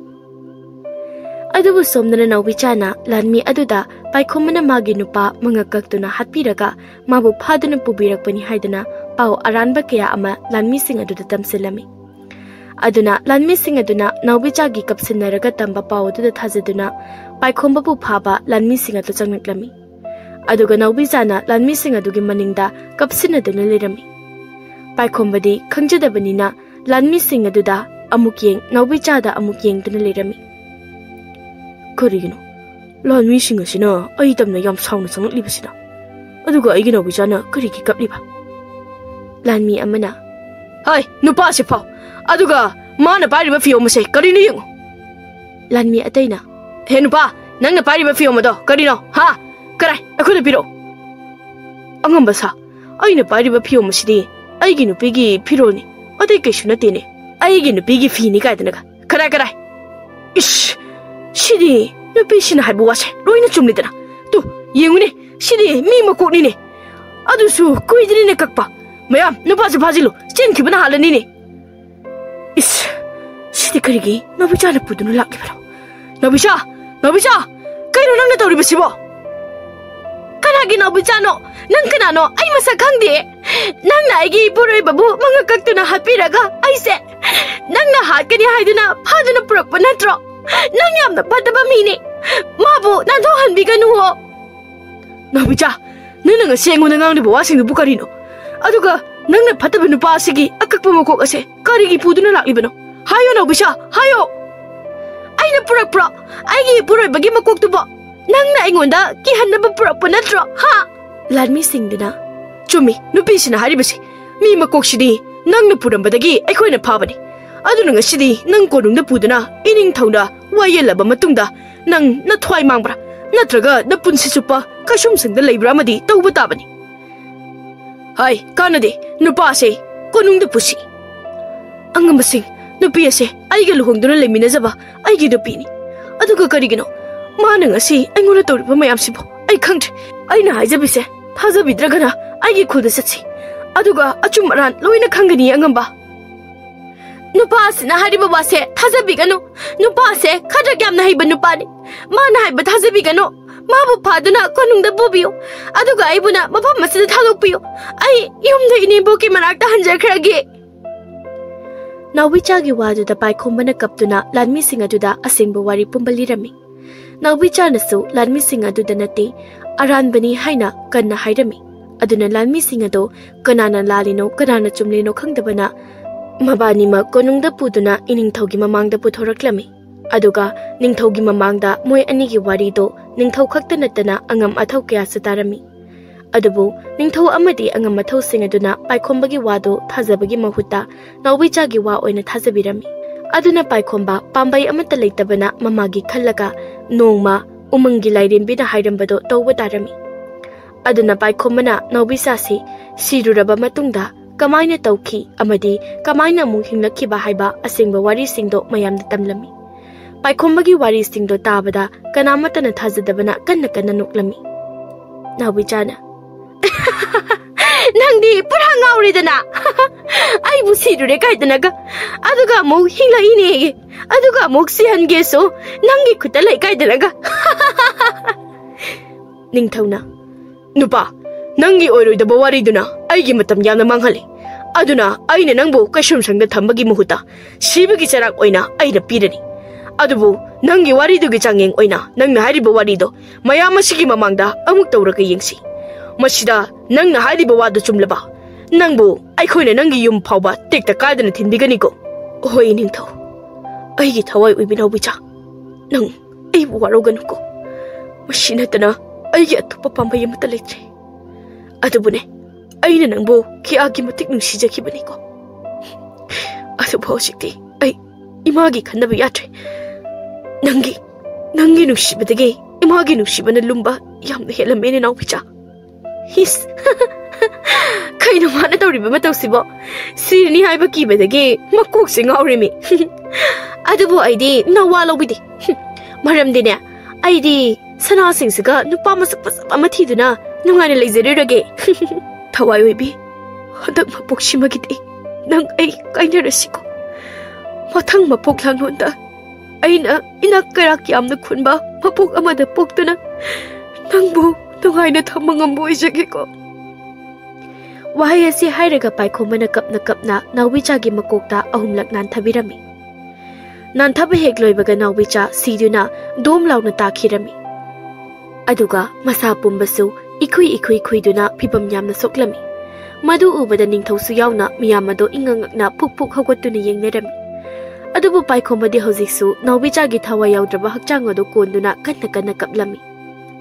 ꯑꯗꯨꯕꯨ ꯁꯣꯝꯗꯅ ꯅꯥꯎꯕꯤꯆꯥꯅ ꯂꯥꯟꯃꯤ ꯑꯗꯨꯗ ꯄꯥꯏꯈꯣꯝꯕꯅ ꯃꯥꯒꯤ ꯅꯨꯄꯥ ꯃꯉꯛ ꯀꯛꯇꯨꯅ ꯍꯥꯠꯄꯤꯔꯒ ꯃꯥꯕꯨ ꯐꯥꯗꯨꯅ ꯄꯨꯕꯤꯔꯛꯄꯅꯤ ꯍꯥꯏꯗꯨꯅ ꯄꯥꯎ ꯑꯔꯥꯟꯕ ꯀꯌꯥ ꯑꯃ ꯂꯥꯟꯃꯤꯁꯤꯡ ꯑꯗꯨꯗ ꯇꯝꯁꯤꯜꯂꯝꯃꯤ꯫ ꯑꯗꯨꯅ ꯂꯥꯟꯃꯤꯁꯤꯡ ꯑꯗꯨꯅ ꯅꯥꯎꯕꯤꯆꯥꯒꯤ ꯀꯞꯁꯤꯟꯅꯔꯒ ꯇꯝꯕ ꯄꯥꯎ ꯑꯗꯨꯗ ꯊꯥꯖꯗꯨꯅ ꯄꯥꯏꯈꯣꯝꯕꯕꯨ ꯐꯥꯕ ꯂꯥꯟꯃꯤꯁꯤꯡ ꯑꯗꯨ ꯆꯪꯂꯛꯂꯝꯃꯤ꯫ ꯑꯗꯨꯒ ꯅꯥꯎꯕꯤꯆꯥꯅ ꯂꯥꯟꯃꯤꯁꯤꯡ ꯑꯗꯨꯒꯤ ꯃꯅꯤꯡꯗ ꯀꯞꯁꯤꯟꯅꯗꯨꯅ ꯂꯩꯔꯝꯃꯤ꯫ ꯄꯥꯏꯈꯣꯝꯕꯗꯤ ꯈꯪꯖꯗꯕꯅꯤꯅ ꯂꯥꯟꯃꯤꯁꯤꯡ ꯑꯗꯨꯗ ꯑꯃꯨꯛ ꯌꯦꯡ, ꯅꯥꯎꯕꯤꯆꯥꯗ ꯑꯃꯨꯛ ꯌꯦꯡꯗꯨꯅ ꯂꯩꯔꯝꯃꯤ꯫ ꯀꯔꯤꯒꯤꯅꯣ? ꯂꯥꯟꯃꯤꯁꯤꯡ ꯑꯁꯤꯅ ꯑꯩ ꯇꯝꯅ ꯌꯥꯝ ꯁꯥꯎꯅ ꯆꯪꯂꯛꯂꯤꯕꯁꯤꯅ? ꯑꯗꯨꯒ ꯑꯩꯒꯤ ꯅꯥꯎꯕꯤꯆꯥꯅ ꯀꯔꯤꯒꯤ ꯀꯞꯂꯤꯕ? ꯂꯥꯟꯃꯤ ꯑꯃꯅ, "ꯍꯩ, ꯅꯨꯄꯥꯁꯤ ꯐꯥꯎ꯫ ꯑꯗꯨꯒ ꯃꯥꯅ ꯄꯥꯏꯔꯤꯕ ꯐꯤꯌꯣꯝ ꯑꯁꯦ ꯀꯔꯤꯅꯣ ꯌꯦꯡꯉꯨ꯫" ꯂꯥꯟꯃꯤ ꯑꯇꯩꯅ, "ꯍꯦ ꯅꯨꯄꯥ, ꯅꯪꯅ ꯄꯥꯏꯔꯤꯕ ꯐꯤꯌꯣꯝ ꯑꯗꯣ ꯀꯔꯤꯅꯣ? ꯍꯥ? ꯀꯔꯥꯏ? ꯑꯩꯈꯣꯏꯗ ꯄꯤꯔꯛꯑꯣ꯫" "ꯑꯉꯝꯕ ꯁꯥ, ꯑꯩꯅ ꯄꯥꯏꯔꯤꯕ ꯐꯤꯌꯣꯝ ꯑꯁꯤꯗꯤ ꯑꯩꯒꯤ ꯅꯨꯄꯤꯒꯤ ꯐꯤꯔꯣꯜꯅꯤ, ꯑꯇꯩ ꯀꯩꯁꯨ ꯅꯠꯇꯦꯅꯦ꯫ ꯑꯩꯒꯤ ꯅꯨꯄꯤꯒꯤ ꯐꯤꯅꯤ ꯀꯥꯏꯗꯅꯒ꯫ ꯀꯔꯥꯏ, ꯀꯔꯥꯏ? ꯏꯁ! ꯁꯤꯗꯤ ꯅꯨꯄꯤꯁꯤꯅ ꯍꯥꯏꯕ ꯋꯥꯁꯦ ꯂꯣꯏꯅ ꯆꯨꯝꯂꯤꯗꯅ꯫ ꯇꯨ, ꯌꯦꯡꯉꯨꯅꯦ, ꯁꯤꯗꯤ ꯃꯤ ꯃꯀꯣꯛꯅꯤꯅꯦ꯫ ꯑꯗꯨꯁꯨ ꯀꯨꯏꯗ꯭ꯔꯤꯅꯦ ꯀꯛꯄ꯫ ꯃꯌꯥꯝ, ꯅꯨꯄꯥꯁꯦ ꯐꯥꯖꯤꯜꯂꯨ, ꯆꯦꯟꯈꯤꯕꯅ ꯍꯥꯜꯂꯅꯤꯅꯦ꯫" "ꯏꯁ! ꯁꯤꯗꯤ ꯀꯔꯤꯒꯤ ꯅꯥꯎꯕꯤꯆꯥꯅ ꯄꯨꯗꯨꯅ ꯂꯥꯛꯂꯤꯕꯅꯣ? ꯅꯥꯎꯕꯤꯆꯥ! ꯅꯥꯎꯕꯤꯆꯥ! ꯀꯩꯅꯣ ꯅꯪꯅ ꯇꯧꯔꯤꯕꯁꯤꯕꯣ?" "ꯀꯅꯥꯒꯤ ꯅꯥꯎꯕꯤꯆꯥꯅꯣ? ꯅꯪ ꯀꯅꯥꯅꯣ? ꯑꯩ ꯃꯁꯛ ꯈꯪꯗꯦ꯫ ꯅꯪꯅ ꯑꯩꯒꯤ ꯏꯄꯨꯔꯣꯏꯕꯕꯨ ꯃꯉꯛ ꯀꯛꯇꯨꯅ ꯍꯥꯠꯄꯤꯔꯒ ꯑꯩꯁꯦ ꯅꯪꯅ ꯍꯥꯠꯀꯅꯤ ꯍꯥꯏꯗꯨꯅ ꯐꯥꯗꯨꯅ ꯄꯨꯔꯛꯄ ꯅꯠꯇ꯭ꯔꯣ? ꯅꯪ ꯌꯥꯝꯅ ꯐꯠꯇꯕ ꯃꯤꯅꯤ꯫ ꯃꯥꯕꯨ ꯅꯥꯟꯊꯣꯛꯍꯟꯕꯤꯒꯅꯨꯋꯣ꯫" "ꯅꯥꯎꯕꯤꯆꯥ, ꯅꯪꯅ ꯉꯁꯤ ꯑꯩꯉꯣꯟꯗ ꯉꯥꯡꯂꯤꯕ ꯋꯥꯁꯤꯡꯗꯨꯕꯨ ꯀꯔꯤꯅꯣ? ꯑꯗꯨꯒ ꯅꯪꯅ ꯐꯠꯇꯕ ꯅꯨꯄꯥ ꯑꯁꯤꯒꯤ ꯑꯀꯛꯄ ꯃꯀꯣꯛ ꯑꯁꯦ ꯀꯔꯤꯒꯤ ꯄꯨꯗꯨꯅ ꯂꯥꯛꯂꯤꯕꯅꯣ? ꯍꯥꯏꯌꯣ ꯅꯥꯎꯕꯤꯆꯥ, ꯍꯥꯏꯌꯣ꯫" "ꯑꯩꯅ ꯄꯨꯔꯛꯄ꯭ꯔꯣ? ꯑꯩꯒꯤ ꯏꯄꯨꯔꯣꯏꯕꯒꯤ ꯃꯀꯣꯛꯇꯨꯕꯣ ꯅꯪꯅ ꯑꯩꯉꯣꯟꯗ ꯀꯤꯍꯟꯅꯕ ꯄꯨꯔꯛꯄ ꯅꯠꯇ꯭ꯔꯣ? ꯍꯥ?" ꯂꯥꯟꯃꯤꯁꯤꯡꯗꯨꯅ, "ꯆꯨꯝꯃꯤ, ꯅꯨꯄꯤꯁꯤꯅ ꯍꯥꯏꯔꯤꯕꯁꯤ꯫ ꯃꯤ ꯃꯀꯣꯛꯁꯤꯗꯤ ꯅꯪꯅ ꯄꯨꯔꯝꯕꯗꯒꯤ ꯑꯩꯈꯣꯏꯅ ꯐꯥꯕꯅꯤ꯫ ꯑꯗꯨꯅ ꯉꯁꯤꯗꯤ ꯅꯪ ꯀꯣꯅꯨꯡꯗ ꯄꯨꯗꯨꯅ ꯏꯅꯤꯡꯊꯧꯅ ꯋꯥ ꯌꯦꯜꯂꯕ ꯃꯇꯨꯡꯗ ꯅꯪ ꯅꯊ꯭ꯋꯥꯏ ꯃꯥꯡꯕ꯭ꯔꯥ? ꯅꯠꯇ꯭ꯔꯒ ꯅꯄꯨꯟꯁꯤ ꯆꯨꯞꯄ ꯀꯩꯁꯨꯝꯁꯪꯗ ꯂꯩꯕ꯭ꯔꯥ ꯑꯃꯗꯤ ꯇꯧꯕ ꯇꯥꯕꯅꯤ꯫ ꯍꯥꯏ, ꯀꯥꯟꯅꯗꯦ, ꯅꯨꯄꯥꯁꯦ ꯀꯣꯅꯨꯡꯗ ꯄꯨꯁꯤ꯫ ꯑꯉꯝꯕꯁꯤꯡ, ꯅꯨꯄꯤ ꯑꯁꯦ ꯑꯩꯒ ꯂꯨꯍꯣꯡꯗꯨꯅ ꯂꯩꯃꯤꯟꯅꯖꯕ ꯑꯩꯒꯤ ꯅꯨꯄꯤꯅꯤ꯫ ꯑꯗꯨꯒ ꯀꯔꯤꯒꯤꯅꯣ ꯃꯥꯅ ꯉꯁꯤ ꯑꯩꯉꯣꯟꯗ ꯇꯧꯔꯤꯕ ꯃꯌꯥꯝꯁꯤꯕꯨ? ꯑꯩ ꯈꯪꯗ꯭ꯔꯦ꯫ ꯑꯩꯅ ꯍꯥꯏꯖꯕꯤꯁꯦ ꯊꯥꯖꯕꯤꯗ꯭ꯔꯒꯅ ꯑꯩꯒꯤ ꯈꯨꯜꯗ ꯆꯠꯁꯤ, ꯑꯗꯨꯒ ꯑꯆꯨꯝ ꯑꯔꯥꯟ ꯂꯣꯏꯅ ꯈꯪꯒꯅꯤ, ꯑꯉꯝꯕ꯫ ꯅꯨꯄꯥ ꯑꯁꯤꯅ ꯍꯥꯏꯔꯤꯕ ꯋꯥꯁꯦ ꯊꯥꯖꯕꯤꯒꯅꯨ꯫ ꯅꯨꯄꯥ ꯑꯁꯦ ꯈꯗ꯭ꯔꯛ ꯌꯥꯝꯅ ꯍꯩꯕ ꯅꯨꯄꯥꯅꯤ꯫ ꯃꯥꯅ ꯍꯥꯏꯕ ꯊꯥꯖꯕꯤꯒꯅꯨ꯫ ꯃꯥꯕꯨ ꯐꯥꯗꯨꯅ ꯀꯣꯅꯨꯡꯗ ꯄꯨꯕꯤꯌꯨ, ꯑꯗꯨꯒ ꯑꯩꯕꯨꯅ ꯃꯐꯝ ꯑꯁꯤꯗ ꯊꯥꯗꯣꯛꯄꯤꯌꯨ꯫ ꯑꯩ ꯌꯨꯝꯗ ꯏꯅꯦꯝꯕꯣꯛꯀꯤ ꯃꯅꯥꯛꯇ ꯍꯟꯖꯈ꯭ꯔꯒꯦ꯫ ꯅꯥꯎꯕꯤꯆꯥꯒꯤ ꯋꯥꯗꯨꯗ ꯄꯥꯏꯈꯣꯝꯕꯅ ꯀꯞꯇꯨꯅ ꯂꯥꯟꯃꯤꯁꯤꯡ ꯑꯗꯨꯗ ꯑꯁꯦꯡꯕ ꯋꯥꯔꯤ ꯄꯨꯝꯕ ꯂꯤꯔꯝꯃꯤ꯫ ꯅꯥꯎꯕꯤꯆꯥꯅꯁꯨ ꯂꯥꯟꯃꯤꯁꯤꯡ ꯑꯗꯨꯗ ꯅꯠꯇꯦ, ꯑꯔꯥꯟꯕꯅꯤ ꯍꯥꯏꯅ ꯀꯟꯅ ꯍꯥꯏꯔꯝꯃꯤ꯫ ꯑꯗꯨꯅ ꯂꯥꯟꯃꯤꯁꯤꯡ ꯑꯗꯣ ꯀꯅꯥꯅ ꯂꯥꯜꯂꯤꯅꯣ, ꯀꯅꯥꯅ ꯆꯨꯝꯂꯤꯅꯣ ꯈꯪꯗꯕꯅ ꯃꯕꯥꯅꯤꯃꯛ ꯀꯣꯅꯨꯡꯗ ꯄꯨꯗꯨꯅ ꯏꯅꯤꯡꯊꯧꯒꯤ ꯃꯃꯥꯡꯗ ꯄꯨꯊꯣꯔꯛꯂꯝꯃꯤ꯫ ꯑꯗꯨꯒ ꯅꯤꯡꯊꯧꯒꯤ ꯃꯃꯥꯡꯗ ꯃꯣꯏ ꯑꯅꯤꯒꯤ ꯋꯥꯔꯤꯗꯣ ꯅꯤꯡꯊꯧ ꯈꯛꯇ ꯅꯠꯇꯅ ꯑꯉꯝ ꯑꯊꯧ ꯀꯌꯥꯁꯨ ꯇꯥꯔꯝꯃꯤ꯫ ꯑꯗꯨꯕꯨ ꯅꯤꯡꯊꯧ ꯑꯃꯗꯤ ꯑꯉꯝ ꯑꯊꯧꯁꯤꯡ ꯑꯗꯨꯅ ꯄꯥꯏꯈꯣꯝꯕꯒꯤ ꯋꯥꯗꯣ ꯊꯥꯖꯕꯒꯤ ꯃꯍꯨꯠꯇ ꯅꯥꯎꯕꯤꯆꯥꯒꯤ ꯋꯥ ꯑꯣꯏꯅ ꯊꯥꯖꯕꯤꯔꯝꯃꯤ꯫ ꯑꯗꯨꯅ ꯄꯥꯏꯈꯣꯝꯕ ꯄꯥꯝꯕꯩ ꯑꯃꯠꯇ ꯂꯩꯇꯕꯅ ꯃꯃꯥꯒꯤ ꯈꯜꯂꯒ ꯅꯣꯡꯃ ꯎꯃꯪꯒꯤ ꯂꯥꯏꯔꯦꯝꯕꯤꯅ ꯍꯥꯏꯔꯝꯕꯗꯣ ꯇꯧꯕ ꯇꯥꯔꯝꯃꯤ꯫ ꯑꯗꯨꯅ ꯄꯥꯏꯈꯣꯝꯕꯅ ꯅꯥꯎꯕꯤꯆꯥꯁꯤ ꯁꯤꯔꯨꯔꯕ ꯃꯇꯨꯡꯗ ꯀꯃꯥꯏꯅ ꯇꯧꯈꯤ ꯑꯃꯗꯤ ꯀꯃꯥꯏꯅ ꯑꯃꯨꯛ ꯍꯤꯡꯂꯛꯈꯤꯕ ꯍꯥꯏꯕ ꯑꯁꯦꯡꯕ ꯋꯥꯔꯤꯁꯤꯡꯗꯣ ꯃꯌꯥꯝꯗ ꯇꯝꯂꯝꯃꯤ꯫ ꯄꯥꯏꯈꯣꯝꯕꯒꯤ ꯋꯥꯔꯤꯁꯤꯡꯗꯣ ꯇꯥꯕꯗ ꯀꯅꯥꯃꯠꯇꯅ ꯊꯥꯖꯗꯕꯅ ꯀꯟꯅ ꯀꯟꯅ ꯅꯣꯛꯂꯝꯃꯤ꯫ ꯅꯥꯎꯕꯤꯆꯥꯅ, "ꯅꯪꯗꯤ ꯄꯨꯔꯥ ꯉꯥꯎꯔꯦꯗꯅ꯫ ꯑꯩꯕꯨ ꯁꯤꯔꯨꯔꯦ ꯀꯥꯏꯗꯅꯒ, ꯑꯗꯨꯒ ꯑꯃꯨꯛ ꯍꯤꯡꯂꯛꯏꯅꯦ, ꯑꯗꯨꯒ ꯑꯃꯨꯛ ꯁꯤꯍꯟꯒꯦꯁꯨ ꯅꯪꯒꯤ ꯈꯨꯠꯇ ꯂꯩ ꯀꯥꯏꯗꯅꯒ?" ꯅꯤꯡꯊꯧꯅ, "ꯅꯨꯄꯥ, ꯅꯪꯒꯤ ꯑꯣꯏꯔꯣꯏꯗꯕ ꯋꯥꯔꯤꯗꯨꯅ ꯑꯩꯒꯤ ꯃꯇꯝ ꯌꯥꯝꯅ ꯃꯥꯡꯍꯜꯂꯦ꯫ ꯑꯗꯨꯅ ꯑꯩꯅ ꯅꯪꯕꯨ ꯀꯩꯁꯨꯝꯁꯪꯗ ꯊꯝꯕꯒꯤ ꯃꯍꯨꯠꯇ ꯁꯤꯕꯒꯤ ꯆꯩꯔꯥꯛ ꯑꯣꯏꯅ ꯑꯩꯅ ꯄꯤꯔꯅꯤ꯫ ꯑꯗꯨꯕꯨ ꯅꯪꯒꯤ ꯋꯥꯔꯤꯗꯨꯒꯤ ꯆꯥꯡꯌꯦꯡ ꯑꯣꯏꯅ ꯅꯪꯅ ꯍꯥꯏꯔꯤꯕ ꯋꯥꯔꯤꯗꯣ ꯃꯌꯥꯝ ꯑꯁꯤꯒꯤ ꯃꯃꯥꯡꯗ ꯑꯃꯨꯛ ꯇꯧꯔꯒ ꯌꯦꯡꯁꯤ꯫ ꯃꯁꯤꯗ ꯅꯪꯅ ꯍꯥꯏꯔꯤꯕ ꯋꯥꯗꯨ ꯆꯨꯝꯂꯕ, ꯅꯪꯕꯨ ꯑꯩꯈꯣꯏꯅ ꯅꯪꯒꯤ ꯌꯨꯝ ꯐꯥꯎꯕ ꯇꯦꯛꯇ ꯀꯥꯏꯗꯅ ꯊꯤꯟꯕꯤꯒꯅꯤꯀꯣ?" "ꯍꯣꯏ, ꯅꯤꯡꯊꯧ꯫ ꯑꯩꯒꯤ ꯊꯋꯥꯏ ꯑꯣꯏꯕꯤ ꯅꯥꯎꯕꯤꯆꯥ, ꯅꯪ ꯑꯩꯕꯨ ꯋꯥꯔꯧꯒꯅꯨꯀꯣ꯫ ꯃꯁꯤ ꯅꯠꯇꯅ ꯑꯩꯒꯤ ꯑꯇꯣꯞꯄ ꯄꯥꯝꯕꯩ ꯑꯃꯠꯇ ꯂꯩꯇ꯭ꯔꯦ꯫ ꯑꯗꯨꯕꯨꯅꯦ, ꯑꯩꯅ ꯅꯪꯕꯨ ꯀꯌꯥꯒꯤ ꯃꯇꯤꯛ ꯅꯨꯡꯁꯤꯖꯈꯤꯕꯅꯤꯀꯣ꯫ ꯑꯗꯨꯕꯨ ꯍꯧꯖꯤꯛꯇꯤ ꯑꯩ ꯏꯃꯥꯒꯤ ꯈꯟꯅꯕ ꯌꯥꯗ꯭ꯔꯦ꯫ ꯅꯪꯒꯤ, ꯅꯪꯒꯤ ꯅꯨꯡꯁꯤꯕꯗꯒꯤ ꯏꯃꯥꯒꯤ ꯅꯨꯡꯁꯤꯕꯅ ꯂꯨꯝꯕ ꯌꯥꯝꯅ ꯍꯦꯜꯂꯝꯃꯦꯅꯦ, ꯅꯥꯎꯕꯤꯆꯥ꯫ ꯍꯤꯁ! ꯀꯩꯅꯣ ꯃꯥꯅ ꯇꯧꯔꯤꯕ ꯃꯇꯧꯁꯤꯕꯣ? ꯁꯤꯔꯅꯤ ꯍꯥꯏꯕ ꯀꯤꯕꯗꯒꯤ ꯃꯀꯣꯛꯁꯦ ꯉꯥꯎꯔꯦꯃꯤ꯫ ꯑꯗꯨꯕꯨ ꯑꯩꯗꯤ ꯅꯋꯥ ꯂꯧꯕꯤꯗꯦ꯫ ꯃꯔꯝꯗꯤꯅꯦ, ꯑꯩꯗꯤ ꯁꯅꯥꯁꯤꯡꯁꯤꯒ ꯅꯨꯄꯥ ꯃꯁꯛ ꯐꯖꯕ ꯑꯃ ꯊꯤꯗꯨꯅ ꯅꯨꯡꯉꯥꯏꯅ ꯂꯩꯖꯔꯨꯔꯒꯦ꯫ ꯊꯋꯥꯏ ꯑꯣꯏꯕꯤ, ꯍꯟꯗꯛ ꯃꯄꯣꯛꯁꯤꯃꯒꯤꯗꯤ ꯅꯪ ꯑꯩ ꯀꯥꯏꯅꯔꯁꯤꯀꯣ꯫ ꯃꯊꯪ ꯃꯄꯣꯛ ꯂꯥꯡꯂꯣꯟꯗ ꯑꯩꯅ ꯏꯅꯥꯛ ꯀꯩꯔꯥꯛ ꯌꯥꯝꯅ ꯈꯨꯟꯕ ꯃꯄꯣꯛ ꯑꯃꯗ ꯄꯣꯛꯇꯨꯅ ꯅꯪꯕꯨ ꯅꯨꯡꯉꯥꯏꯅ ꯊꯝꯕ ꯉꯝꯕ ꯑꯣꯏꯖꯒꯦꯀꯣ꯫ ꯋꯥꯍꯩ ꯑꯁꯤ ꯍꯥꯏꯔꯒ ꯄꯥꯏꯈꯣꯝꯕꯅ ꯀꯞꯅ ꯀꯞꯅ ꯅꯥꯎꯕꯤꯆꯥꯒꯤ ꯃꯀꯣꯛꯇ ꯑꯍꯨꯝꯂꯛ ꯅꯥꯟꯊꯕꯤꯔꯝꯃꯤ꯫ ꯅꯥꯟꯊꯕ ꯍꯦꯛ ꯂꯣꯏꯕꯒ ꯅꯥꯎꯕꯤꯆꯥ ꯁꯤꯗꯨꯅ ꯗꯣꯝ ꯂꯥꯎꯅ ꯇꯥꯈꯤꯔꯝꯃꯤ꯫ ꯑꯗꯨꯒ ꯃꯁꯥ ꯄꯨꯝꯕꯁꯨ ꯏꯈꯨꯏ ꯏꯈꯨꯏ ꯈꯨꯏꯗꯨꯅ ꯐꯤꯕꯝ ꯌꯥꯝꯅ ꯁꯣꯛꯂꯝꯃꯤ꯫ ꯃꯗꯨ ꯎꯕꯗ ꯅꯤꯡꯊꯧꯁꯨ ꯌꯥꯎꯅ ꯃꯤꯌꯥꯝ ꯑꯗꯣ ꯏꯉꯛ ꯉꯛꯅ ꯐꯨꯛ ꯐꯨꯛ ꯍꯧꯒꯠꯇꯨꯅ ꯌꯦꯡꯅꯔꯝꯃꯤ꯫ ꯑꯗꯨꯕꯨ ꯄꯥꯏꯈꯣꯝꯕꯗꯤ ꯍꯧꯖꯤꯛꯁꯨ ꯅꯥꯎꯕꯤꯆꯥꯒꯤ ꯊꯋꯥꯏ ꯌꯥꯎꯗ꯭ꯔꯕ ꯍꯛꯆꯥꯡ ꯑꯗꯨ ꯀꯣꯟꯗꯨꯅ ꯀꯟꯅ ꯀꯟꯅ ꯀꯞꯂꯝꯃꯤ꯫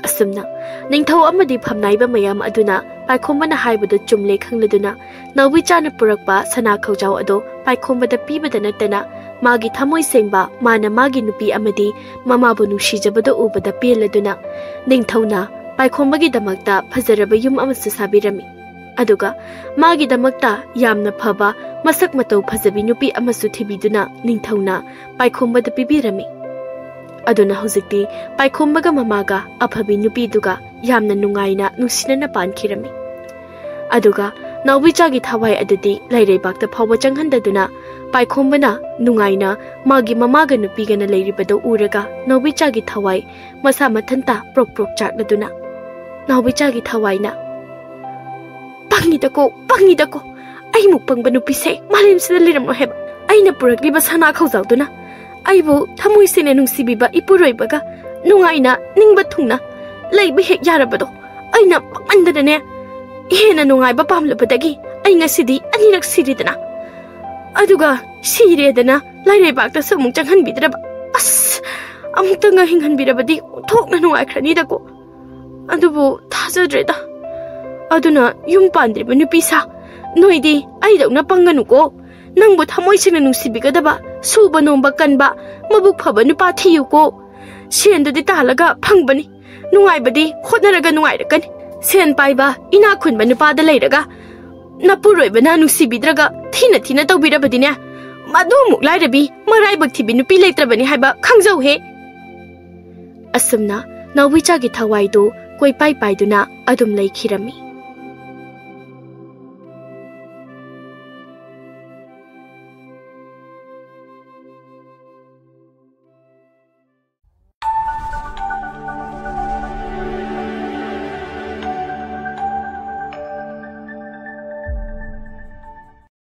ꯑꯁꯨꯝꯅ ꯅꯤꯡꯊꯧ ꯑꯃꯗꯤ ꯐꯝꯅꯥꯏꯕ ꯃꯌꯥꯝ ꯑꯗꯨꯅ ꯄꯥꯏꯈꯣꯝꯕꯅ ꯍꯥꯏꯕꯗꯨ ꯆꯨꯝꯂꯦ ꯈꯪꯂꯗꯨꯅ ꯅꯥꯎꯕꯤꯆꯥꯅ ꯄꯨꯔꯛꯄ ꯁꯅꯥ ꯈꯧꯖꯥꯎ ꯑꯗꯣ ꯄꯥꯏꯈꯣꯝꯕꯗ ꯄꯤꯕꯗ ꯅꯠꯇꯅ ꯃꯥꯒꯤ ꯊꯃꯣꯏ ꯁꯦꯡꯕ, ꯃꯥꯅ ꯃꯥꯒꯤ ꯅꯨꯄꯤ ꯑꯃꯗꯤ ꯃꯃꯥꯕꯨ ꯅꯨꯡꯁꯤꯖꯕꯗꯨ ꯎꯕꯗ ꯄꯦꯜꯂꯗꯨꯅ ꯅꯤꯡꯊꯧꯅ ꯄꯥꯏꯈꯣꯝꯕꯒꯤꯗꯃꯛꯇ ꯐꯖꯔꯕ ꯌꯨꯝ ꯑꯃꯁꯨ ꯁꯥꯕꯤꯔꯝꯃꯤ꯫ ꯑꯗꯨꯒ ꯃꯥꯒꯤꯗꯃꯛꯇ ꯌꯥꯝꯅ ꯐꯕ, ꯃꯁꯛ ꯃꯇꯧ ꯐꯖꯕꯤ ꯅꯨꯄꯤ ꯑꯃꯁꯨ ꯊꯤꯕꯤꯗꯨꯅ ꯅꯤꯡꯊꯧꯅ ꯄꯥꯏꯈꯣꯝꯕꯗ ꯄꯤꯕꯤꯔꯝꯃꯤ꯫ ꯑꯗꯨꯅ ꯍꯧꯖꯤꯛꯇꯤ ꯄꯥꯏꯈꯣꯝꯕꯒ ꯃꯃꯥꯒ ꯑꯐꯕꯤ ꯅꯨꯄꯤꯗꯨꯒ ꯌꯥꯝꯅ ꯅꯨꯡꯉꯥꯏꯅ ꯅꯨꯡꯁꯤꯅꯅ ꯄꯥꯟꯈꯤꯔꯝꯃꯤ꯫ ꯑꯗꯨꯒ ꯅꯥꯎꯕꯤꯆꯥꯒꯤ ꯊꯋꯥꯏ ꯑꯗꯨꯗꯤ ꯂꯥꯏꯔꯩꯕꯥꯛꯇ ꯐꯥꯎꯕ ꯆꯪꯍꯟꯗꯗꯨꯅ ꯄꯥꯏꯈꯣꯝꯕꯅ ꯅꯨꯡꯉꯥꯏꯅ ꯃꯥꯒꯤ ꯃꯃꯥꯒ ꯅꯨꯄꯤꯒꯅ ꯂꯩꯔꯤꯕꯗꯨ ꯎꯔꯒ ꯅꯥꯎꯕꯤꯆꯥꯒꯤ ꯊꯋꯥꯏ ꯃꯁꯥ ꯃꯊꯟꯇ ꯄ꯭ꯔꯣꯛ ꯄ꯭ꯔꯣꯛ ꯆꯥꯛꯂꯗꯨꯅ ꯅꯥꯎꯕꯤꯆꯥꯒꯤ ꯊꯋꯥꯏꯅ, "ꯄꯪꯉꯤꯗꯀꯣ, ꯄꯪꯉꯤꯗꯀꯣ꯫ ꯑꯩꯃꯨꯛ ꯄꯪꯕ ꯅꯨꯄꯤꯁꯦ ꯃꯥꯂꯦꯝꯁꯤꯗ ꯂꯩꯔꯝꯂꯣꯏ ꯍꯥꯏꯕ꯫ ꯑꯩꯅ ꯄꯨꯔꯛꯂꯤꯕ ꯁꯅꯥ ꯈꯧꯖꯥꯎꯗꯨꯅ ꯑꯩꯕꯨ ꯊꯃꯣꯏ ꯁꯦꯡꯅ ꯅꯨꯡꯁꯤꯕꯤꯕ ꯏꯄꯨꯔꯣꯏꯕꯒ ꯅꯨꯡꯉꯥꯏꯅ ꯅꯤꯡꯕ ꯊꯨꯡꯅ ꯂꯩꯕ ꯍꯦꯛ ꯌꯥꯔꯕꯗꯣ ꯑꯩꯅ ꯄꯪꯃꯟꯗꯅꯅꯦ ꯍꯦꯟꯅ ꯅꯨꯡꯉꯥꯏꯕ ꯄꯥꯝꯂꯕꯗꯒꯤ ꯑꯩ ꯉꯁꯤꯗꯤ ꯑꯅꯤꯔꯛ ꯁꯤꯔꯦꯗꯅ꯫ ꯑꯗꯨꯒ ꯁꯤꯔꯦꯗꯅ ꯂꯥꯏꯔꯩꯕꯥꯛꯇꯁꯨ ꯑꯃꯨꯛ ꯆꯪꯍꯟꯕꯤꯗ꯭ꯔꯕ꯫ ꯑꯁ! ꯑꯃꯨꯛꯇꯪꯒ ꯍꯤꯡꯍꯟꯕꯤꯔꯕꯗꯤ ꯑꯣꯟꯊꯣꯛꯅ ꯅꯨꯡꯉꯥꯏꯈ꯭ꯔꯅꯤꯗꯀꯣ꯫ ꯑꯗꯨꯕꯨ ꯊꯥꯖꯗ꯭ꯔꯦꯗ꯫ ꯑꯗꯨꯅ ꯌꯨꯝ ꯄꯥꯟꯗ꯭ꯔꯤꯕ ꯅꯨꯄꯤ ꯁꯥ, ꯅꯣꯏꯗꯤ ꯑꯩꯗꯧꯅ ꯄꯪꯒꯅꯨꯀꯣ꯫ ꯅꯪꯕꯨ ꯊꯃꯣꯏ ꯁꯦꯡꯅ ꯅꯨꯡꯁꯤꯕꯤꯒꯗꯕ, ꯁꯨꯕ ꯅꯣꯝꯕ ꯀꯟꯕ, ꯃꯕꯨꯛ ꯐꯕ ꯅꯨꯄꯥ ꯊꯤꯌꯨꯀꯣ꯫ ꯁꯦꯟꯗꯨꯗꯤ ꯇꯥꯜꯂꯒ ꯐꯪꯕꯅꯤ꯫ ꯅꯨꯡꯉꯥꯏꯕꯗꯤ ꯍꯣꯠꯅꯔꯒ ꯅꯨꯡꯉꯥꯏꯔꯛꯀꯅꯤ꯫ ꯁꯦꯟ ꯄꯥꯏꯕ ꯏꯅꯥꯛ ꯈꯨꯟꯕ ꯅꯨꯄꯥꯗ ꯂꯩꯔꯒ ꯅꯄꯨꯔꯣꯏꯕꯅ ꯅꯨꯡꯁꯤꯕꯤꯗ꯭ꯔꯒ ꯊꯤꯅ ꯊꯤꯅ ꯇꯧꯕꯤꯔꯕꯗꯤꯅꯦ, ꯃꯗꯨꯃꯨꯛ ꯂꯥꯏꯔꯕꯤ ꯃꯔꯥꯏꯕꯛ ꯊꯤꯕꯤ ꯅꯨꯄꯤ ꯂꯩꯇ꯭ꯔꯕꯅꯤ ꯍꯥꯏꯕ ꯈꯪꯖꯧꯍꯦ꯫ ꯑꯁꯨꯝꯅ ꯅꯥꯎꯕꯤꯆꯥꯒꯤ ꯊꯋꯥꯏꯗꯨ ꯀꯣꯏꯄꯥꯏ ꯄꯥꯏꯗꯨꯅ ꯑꯗꯨꯝ ꯂꯩꯈꯤꯔꯝꯃꯤ꯫